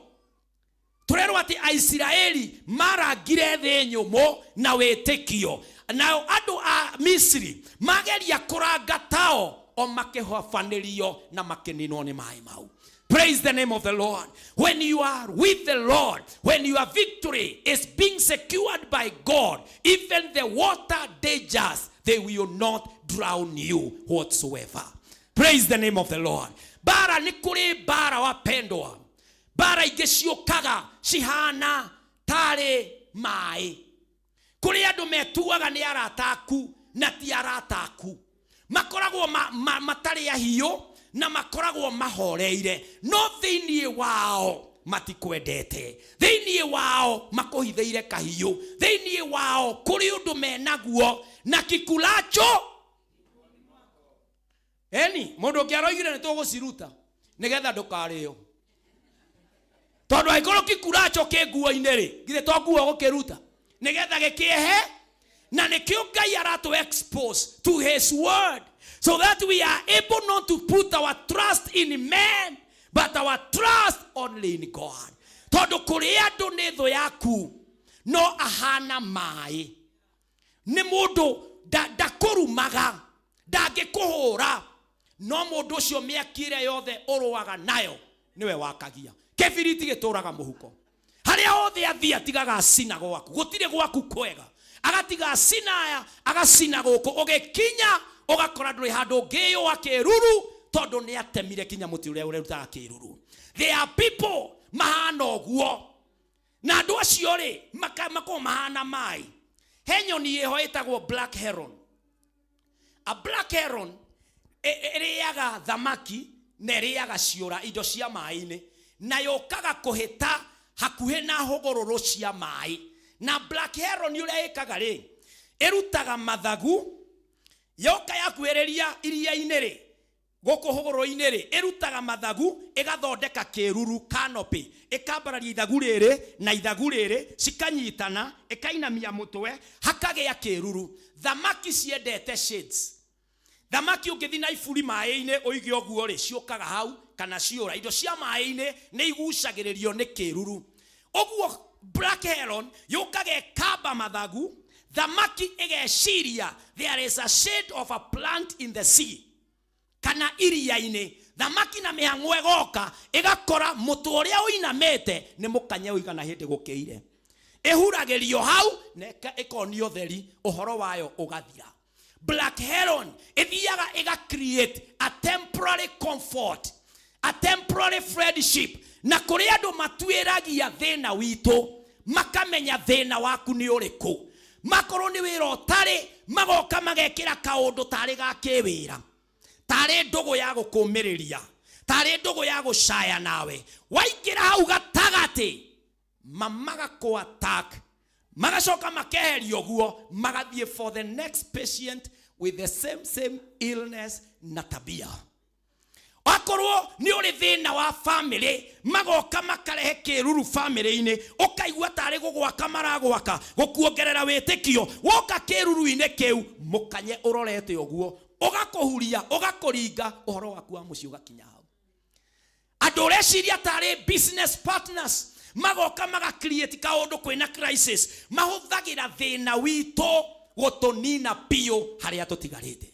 tũrerwo atĩ Aisiraeli marangire thĩ nyũmũ na wĩtĩkio, nao andũ a Misiri mageria kũranga tao o makĩhobanĩrio na makĩninwo nĩ maĩ mau. Praise the name of the Lord. When you are with the Lord, when your victory is being secured by God, even the water dangers, they will not drown you whatsoever. Praise the name of the Lord. Bara nĩ kũrĩ bara wapendwa. Bara ingĩ ciũkaga cihana tarĩ maĩ. Kũrĩ andũ metuaga nĩ arata aku na ti arata aku. Makoragwo matarĩ ahiũ na makoragwo mahoreire, no thĩinĩ wao matikwendete. Thĩinĩ wao makũhithĩire kahiũ. Thĩinĩ wao kũrĩ ũndũ menaguo na kikulacho. Eni, mũndũ ũngĩ aroigire nĩ tũgũciruta nĩgetha ndũkarĩo. Tondũ angĩkorwo kikuracho kĩ nguo-inĩ rĩ, githĩ to nguo gũkĩruta nĩgetha gĩkĩehe? Na nĩkĩo Ngai aratũ expose to his word so that we are able not to put our trust in men but our trust only in God. Tondũ kũrĩ andũ nĩ thũ yaku no ahana maĩ. Nĩ mũndũ Ndakũrumaga, ndangĩkũhũra, no mũndũ ũcio mĩaki ĩrĩa yothe ũrũaga nayo nĩwe wakagia. Kĩbiriti gĩtũraga mũhuko. Harĩa hothe athiĩ atigaga acina gwaku, gũtirĩ gwaku kwega, agatiga acina aya, agacina gũkũ, ũgĩkinya ũgakora ndũrĩ handũ ũngĩyũa kĩruru, tondũ nĩ atemire kinya mũtĩ ũrĩa ũrerutaga kĩruru. There are people mahana ũguo, na andũ acio rĩ makoragwo mahana maĩ. He nyoni ĩho ĩtagwo black heron. A black heron ĩrĩaga thamaki na ĩrĩaga ciũra, indo cia maĩ-inĩ, na yũkaga kũhĩta hakuhĩ na hũgũrũrũ cia maĩ. Na black heron ũrĩa ĩkaga rĩ, ĩrutaga mathagu, yoka yakuhĩrĩria iria-inĩ rĩ, gũkũ hũgũrũrũ-inĩ rĩ, ĩrutaga mathagu, ĩgathondeka kĩruru, canopy, ĩkambararia ithagu rĩrĩ na ithagu rĩrĩ, cikanyitana, ĩkainamia mũtwe, hakagĩa kĩruru. Thamaki ciendete shades. Thamaki ũngĩthiĩ na iburi maĩ-inĩ ũige ũguo rĩ, ciũkaga hau kana ciũra. Indo cia maĩ-inĩ nĩ igucagĩrĩrio nĩ kĩruru. Ũguo black heron yũkaga ĩkamba mathagu, thamaki ĩgeciria there is a shade of a plant in the sea, kana iria-inĩ. Thamaki na mĩhang'o ĩgoka ĩgakora mũtwe ũrĩa ũinamĩte nĩ mũkanye ũigana hĩndĩ gũkĩire. Ĩhuragĩrio hau na ĩkonio theri, ũhoro wayo ũgathira. Black heron ĩthiaga ĩga create a temporary comfort, a temporary friendship, na kũrĩ andũ matuĩragia thĩna witũ, makamenya thĩna waku nĩ ũrĩkũ. Makorwo nĩ wĩra ũtarĩ, magoka magekĩra kaũndũ tarĩ ga kĩwĩra, tarĩ ndũgũ ya gũkũmĩrĩria, tarĩ ndũgũ ya gũcaya nawe. Waingĩra hau gatagatĩ, mamagakũ attack, magacoka makeherio ũguo, magathiĩ for the next patient with the same illness na tabia. Akorwo nĩ ũrĩ thĩna wa family, magoka makarehe kĩruru family-inĩ, ũkaigua tarĩ gũgwaka maragwaka, gũkuongerera wĩtĩkio. Woka kĩruru-inĩ kĩu, mũkanye ũrorete ũguo, ũgakũhuria, ũgakũringa, ũhoro waku wa mũciĩ ũgakinya hau. Andũ ũreciria tarĩ business partners, magoka maga create kaũndũ kwĩna crisis, mahũthagĩra thĩna witũ gũtũnina biũ harĩa tũtigarĩte.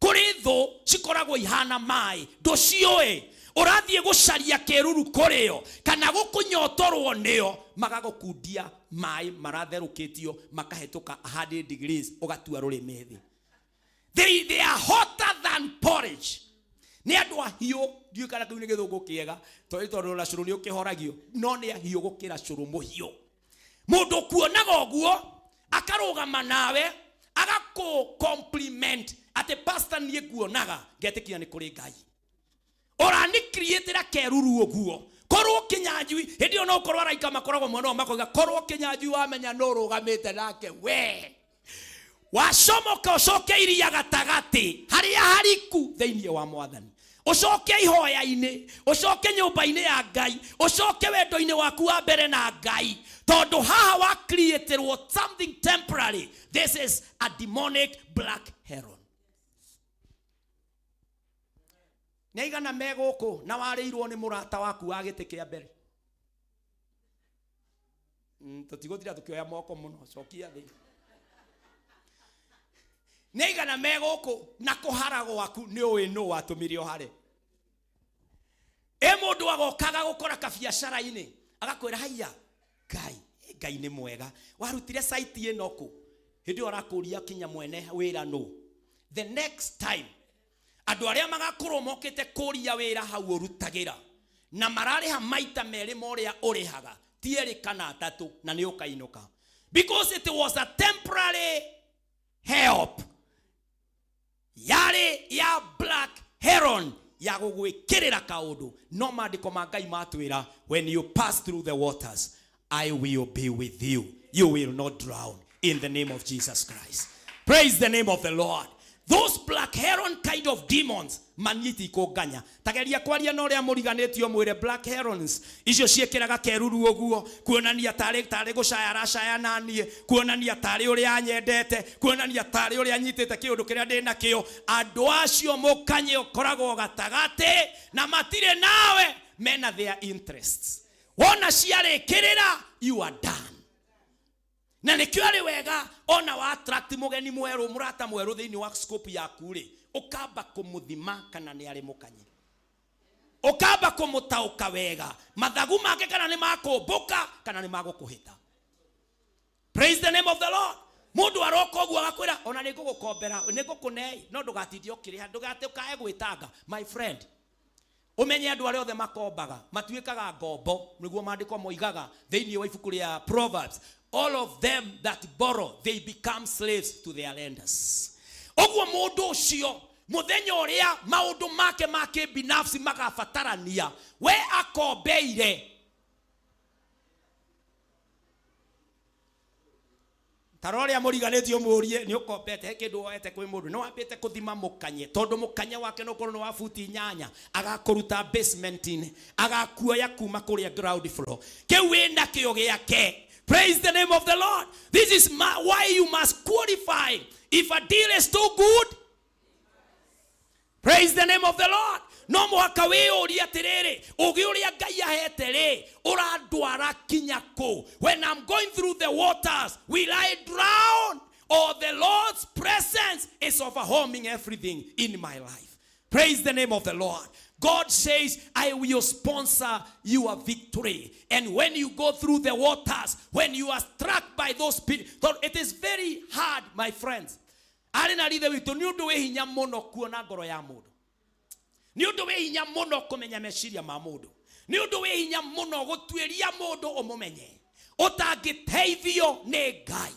Kũrĩ thũ cikoragwo ihana maĩ, ndũciũĩ, ũrathiĩ gũcaria kĩruru kũrĩo kana gũkũnyotorwo nĩo, magagũkundia maĩ maratherũkĩtio makahĩtũka 100 degrees, ũgatua rũrĩmĩ thĩ. They are hotter than porridge. Nĩ andũ ahiũ, ndiũĩ kana kĩu nĩ gĩthũngũ kĩega, tondũ ona cũrũ nĩ ũkĩhoragio, no nĩ ahiũ gũkĩra cũrũ mũhiũ. Mũndũ ũkuonaga ũguo akarũgama nawe agakũ compliment atĩ pastor niĩ nguonaga ngetĩkia nĩ kũrĩ Ngai. Ũrani creatĩra keruru ũguo, korwo Kĩnyanjui hĩndĩ ĩyo no korwo araika makoragwo mwena ũyũ makoiga korwo Kĩnyanjui wamenya no ũrũgamĩte nake we wacomoka ũcoke iria gatagatĩ harĩa hariku thĩinĩ wa Mwathani, ũcoke ihoya-inĩ, ũcoke nyũmba-inĩ ya Ngai, ũcoke wendo-inĩ waku wa mbere na Ngai, tondũ haha wa createrwo something temporary. This is a demonic black heron. Nĩ aigana me gũkũ na warĩirwo nĩ mũrata waku wa gĩtĩ kĩa mbere? Tũtigũtira tũkĩoya moko mũno, cokia thĩ. Nĩ aigana me gũkũ na kũhara gwaku nĩ ũĩ nũ watũmire ũhare? Ĩ mũndũ agokaga gũkora kabiacara-inĩ agakwĩra haiya Ngai, Ngai nĩ mwega, warutire site ĩno kũ? Hĩndĩ ĩyo arakũria kinya mwene wĩra nũ. The next time andũ arĩa magakorwo mokĩte kũria wĩra hau ũrutagĩra na mararĩha maita merĩ ma ũrĩa ũrĩhaga, ti erĩ kana atatũ, na nĩ ũkainũka, because it was a temporary help yarĩ ya black heron ya gũgwĩkĩrĩra kaũndũ. No maandĩko ma Ngai matwĩra, when you pass through the waters, I will be with you, you will not drown, in the name of Jesus Christ. Praise the name of the Lord. Those black heron kind of demons manyiti kũnganya. Tageria kwaria na ũrĩa mũriganĩtio, mwĩre black herons icio ciĩkĩraga keruru ũguo kuonania tarĩ gũcaya aracaya na niĩ, kuonania tarĩ ũrĩa anyendete, kuonania tarĩ ũrĩa anyitĩte kĩũndũ kĩrĩa ndĩ nakĩo. Andũ acio mũkanye ũkoragwo gatagatĩ na matirĩ nawe, mena their interests. Wona ciarĩkĩrĩra, you are done. Na nĩkĩo arĩ wega ona wa attract mũgeni mwerũ, mũrata mwerũ thĩinĩ wa scope yaku rĩ, ũkamba kũmũthima kana nĩ arĩ mũkanye, ũkamba kũmũtaũka wega mathagu make kana nĩ makũmbũka kana nĩ magũkũhĩta. Praise the name of the Lord. Mũndũ aroka ũguo agakwĩra ona nĩ ngũgũkombera, nĩ ngũkũnei, no ndũgatinde ũkĩrĩha, ndũgate ũkae gwĩtanga. My friend, ũmenye andũ arĩa othe makombaga matuĩkaga ngombo, nĩguo maandĩko moigaga thĩinĩ wa ibuku rĩa Proverbs, all of them that borrow, they become slaves to their lenders. Ũguo mũndũ ũcio mũthenya ũrĩa maũndũ make ma kĩbinafsi magabatarania, we akombeire tara ũrĩa mũriganĩtie ũmũrie nĩ ũkombete he kĩndũ woete kwĩ mũndũ, nĩ wambĩte kũthima mũkanye, tondũ mũkanye wake no ũkorwo nĩ wa buti 8, agakũruta basement-inĩ, agakuoya kuma kũrĩa ground floor kĩu wĩna kĩo gĩake. Praise the name of the Lord. This is why you must qualify if a deal is too good. Praise the name of the Lord. No mũhaka wĩyũrie atĩrĩrĩ, ũgĩ ũrĩa Ngai ahete rĩ, ũrandwara kinya kũ? When I'm going through the waters, will I drown? Or the Lord's presence is overwhelming everything in my life? Praise the name of the Lord. God says, I will sponsor your victory. And when you go through the waters, when you are struck by those people, it is very hard, my friends. Arĩ na rithe witũ, nĩ ũndũ wĩ hinya mũno kuona ngoro ya mũndũ, nĩ ũndũ wĩ hinya mũno kũmenya meciria ma mũndũ, nĩ ũndũ wĩ hinya mũno gũtuĩria mũndũ ũmũmenye ũtangĩteithio nĩ Ngai.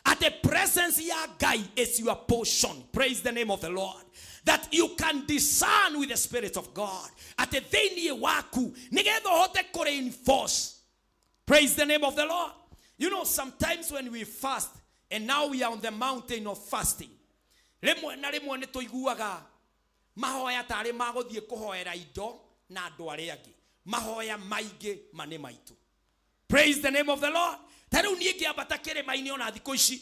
At the presence ya Ngai is your portion. Praise the name of the Lord. That you can discern with the Spirit of God. At the thĩinĩ waku nĩgetha ũhote kũ reinforce. Praise the name of the Lord. You know, sometimes when we fast, and now we are on the mountain of fasting, rĩmwe na rĩmwe nĩ tũiguaga mahoya tarĩ magũthiĩ kũhoera indo na andũ arĩa angĩ, mahoya maingĩ ma nĩ maitũ. Praise the name of the Lord. Ta rĩu niĩ ngĩambata kĩrĩma-inĩ ona thikũ ici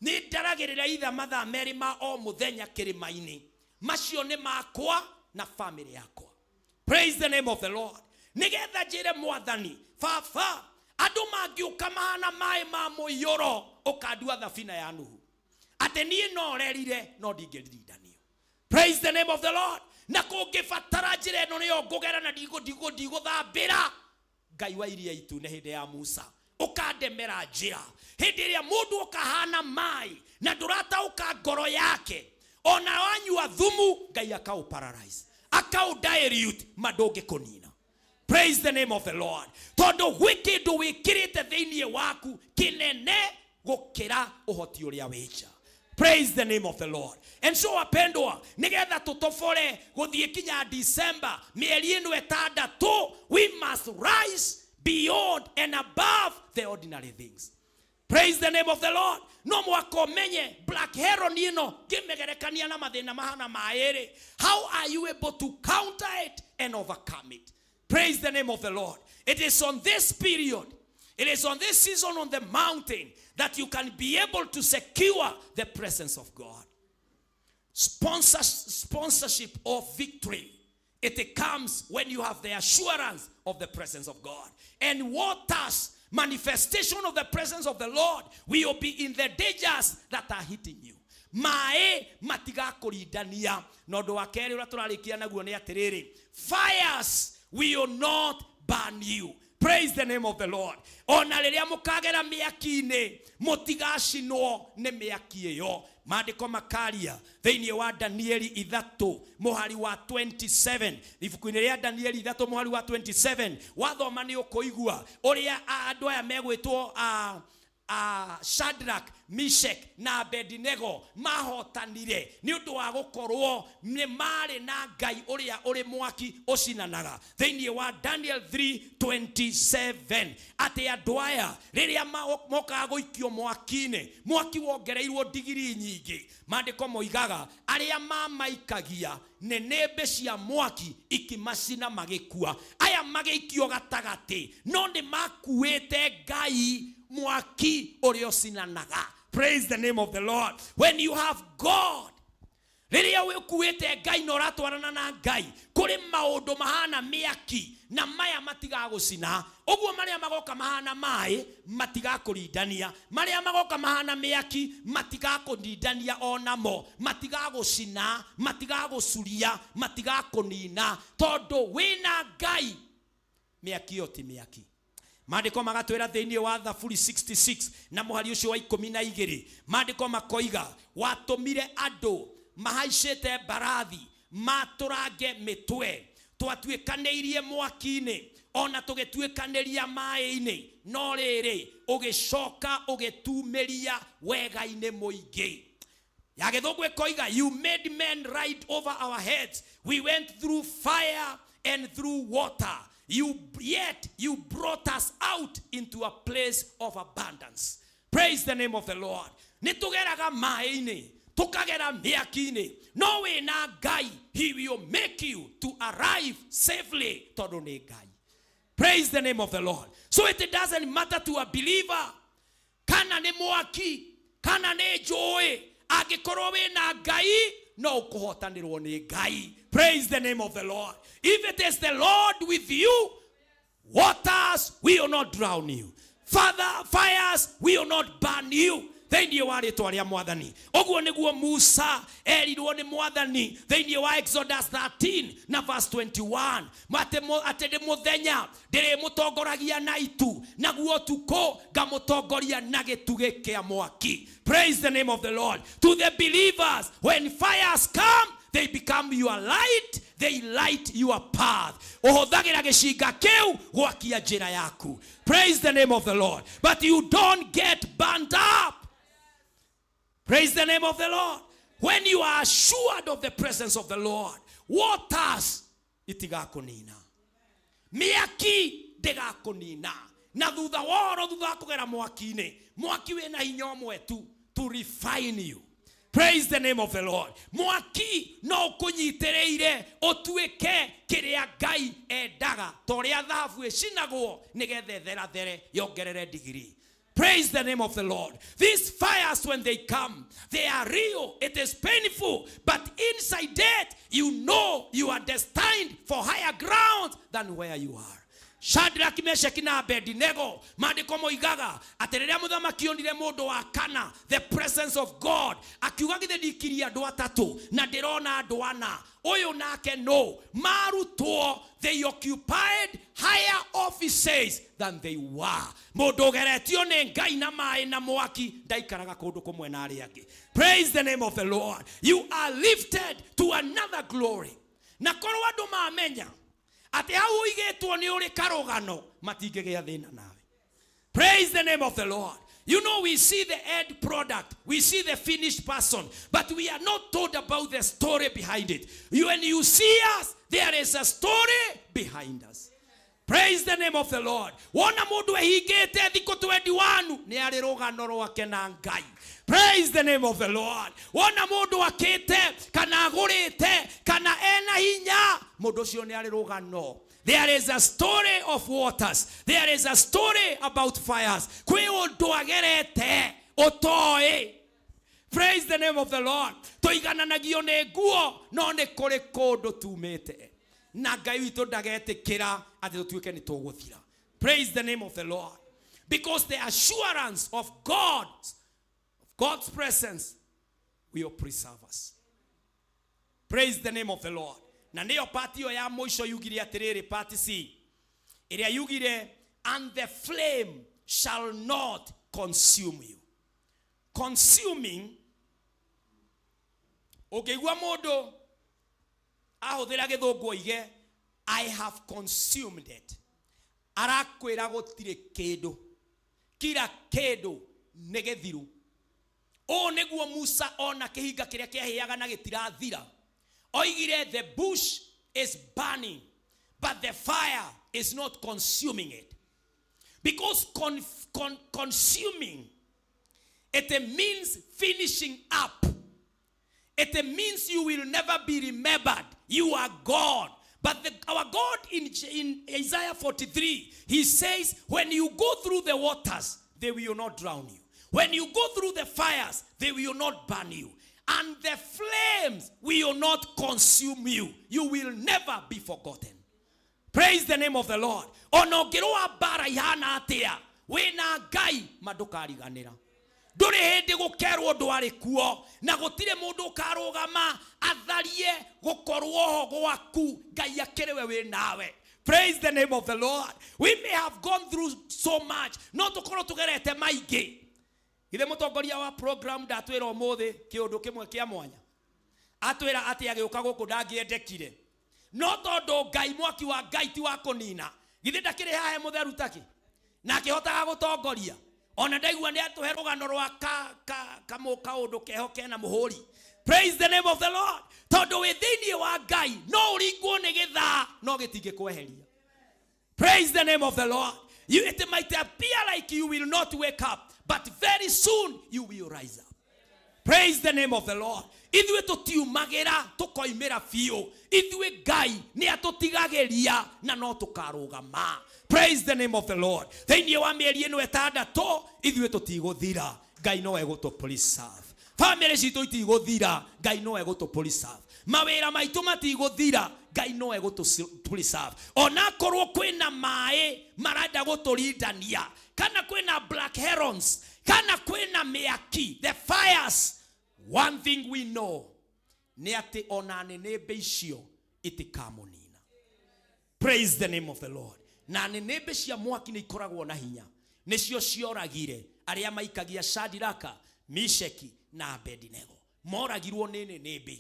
nĩ ndaragĩrĩra itha mathaa merĩ ma o mũthenya kĩrĩma-inĩ, macio nĩ makwa na family yakwa. Praise the name of the Lord. Nĩgetha njĩre Mwathani, baba, andũ mangĩũka mahana maĩ ma mũiyũro ũkandua thabina ya Nuhu, atĩ niĩ no rerire no ndingĩririndanio. Praise the name of the Lord. Na kũngĩbatara njĩra ĩno nĩyo ngũgera na ndigũthambĩra. Ngai wa iria itune hĩndĩ ya Musa ũkandemera njĩra, hĩndĩ ĩrĩa mũndũ ũkahana maĩ na ndũrataũka ngoro yake, ona wanyua thumu Ngai akaũ paralyze, akaũ dilute, ma ndũngĩkũnina. Praise the name of the Lord. Tondũ gwĩ kĩndũ wĩkĩrĩte thĩinĩ waku kĩnene gũkĩra ũhoti ũrĩa wĩ nja. Praise the name of the Lord. And so wapendwa, nĩgetha tũtobore gũthiĩ kinya December, mĩeri ĩno ĩtandatũ, we must rise beyond and above the ordinary things. Praise the name of the Lord. No mwaka ũmenye Black Heron ĩno ngĩmĩgerekania na mathĩna mahana maĩ rĩ, how are you able to counter it and overcome it? Praise the name of the Lord. It is on this period, it is on this season on the mountain that you can be able to secure the presence of God. Sponsorship of victory. It comes when you have the assurance of the presence of God. And waters, manifestation of the presence of the Lord, will be in the dangers that are hitting you. Maĩ matigakũrindania. Na ũndũ wa kerĩ ũrĩa tũrarĩkia naguo nĩ atĩrĩrĩ, fires will not burn you. Praise the name of the Lord. Ona rĩrĩa mũkagera mĩaki-inĩ, mũtigacinwo nĩ mĩaki ĩyo. Maandĩko makaria thĩinĩ wa Danieli 3 mũhari wa 27, ibuku-inĩ rĩa Danieli 3 mũhari wa 27, wathoma nĩ ũkũigua ũrĩa andũ aya megwĩtwo Shadrach, Meshach na Abednego mahotanire nĩ ũndũ wa gũkorwo nĩ marĩ na Ngai ũrĩa ũrĩ mwaki ũcinanaga. Thĩinĩ wa Daniel 3:27, atĩ andũ aya rĩrĩa mokaga gũikio mwaki-inĩ, mwaki wongereirwo ndigiri nyingĩ, maandĩko moigaga arĩa mamaikagia nĩnĩmbĩ cia mwaki ikimacina magĩkua. Aya magĩikio gatagatĩ, no nĩ makuĩte Ngai mwaki ũrĩa ũcinanaga. Praise the name of the Lord. When you have God, Rĩrĩa ũkuĩte Ngai na ũratwarana na Ngai, kũrĩ maũndũ mahana mĩaki na maya matigagũcina. Ũguo marĩa magoka mahana maĩ matigakũrindania, marĩa magoka mahana mĩaki matigakũrindania onamo, matigagũcina, matigagũcuria, matigakũnina, tondũ wĩna Ngai. Mĩaki ĩyo ti mĩaki. Maandĩko magatwĩra thĩinĩ wa Thaburi 66 na mũhari ũcio wa 12, maandĩko makoiga watũmire andũ mahaicĩte mbarathi matũrange mĩtwe, twatuĩkanĩirie mwaki-inĩ ona tũgĩtuĩkanĩria maĩ-inĩ, no rĩrĩ ũgĩcoka ũgĩtumĩria wega-inĩ mũingĩ. Ya Gĩthũngũ ĩkoiga, you made men ride over our heads, we went through fire and through water, yet you brought us out into a place of abundance. Praise the name of the Lord. Nĩ tũgeraga maĩ-inĩ, tũkagera mĩaki-inĩ, no wĩna Ngai, he will make you to arrive safely, tondũ nĩ Ngai. Praise the name of the Lord. So it doesn't matter to a believer kana nĩ mwaki kana nĩ njũĩ, angĩkorwo wĩna Ngai no ũkũhotanĩrwo nĩ Ngai. Praise the name of the Lord. If it is the Lord with you, waters will not drown you, Father, fires will not burn you. Thĩinĩ wa rĩtwa rĩa Mwathani. Ũguo nĩguo Musa erirwo nĩ Mwathani thĩinĩ wa Exodus 13 na verse 21, atĩ ndĩ mũthenya ndĩrĩmũtongoragia na itu, naguo ũtukũ ngamũtongoria na gĩtugĩ kĩa mwaki. Praise the name of the Lord. To the believers, when fires come, they become your light, they light your path. Ũhũthagĩra gĩcinga kĩu gwakia njĩra yaku. Praise the name of the Lord. But you don't get burned up. Praise the name of the Lord. When you are assured of the presence of the Lord, waters itigakũnina, mĩaki ndĩgakũnina. Na thutha wa ũhoro, thutha wa kũgera mwaki-inĩ, mwaki wĩna hinya ũmwe tu, to refine you. Praise the name of the Lord. Mwaki no ũkũnyitĩrĩire ũtuĩke kĩrĩa Ngai endaga, ta ũrĩa thahabu ĩcinagwo nĩgetha ĩtherathere yongerere ndigiri. Praise the name of the Lord. These fires, when they come, they are real. It is painful. But inside it, you know you are destined for higher ground than where you are. Shadrach, Meshach na Abednego, maandĩko moigaga atĩ rĩrĩa mũthamaki onire mũndũ wa kana, the presence of God, akiuga githĩ ndikirie andũ atatũ na ndĩrona andũ ana, ũyũ nake no marutwo, they occupied higher offices than they were. Mũndũ ũgeretio nĩ Ngai na maĩ na mwaki ndaikaraga kũndũ kũmwe na arĩa angĩ. Praise the name of the Lord. You are lifted to another glory. Na korwo andũ mamenya atĩ hau ũigĩtwo nĩ ũrĩ karũgano, matingĩgĩa thĩna nawe. Praise the name of the Lord. You know, we see the end product, we see the finished person, but we are not told about the story behind it. When you see us, there is a story behind us. Praise the name of the Lord. Wona mundu ehingĩte thikũ 21 nĩ arĩ rũgano rwake na Ngai. Praise the name of the Lord. Wona mundu akĩte kana agũrĩte kana ena hinya, mundu ũcio nĩ arĩ rũgano. There is a story of waters. There is a story about fires. Kwĩ ũndũ agerete ũtoĩ. Praise the name of the Lord. Tũigananagio nĩ nguo, no nĩ kũrĩ kũndũ tumĩte. Na Ngai witũ ndagetĩkĩra atĩ tũtuĩke nĩ tũgũthira. Praise the name of the Lord. Because the assurance of God's presence will preserve us. Praise the name of the Lord. Na nĩyo part ĩyo ya mũico yugire atĩrĩrĩ, part C, ĩrĩa yugire, and the flame shall not consume you. Consuming, ũngĩigua mũndũ ahũthĩra Gĩthũngũ oige I have consumed it, arakwĩra gũtirĩ kĩndũ, kila kĩndũ nĩ gĩthiru. Ũũ nĩguo Musa ona kĩhinga kĩrĩa kĩahĩaga na gĩtirathira, oigire the bush is burning but the fire is not consuming it. Because consuming, it means finishing up. It means you will never be remembered. You are gone. But our God in Isaiah 43, he says, when you go through the waters, they will not drown you. When you go through the fires, they will not burn you. And the flames will not consume you. You will never be forgotten. Praise the name of the Lord. Ona ũngĩrũa mbara ihana atĩa, wĩna Ngai ma ndũkariganĩra. Ndũrĩ hĩndĩ gũkerwo ndwarĩ kuo, na gũtirĩ mũndũ ũkarũgama atharie gũkorwo ho gwaku. Ngai akĩrĩ we wĩ nawe. Praise the name of the Lord. We may have gone through so much, no tũkorwo tũgerete maingĩ. Githĩ mũtongoria wa program ndatwĩra ũmũthĩ kĩũndũ kĩmwe kĩa mwanya? Atwĩra atĩ agĩũka gũkũ ndangĩendekire, no tondũ Ngai, mwaki wa Ngai ti wa kũnina, githĩ ndakĩrĩ hahe mũtheru takĩ na akĩhotaga gũtongoria. Ona ndaigua nĩ atũhe rũgano rwa kaũndũ keho kena mũhũri. Praise the name of the Lord. Tondũ wĩ thĩinĩ wa Ngai no ũringwo nĩ gĩthaa no gĩtingĩkweheria. Praise the name of the Lord. It might appear like you will not wake up, but very soon you will rise up. Praise the name of the Lord. Ithuĩ tũtiumagĩra tũkoimĩra biũ. Ithuĩ Ngai nĩ atũtigagĩria na no tũkarũgama. Praise the name of the Lord. Thĩinĩ wa mĩeri ĩno ĩtandatũ ithuĩ tũtigũthira. Ngai no egũtũ preserve. Famĩlĩ citũ itigũthira. Ngai no egũtũ preserve. Mawĩra maitũ matigũthira. Ngai no egũtũ preserve. Onakorwo kwĩna maĩ marenda gũtũrindania, kana kwĩna black herons, kana kwĩna mĩaki, the fires, one thing we know nĩ atĩ ona nĩnĩmbĩ icio itikamũnina. Praise the name of the Lord. Na nĩnĩmbĩ cia mwaki nĩ ikoragwo na hinya, nĩcio cioragire arĩa maikagia Shadraka, Misheki na Abednego. Moragirwo nĩ nĩnĩmbĩ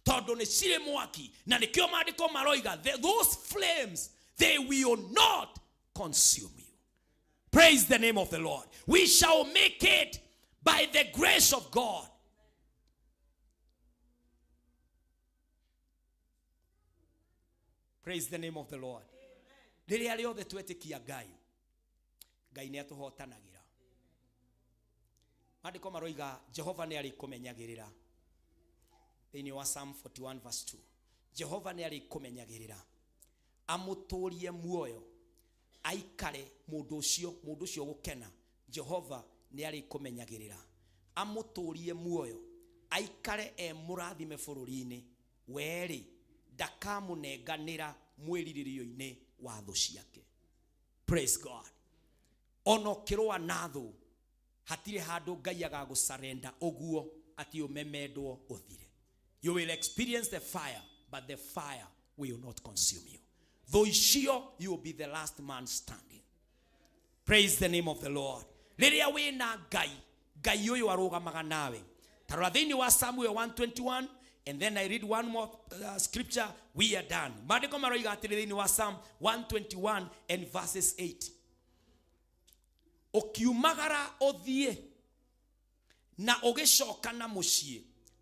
tondũ nĩ cirĩ mwaki, na nĩkĩo maandĩko maroiga those flames, they will not consume you. Praise the name of the Lord. We shall make it by the grace of God. Praise the name of the Lord. Rĩrĩa rĩothe twetĩkia Ngai, Ngai nĩ atũhotanagĩra. Maandĩko maroiga Jehova nĩ arĩkũmenyagĩrĩra. Thĩinĩ wa Psalm 41 verse 2, Jehova nĩ arĩkũmenyagĩrĩra, amũtũrie muoyo, aikare mũndũ ũcio, mũndũ ũcio gũkena. Jehova nĩ arĩkũmenyagĩrĩra, amũtũrie muoyo, aikare e mũrathime bũrũri-inĩ. Werĩ ndakamũnenganĩra mwĩrirĩrio-inĩ wa thũ ciake. Praise God. Ona ũkĩrũa na thũ, hatirĩ handũ Ngai agagũcarenda ũguo atĩ ũmemendwo ũthire. You will experience the fire, but the fire will not consume you. Thũ icio, you will be the last man standing. Praise the name of the Lord. Rĩrĩa wĩna Ngai, Ngai ũyũ arũgamaga nawe. Ta rora thĩinĩ wa Samuel 1:21, and then I read one more scripture, we are done. Maandĩko maroiga atĩrĩ thĩinĩ wa Psalm 121 and verses 8. Ũkiumagara ũthiĩ na ũgĩcoka na mũciĩ,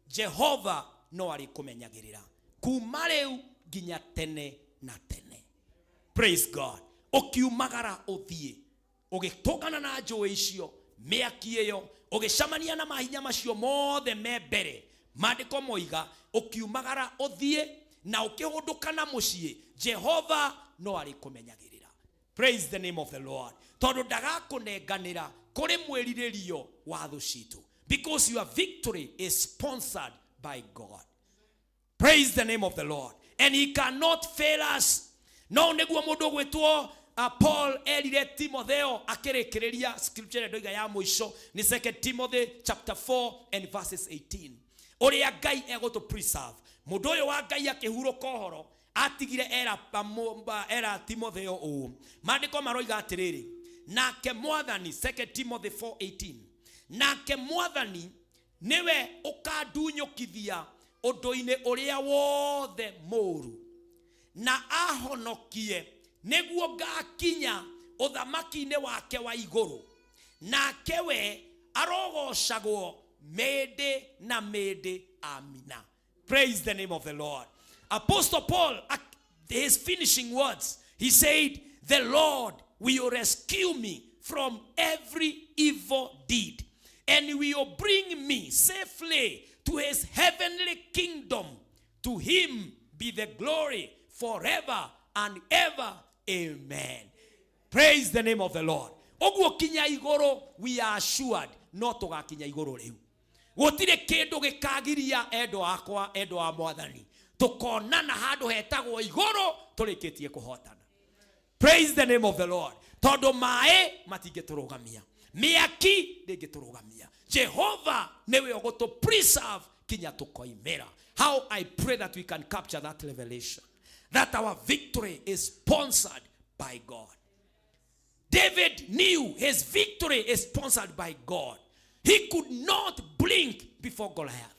Jehova no arĩkũmenyagĩrĩra kuma rĩu nginya tene na tene. Praise God. Ũkiumagara ũthiĩ, ũgĩtũngana na njũĩ icio, mĩaki ĩyo, ũgĩcemania na mahinya macio mothe me mbere, maandĩko moiga ũkiumagara ũthiĩ na ũkĩhũndũka na mũciĩ, Jehova no arĩkũmenyagĩrĩra. Praise the name of the Lord. Tondũ ndagakũnenganĩra kũrĩ mwĩrirĩrio wa thũ citũ. Because your victory is sponsored by God. Praise the name of the Lord. And he cannot fail us. No nĩguo mũndũ ũgwĩtwo Paul erire Timotheo akĩrĩkĩrĩria scripture ĩrĩa ndoiga ya mũico nĩ 2 Timothy chapter 4 and verses 18. Ũrĩa Ngai egũtũ preserve. Mũndũ ũyũ wa Ngai akĩhurũka ũhoro atigire era Timotheo ũũ. Maandĩko maroiga atĩrĩrĩ, nake Mwathani, 2 Timothy 4:18, nake Mwathani nĩwe ũkandunyũkithia ũndũ-inĩ ũrĩa wothe mũũru na ahonokie nĩguo ngakinya ũthamaki-inĩ wake wa igũrũ, nake we arogocagwo mĩndĩ na mĩndĩ. Amina. Praise the name of the Lord. Apostle Paul, his finishing words, he said, the Lord will rescue me from every evil deed and will bring me safely to his heavenly kingdom. To him be the glory forever and ever. Amen. Praise the name of the Lord. Ũguo kinya igũrũ, we are assured no tũgakinya igũrũ rĩu. Gũtirĩ kĩndũ gĩkagiria endwa akwa, endwa a Mwathani, tũkonana handũ hetagwo igũrũ tũrĩkĩtie kũhotana. Praise the name of the Lord. Tondũ maĩ matingĩtũrũgamia, mĩaki ndĩngĩtũrũgamia, Jehova nĩwe ũgũtũ preserve kinya tũkoimĩra. How I pray that we can capture that revelation, that our victory is sponsored by God. David knew his victory is sponsored by God. He could not blink before Goliath.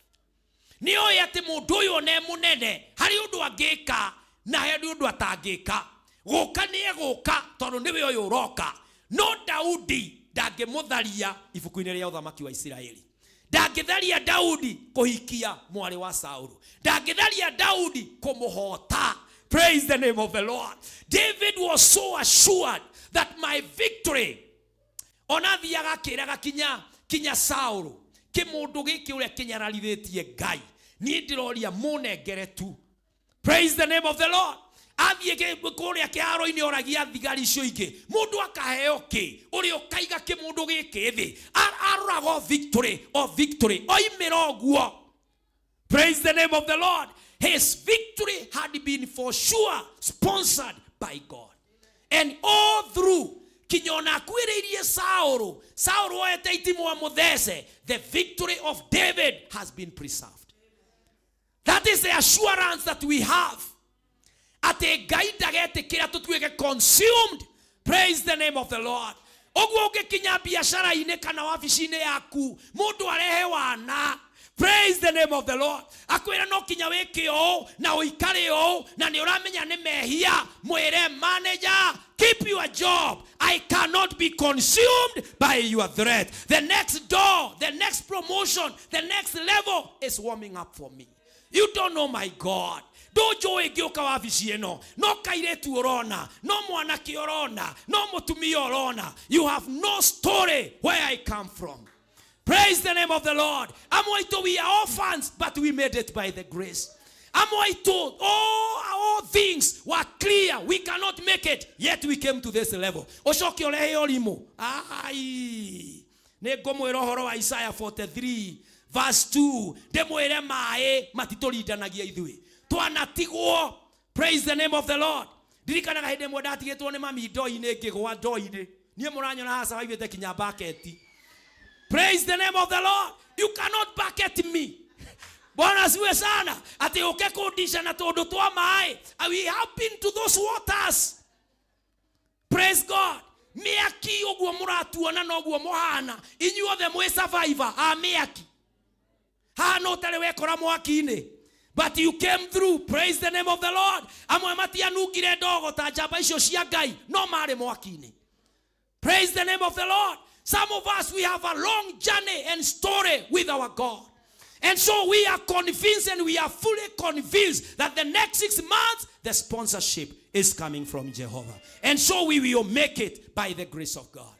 Nĩ oĩ atĩ mũndũ ũyũ one mũnene harĩ ũndũ angĩka na harĩ ũndũ atangĩka. Gũka nĩ egũka tondũ nĩwe ũyũ ũroka. No Daudi ndangĩmũtharia ibuku-inĩ rĩa ũthamaki wa Isiraeli. Ndangĩtharia Daudi kũhikia mwarĩ wa Saulu. Ndangĩtharia Daudi kũmũhota. Praise the name of the Lord. David was so assured that my victory, ona athiaga akĩraga kinya Saulu, kĩmũndũ gĩkĩ ũrĩa kĩnyararithĩtie Ngai, niĩ ndĩroria mũnengere tu. Praise the name of the Lord. Athiĩ kũrĩa kĩharo-inĩ oragia thigari icio ingĩ, mũndũ akaheo kĩ, ũrĩa ũkaiga kĩmũndũ gĩkĩ thĩ. Aroraga o victory, o victory, oimĩra ũguo. Praise the name of the Lord. His victory had been for sure sponsored by God. And all through, kinya ona akuĩrĩirie Saũlũ, Saũlũ oete itimũ amũthece, the victory of David has been preserved. That is the assurance that we have. Atĩ Ngai ndagetĩkĩra tũtuĩke consumed. Praise the name of the Lord. Ũguo ũngĩkinya biacara-inĩ kana wabici-inĩ yaku, mũndũ arehe wana. Praise the name of the Lord. Akwĩra no kinya wĩke ũũ na ũikare ũũ na nĩ ũramenya nĩ mehia, mwĩre manager, keep your job. I cannot be consumed by your threat. The next door, the next promotion, the next level is warming up for me. You don't know my God. Ndũnjũĩ ngĩũka wabici ĩno, no kairĩtu ũrona, no mwanake ũrona, no mũtumia ũrona. You have no story where I come from. Praise the name of the Lord. Amwe aitũ, we are orphans, but we made it by the grace. Amwe aitũ, all things were clear. We cannot make it, yet we came to this level. Ũcoke ũrehe ũrimũ. Ai. Nĩ ngũmwĩra ũhoro wa Isaiah 43 verse 2. Ndĩmwĩre maĩ matitũrindanagia ithuĩ. Twanatigwo. Praise the name of the Lord. Ndirikanaga hĩndĩ ĩmwe ndatigĩtwo nĩ mami ndoo-inĩ, ngĩgwa ndoo-inĩ. Niĩ mũranyona haha cabaibĩte kinya bucket. Praise the name of the Lord. You cannot bucket me. Bwana asifiwe sana. Ati uke kundisha na tundu twa maĩ. We have been to those waters. Praise God. Mĩaki ũguo mũratuona noguo mũhana. Inyuothe mwĩ survivor a mĩaki. Haha no ũtarĩ wekora mwaki-inĩ. But you came through. Praise the name of the Lord. Amwe matianungire ndogo ta njamba icio cia Ngai, no marĩ mwaki-inĩ. Praise the name of the Lord. Some of us, we have a long journey and story with our God. And so we are convinced, and we are fully convinced that the next 6 months, the sponsorship is coming from Jehovah. And so we will make it by the grace of God.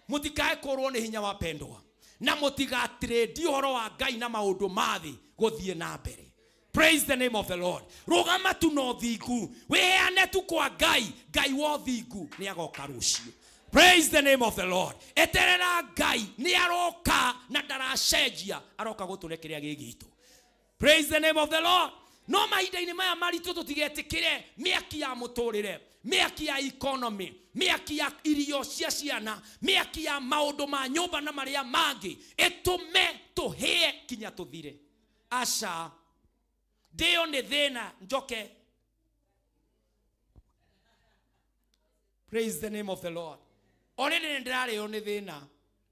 Mutikae korwo nĩ hinya wapendwa. Na mũtigatrade ũhoro wa Ngai na maũndũ ma thĩ gũthiĩ na mbere. Praise the name of the Lord. Rũgama tu na ũthingu. Wĩheane tu kwa Ngai. Ngai wa ũthingu nĩ agoka rũciũ. Praise the name of the Lord. Eterera Ngai nĩ aroka na ndaracenjia, aroka gũtũre kĩrĩa gĩ gitũ. Praise the name of the Lord. No mahinda-inĩ maya maritũ tũtigetĩkĩre mĩaki ya mũtũrĩre, mĩaki ya economy, mĩaki ya irio cia ciana, mĩaki ya maũndũ ma nyũmba na marĩa mangĩ ĩtũme tũhĩe kinya tũthire. Aca, ndĩo nĩ thĩna njoke. Praise the name of the Lord. Already nĩ ndĩrarĩo nĩ thĩna.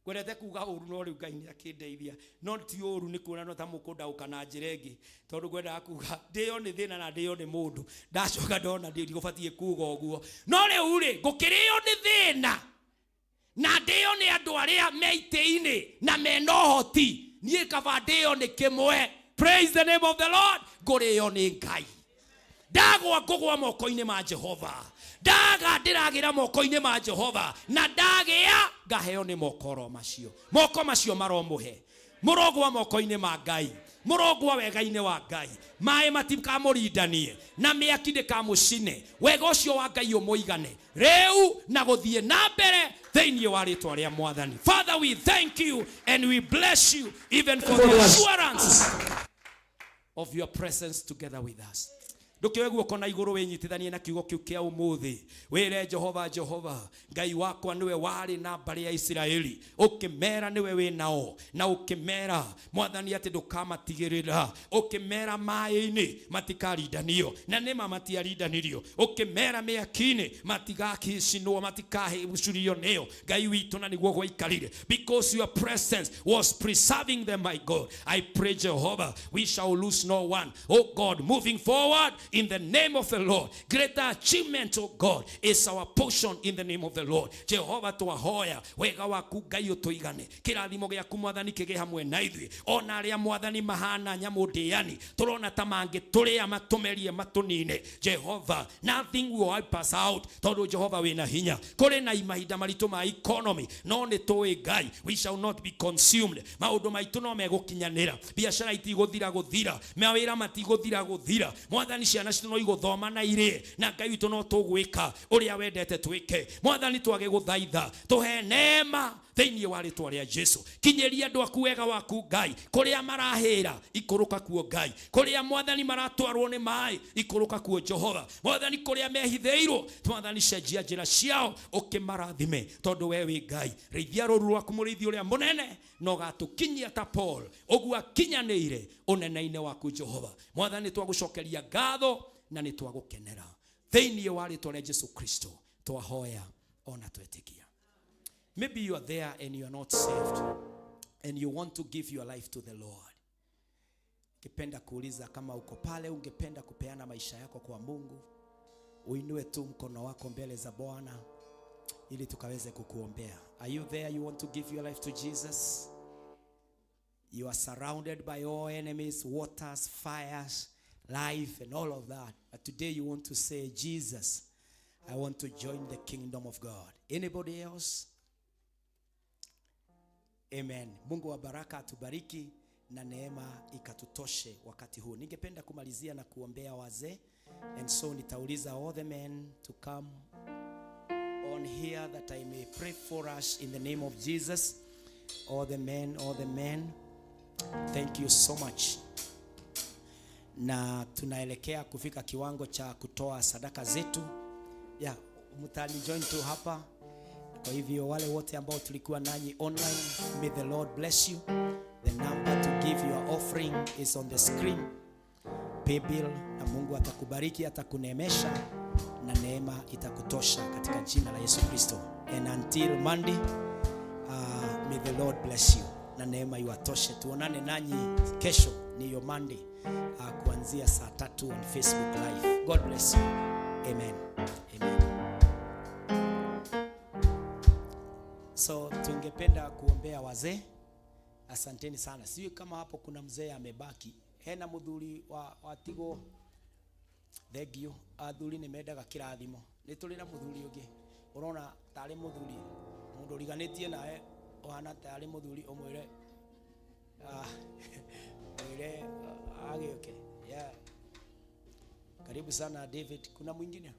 Ngwendete kuga ũru no rĩu Ngai nĩ akĩndeithia. No ti ũru nĩ kuona no ta mũkũndaũka na njĩra ĩngĩ. Tondũ ngwendaga kuga ndĩo nĩ thĩna na ndĩo nĩ mũndũ. Ndacoka ndona ndigũbatiĩ kuga ũguo. No rĩu rĩ, ngũkĩrĩo nĩ thĩna na ndĩo nĩ andũ arĩa me itĩ-inĩ na mena ũhoti. Niĩ kaba ndĩo nĩ kĩmwe. Praise the name of the Lord. Ngũrĩo nĩ Ngai. Ndagwa ngũgwa moko-inĩ ma Jehova. Ndaga ndĩragĩra moko-inĩ ma Jehova. Na ndagĩa ngaheo nĩ moko oro macio. Moko macio maromũhe. Mũrogwa moko-inĩ ma Ngai. Mũrongwa wega-inĩ wa Ngai, maĩ matikamũrindanie na mĩaki ndĩkamũcine. Wega ũcio wa Ngai ũmũigane rĩu na gũthiĩ na mbere thĩinĩ wa rĩtwa rĩa Mwathani. Father, we thank you and we bless you even for the assurance of your presence together with us. Ndũkĩoe guoko na igũrũ wĩnyitithanie na kiugo kĩu kĩa ũmũthĩ, wĩre Jehova, Jehova Ngai wakwa, nĩwe warĩ na mbarĩ ya Isiraeli, ũkĩmera nĩwe wĩ nao, na ũkĩmera Mwathani atĩ ndũkamatigĩrĩra, ũkĩmera maĩ-inĩ matikarindanio, na nĩma matiarindanirio, ũkĩmera mĩaki-inĩ matigakicinwo, matikacurio nĩyo, Ngai witũ, na nĩguo gwaikarire, because your presence was preserving them. My God, I pray, Jehovah, we shall lose no one, oh God, moving forward in the name of the Lord. Greater achievement, oh God, is our portion in the name of the Lord. Jehovah, twahoya wega waku Ngai ũtũigane, kĩrathimo gĩaku Mwathani kĩgĩe hamwe na ithuĩ, ona arĩa Mwathani mahana nyamũ ndĩani tũrona ta mangĩtũrĩa matũmerie matũnine. Jehovah, nothing will wipe us out, tondũ Jehova wĩna hinya. Kũrĩ na mahinda maritũ ma economy, no nĩ tũĩ Ngai, we shall not be consumed. Maũndũ maitũ no megũkinyanĩra, biacara itigũthira gũthira, mawĩra matigũthira gũthira. Mwathani, ciana citũ no igũthoma na irĩe, na Ngai witũ no tũgwĩka ũrĩa wendete twĩke. Mwathani, twage gũthaitha, tũhe neema thĩinĩ wa rĩtwa rĩa Jesu. Kinyĩria andũ aku wega waku Ngai, kũrĩa marahĩra ikũrũka kuo Ngai, kũrĩa Mwathani maratwarwo nĩ maĩ ikũrũka kuo Jehova. Mwathani, kũrĩa mehithĩirwo, Mwathani, cenjia njĩra ciao ũkĩmarathime, tondũ we wĩ Ngai. Rĩithia rũru rwaku, mũrĩithi ũrĩa mũnene, na ũgatũkinyia ta Paul ũguo akinyanĩire ũnene-inĩ waku Jehova. Mwathani, twagũcokeria ngatho na nĩ twagũkenera thĩinĩ wa rĩtwa rĩa Jesu Kristo twahoya ona twetĩkia. Maybe you are there and you are not saved and you want to give your life to the Lord. Ningependa kuuliza kama uko pale ungependa kupeana maisha yako kwa Mungu, uinue tu mkono wako mbele za Bwana ili tukaweze kukuombea. Are you there? You want to give your life to Jesus? You are surrounded by all enemies, waters, fires, life, and all of that. But today you want to say, Jesus, I want to join the kingdom of God. Anybody else? Amen. Mungu wa baraka atubariki na neema ikatutoshe wakati huu. Ningependa kumalizia na kuombea wazee. And so nitauliza all the men to come on here that I may pray for us in the name of Jesus. All the men, all the men. Thank you so much. Na tunaelekea kufika kiwango cha kutoa sadaka zetu. Yeah, mtani join tu hapa. Kwa hivyo wale wote ambao tulikuwa nanyi online, may the Lord bless you. The number to give your offering is on the screen. Paybill, na Mungu atakubariki, atakuneemesha na neema itakutosha katika jina la Yesu Kristo. And until Monday, may the Lord bless you na neema iwatoshe. Tuonane nanyi kesho, ni hiyo Monday, kuanzia saa 3 on Facebook Live. God bless you. Amen. Amen. So tungependa kuombea wazee. Asanteni sana. Sijui kama hapo kuna mzee amebaki. Hena muthuri wa watigo. Thank you. Athuri nĩ mendaga kĩrathimo. Nĩ tũrĩ na mũthuri ũngĩ ũrona tarĩ mũthuri, mũndũ ũriganĩtie nawe ũhana tarĩ mũthuri, ũmwĩre mwĩre agĩũke. Yeah. Karibu sana David. Kuna mwingine?